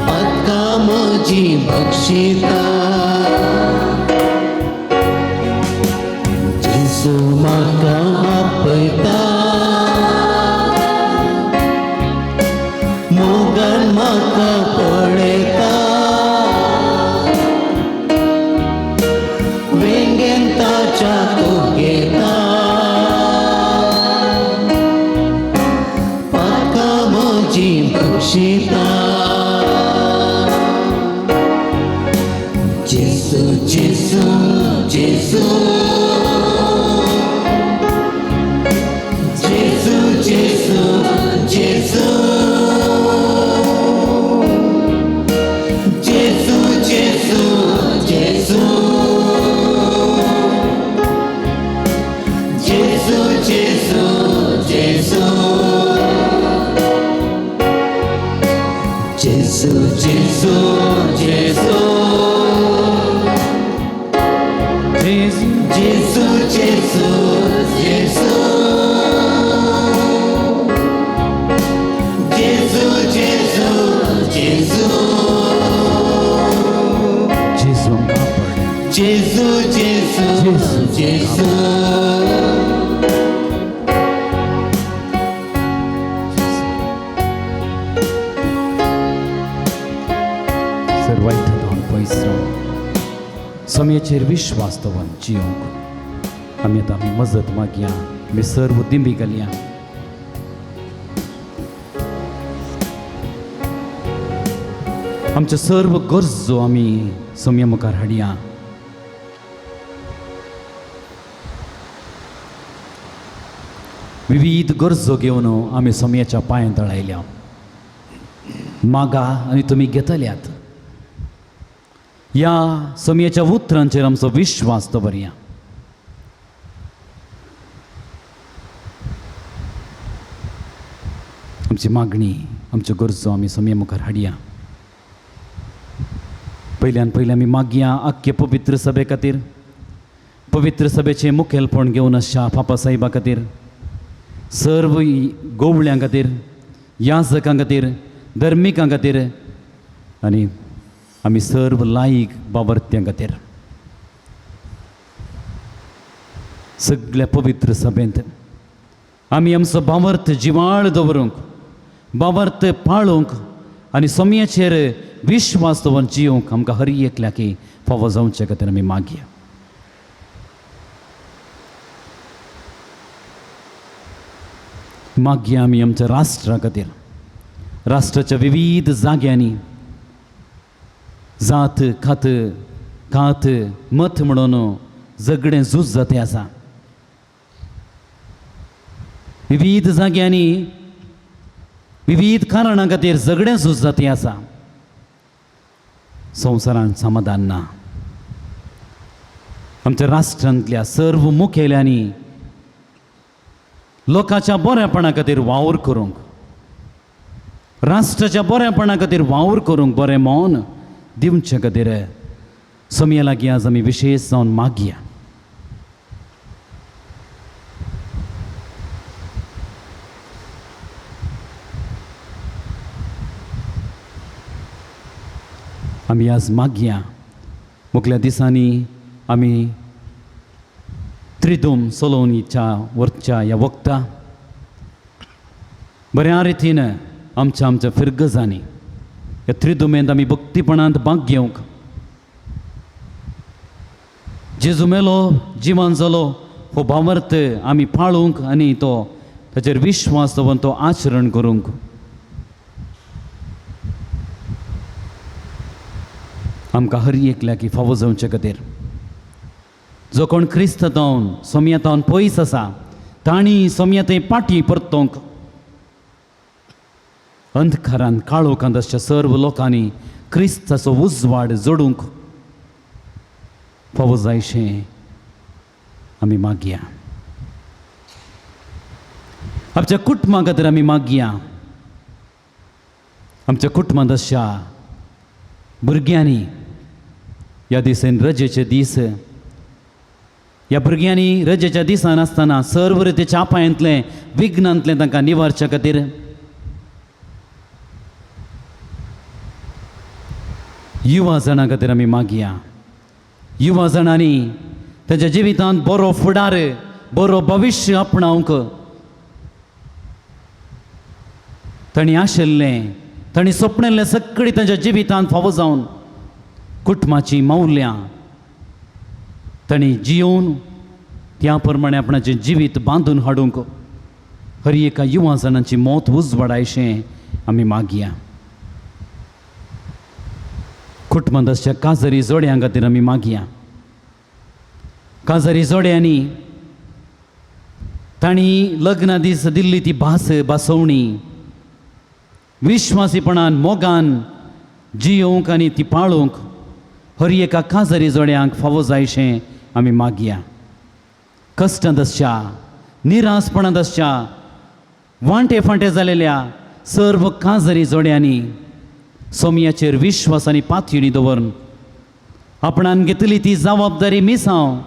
पातकां म्हजी बक्षिता. जेजू म्हाका आपयता, मोगान म्हाका पळयता, वेंगेन ताच्या तो घेता, पातकां म्हजी बक्षिता. जेजू जेजू जेजू जेजू जेजू जेजू जेजू जेजू जेजू जेजू जेजू जेजू जेजू जेजू जेजू. जेजू जेजू जेजू. सर वायट जावन पयस रावन समयाचेर विश्वास दवरून जियोंक आमी आतां आमी मजत मागया. आमी सर्व दिंबी घालया. आमच्यो सर्व गरजो आमी समया मुखार हाडया. विविध गरजो घेवन आमी समयाच्या पांयां तळायल्या. मागा आनी तुमी घेतल्यात. ह्या समयाच्या उतरांचेर आमचो विश्वास दवरया. आमची मागणी, आमच्यो गरजो आमी समया मुखार हाडया. पयल्यान पयलीं आमी मागया आख्खे पवित्र सभे खातीर, पवित्र सभेचें मुखेलपण घेवन आसच्या पापा साहेबा खातीर, सर्व गोवळ्यां खातीर, याजकां खातीर, धर्मिकां खातीर आनी आमी सर्व लायक बाबरत्यां खातीर. सगळ्या पवित्र सभेंत आमी आमचो भावार्थ जिवाळ दवरूंक, भावार्थ पाळूंक आनी सोमयाचेर विश्वास दवरून जियोंक आमकां हर एकल्याक फावो जावचे खातीर आमी मागया. मागया आमी आमच्या राष्ट्रा खातीर, राष्ट्राच्या विविध जाग्यांनी जात खात कात मत म्हणून झगडें झूज जाते आसा. विविध जाग्यांनी विविध कारणां खातीर झगडें झूज जाते आसा. संवसारांत समाधान ना. आमच्या राष्ट्रांतल्या सर्व मुखेल्यांनी लोकांच्या बरेपणा खातीर वावर करूंक, राष्ट्राच्या बरेपणा खातीर वावर करूंक बरें मन दिवचे खातीर समया लागीं आज आमी विशेश जावन मागया. आमी आज मागया. मुखल्या दिसांनी आमी त्रिदूम सलोवणीच्या वरच्या ह्या वखदा बऱ्या रितीन आमच्या आमच्या फिरगजांनी ह्या त्रिदुमेंत आमी भक्तीपणांत भाग घेवंक, जेजू मेलो जिवन जालो हो भावार्थ आमी पाळूंक आनी तो ताचेर विश्वास दवरून तो आचरण करूंक आमकां हर एकल्याक फावो जावचे खातीर जो कोण क्रिस्त जावन सोमया तावन पयस आसा तांणी सोमया थंय पाटी परतोंक अंधकारान काळोखांत आसच्या सर्व लोकांनी क्रिस्ताचो उजवाड जोडूंक फावो जायशें आमी मागया. आमच्या कुटुंबा खातीर आमी मागया. आमच्या कुटुंबांत आसच्या भुरग्यांनी ह्या दिसान रजेचे दीस, ह्या भुरग्यांनी रजेच्या दिसान आसतना सर्व रितीच्या आपायांतलें विघ्नांतलें तांकां निवारच्या खातीर युवा जाणां खातीर आमी मागया. युवा जाणांनी तांच्या जिवितांत बरो फुडार, बरो भविश्य आपणावंक तांणी आशिल्लें, तांणी सपनेल्लें सगळीं तांच्या जिवितांत फावो जावन कुटुंबाचीं मौल्यां तांणी जियोवन त्या प्रमाणे आपणाचें जिवीत बांदून हाडूंक हर एका युवा जाणांची मौत उजवाडायशें आमी मागया. कुटुंबांत आसच्या काजरी जोड्यां खातीर आमी मागया. काजरी जोड्यांनी तांणी लग्ना दीस दिल्ली ती भास भासोवणी विश्वासीपणान मोगान जियोवंक आनी ती पाळूंक हर एका काजरी जोड्यांक फावो जायशें आमी मागया. कश्टांत आसच्या, निरासपणांत आसच्या, वांटे फांटे जालेल्या सर्व काजरी जोड्यांनी सोमयाचेर विश्वास आनी पातयणी दवरून आपणान घेतली ती जबाबदारी मिसांव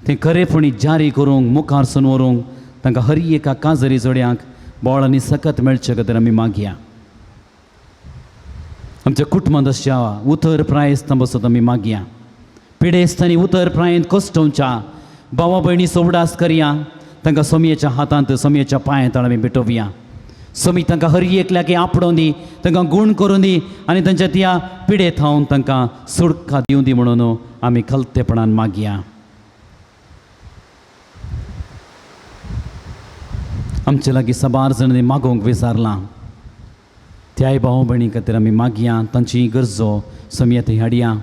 तें खरेपणी जारी करूंक मुखार सून व्हरूंक तांकां हर एका काजरी जोड्यांक बळ आनी सकत मेळचे खातीर आमी मागया. आमच्या कुटुंबांत आसच्या उतर प्रायस्तां बसत आमी मागया. पिडेस्तांनी उतर प्रायेंत कोसटोवच्या भावा भयणी उगडास करया. तांकां सोमयेच्या हातांत सोमयेच्या पांयांत आमी भेटोवया. सोमी तांकां हर एकल्याक आपडोवन दी, तांकां गूण करून दी आनी तांच्या त्या पिडे थावन तांकां सुडका दिवं दी म्हणून आमी खलतेपणान मागया. आमचे लागीं साबार जाणांनी मागोवंक विचारलां, त्याय भाव भयणी खातीर आमी मागया, तांची गरजो सोमये थंय हाडया.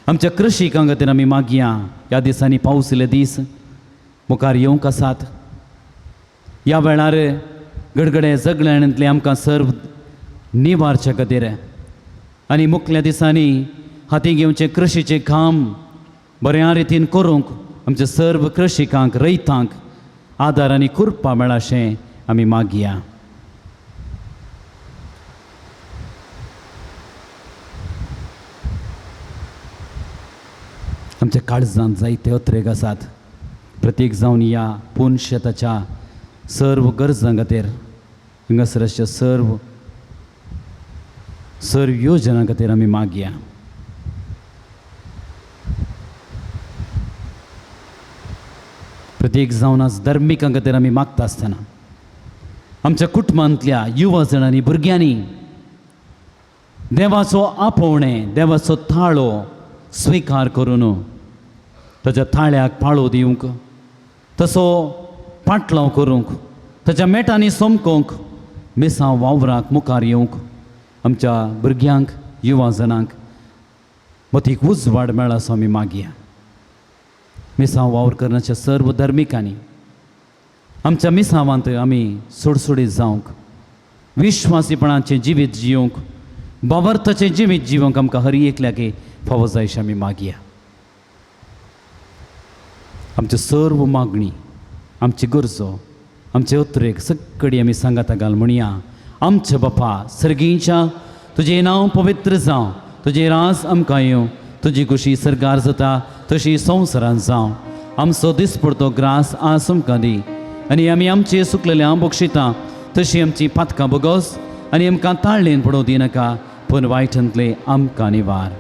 आमच्या कृशिकां खातीर आमी मागया. ह्या दिसांनी पावस इल्ले दीस मुखार येवंक आसात. ह्या वेळार गडगडे जगण्यातले आमकां सर्व निवारच्या खातीर आनी मुखल्या दिसांनी हाती घेवचें कृशीचें काम बऱ्या रितीन करूंक आमच्या सर्व कृशिकांक रयतांक आदार आनी कृपा मेळाशें आमी मागया. आमच्या काळजांत जायते अत्रेग आसात. प्रत्येक जावन ह्या पूर्ण शेताच्या सर्व गरजां खातीर हांगासरच्या सर्व सर्व योजनां खातीर आमी मागया. प्रत्येक जावन आज धर्मिकां खातीर आमी मागता आसतना आमच्या कुटुंबांतल्या युवा जाणांनी भुरग्यांनी देवाचो आपोवणें देवाचो थाळो स्विकार करून ताच्या थाळ्याक पाळो दिवंक, तसो पाटलाव करूंक, ताच्या मेटांनी समकोंक, मिसां वावराक मुखार येवंक आमच्या भुरग्यांक युवा जणांक मतीक उजवाड मेळा असो आमी मागया. मिसां वावर करण्याच्या सर्व धर्मिकांनी आमच्या मिसावांत आमी सुडसुडीत जावंक, विश्वासीपणाचें जिवीत जियोवंक, बावर्थाचें जिवीत जिवंक आमकां हर एकल्याक फावो जायशें आमी मागया. आमच्यो सर्व मागणी, आमची गरजो, आमचे उतरेक सगळी आमी सांगाता घाल म्हणया. आमच्या बापा सर्गींच्या, तुजें नांव पवित्र जावं, तुजें राज आमकां येवं, तुजी खुशी सरकार जाता तशी संवसारांत जावं. आमचो दिसपडतो ग्रास आज आमकां दी आनी आमी आमचे सुकलेले बक्षिता तशी आमची पातकां बोगस आनी आमकां ताळ्ळेन पडोवं दिनाका, पूण वायटांतले आमकां निवार.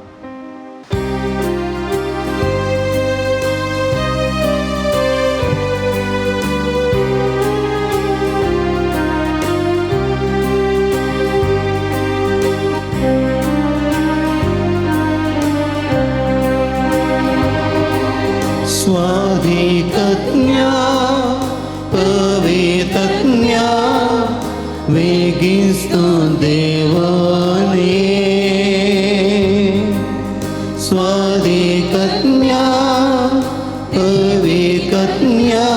स्वाधिकज्ञा पवितज्ञा वेगिस्तु देवाने. स्वाधिकज्ञा पवितज्ञा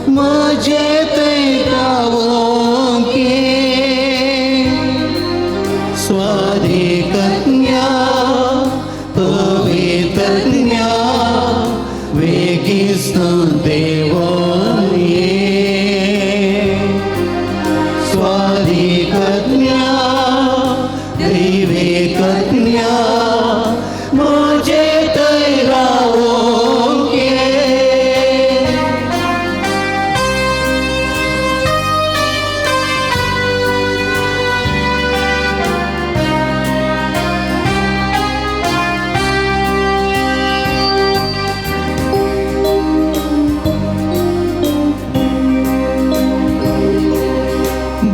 म्हजे ते गावोंके. स्वाधिकज्ञा पवितज्ञा वेगिस्तु देवाने. स्वाधिकज्ञा दैविकज्ञा म्हजे थंय रावोंके.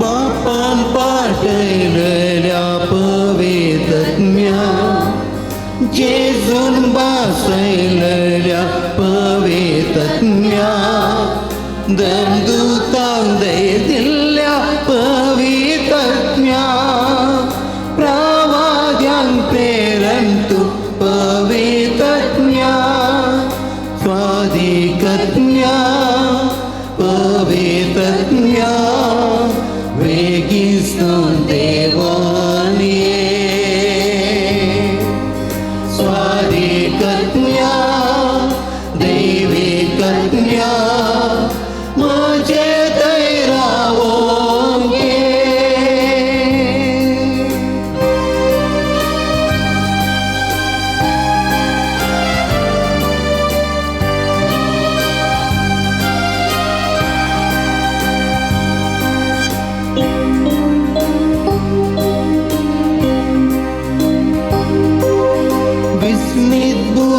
बापान पाटयलेल्या पवितज्ञा जेजून बासयलेल्या पवितज्ञा दमदूतान दिल्ल्या पवितज्ञा प्रवाद्यान प्रेरंतु पवितज्ञा. स्वाधिकज्ञा पवितज्ञा वेगिस्तु देवाने. स्वाधिकज्ञा दैविकज्ञा म्हजे थंय रावोंके.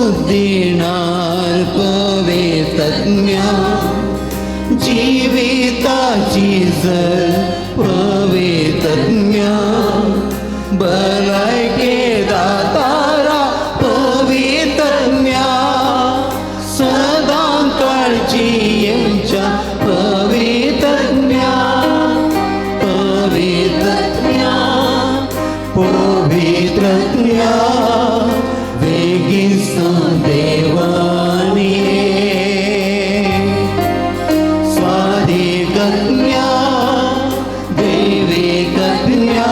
बुद्धिणार पवित्रज्ञा जिविताची जर पवित्रज्ञा भलायके दातारा पवित्रज्ञा सदां काळजी येवच्या पवित्रज्ञा पवित्रज्ञा पवित्रज्ञा वेगीन देवानी स्वाधिकज्ञा दैविकज्ञा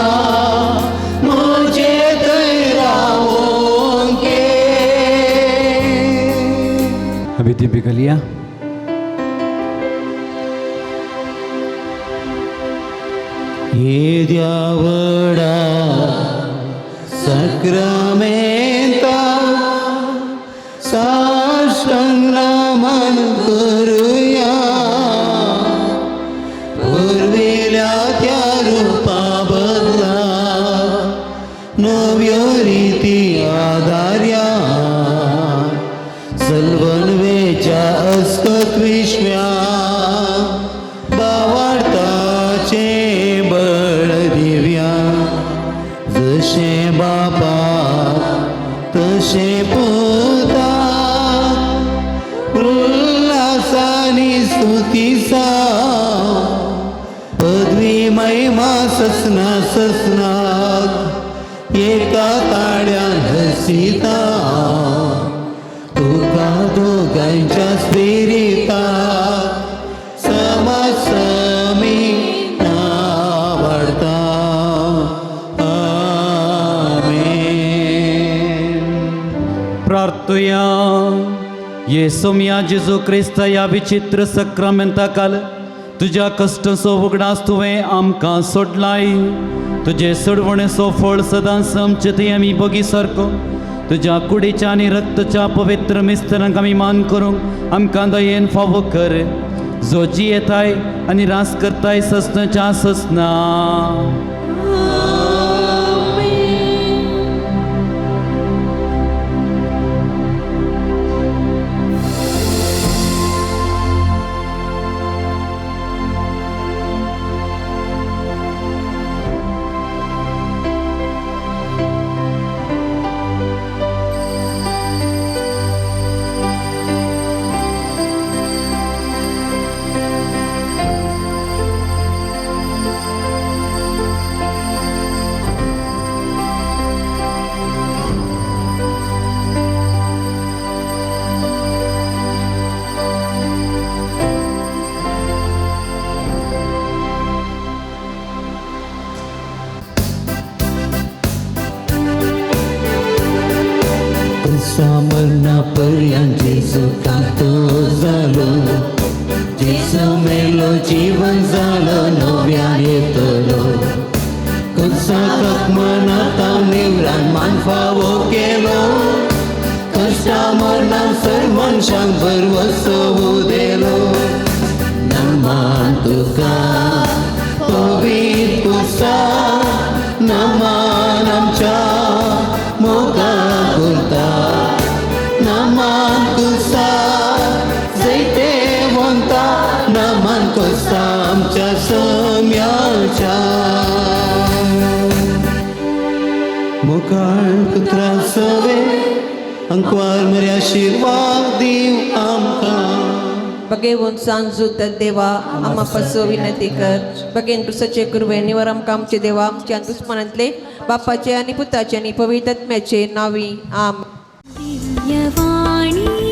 म्हजे थंय रावोंके. अभी दिव्य गलिया. येद्या व्हडा सक्रामेंता साष्टांग नमन करुया पुर्विल्या त्या रुपा बदला नव्यो रिती आदार्या सलवनवेच्या अस्कत विश्व्या बावार्थाचे बळ दिव्या जशें बापा तशें पुता उल्हासानी स्तुती पदवी महिमा ससना ससनाक एका ताळ्यान हसिता तुका दोगांच्या स्पिरिता समासमी वाडता. आमेन. प्रार्थुया. येसोमिया जेजू क्रिस्त ह्या विचित्र सक्रामेंता काल तुज्या कश्टांचो उगडास तुवें आमकां सोडलाय. तुजे सोडवणेचो फळ सदांच आमचे थंय आमी बगी सारको तुज्या कुडीच्या आनी रक्तच्या पवित्र मिस्तरांक आमी मान करूंक आमकां दयेन फावो कर, जो जियेताय आनी रास करताय ससनाच्या ससना. मरना पर्यंत जेजू कातो जालो जेजू मेलो जीवन जालो नव्यान येतलो कुसाक मनाता निवरान मान फावो केलो कश्टा मरणान सर मनशांक भरवसो दिलो नमान तुका पवित्र कुसा नमान आमच्या मोगा करता नमान कुसा जैतेवंता नमान कुसा आमच्या सम्याच्या मुखार पुत्रा सवे अंकवार मरे आशिर्वाद दिव आमकां. बगेवन सांजू तर देवा आम्हा पासो विनंती कर. बगेन तुसचे कुरवे निवर आमकां आमचे देवा आमच्या दुस्मनांतले बापाचे आनी पुताचे आनी पवित्र आत्म्याचे नावी. आम. दिव्यवाणी.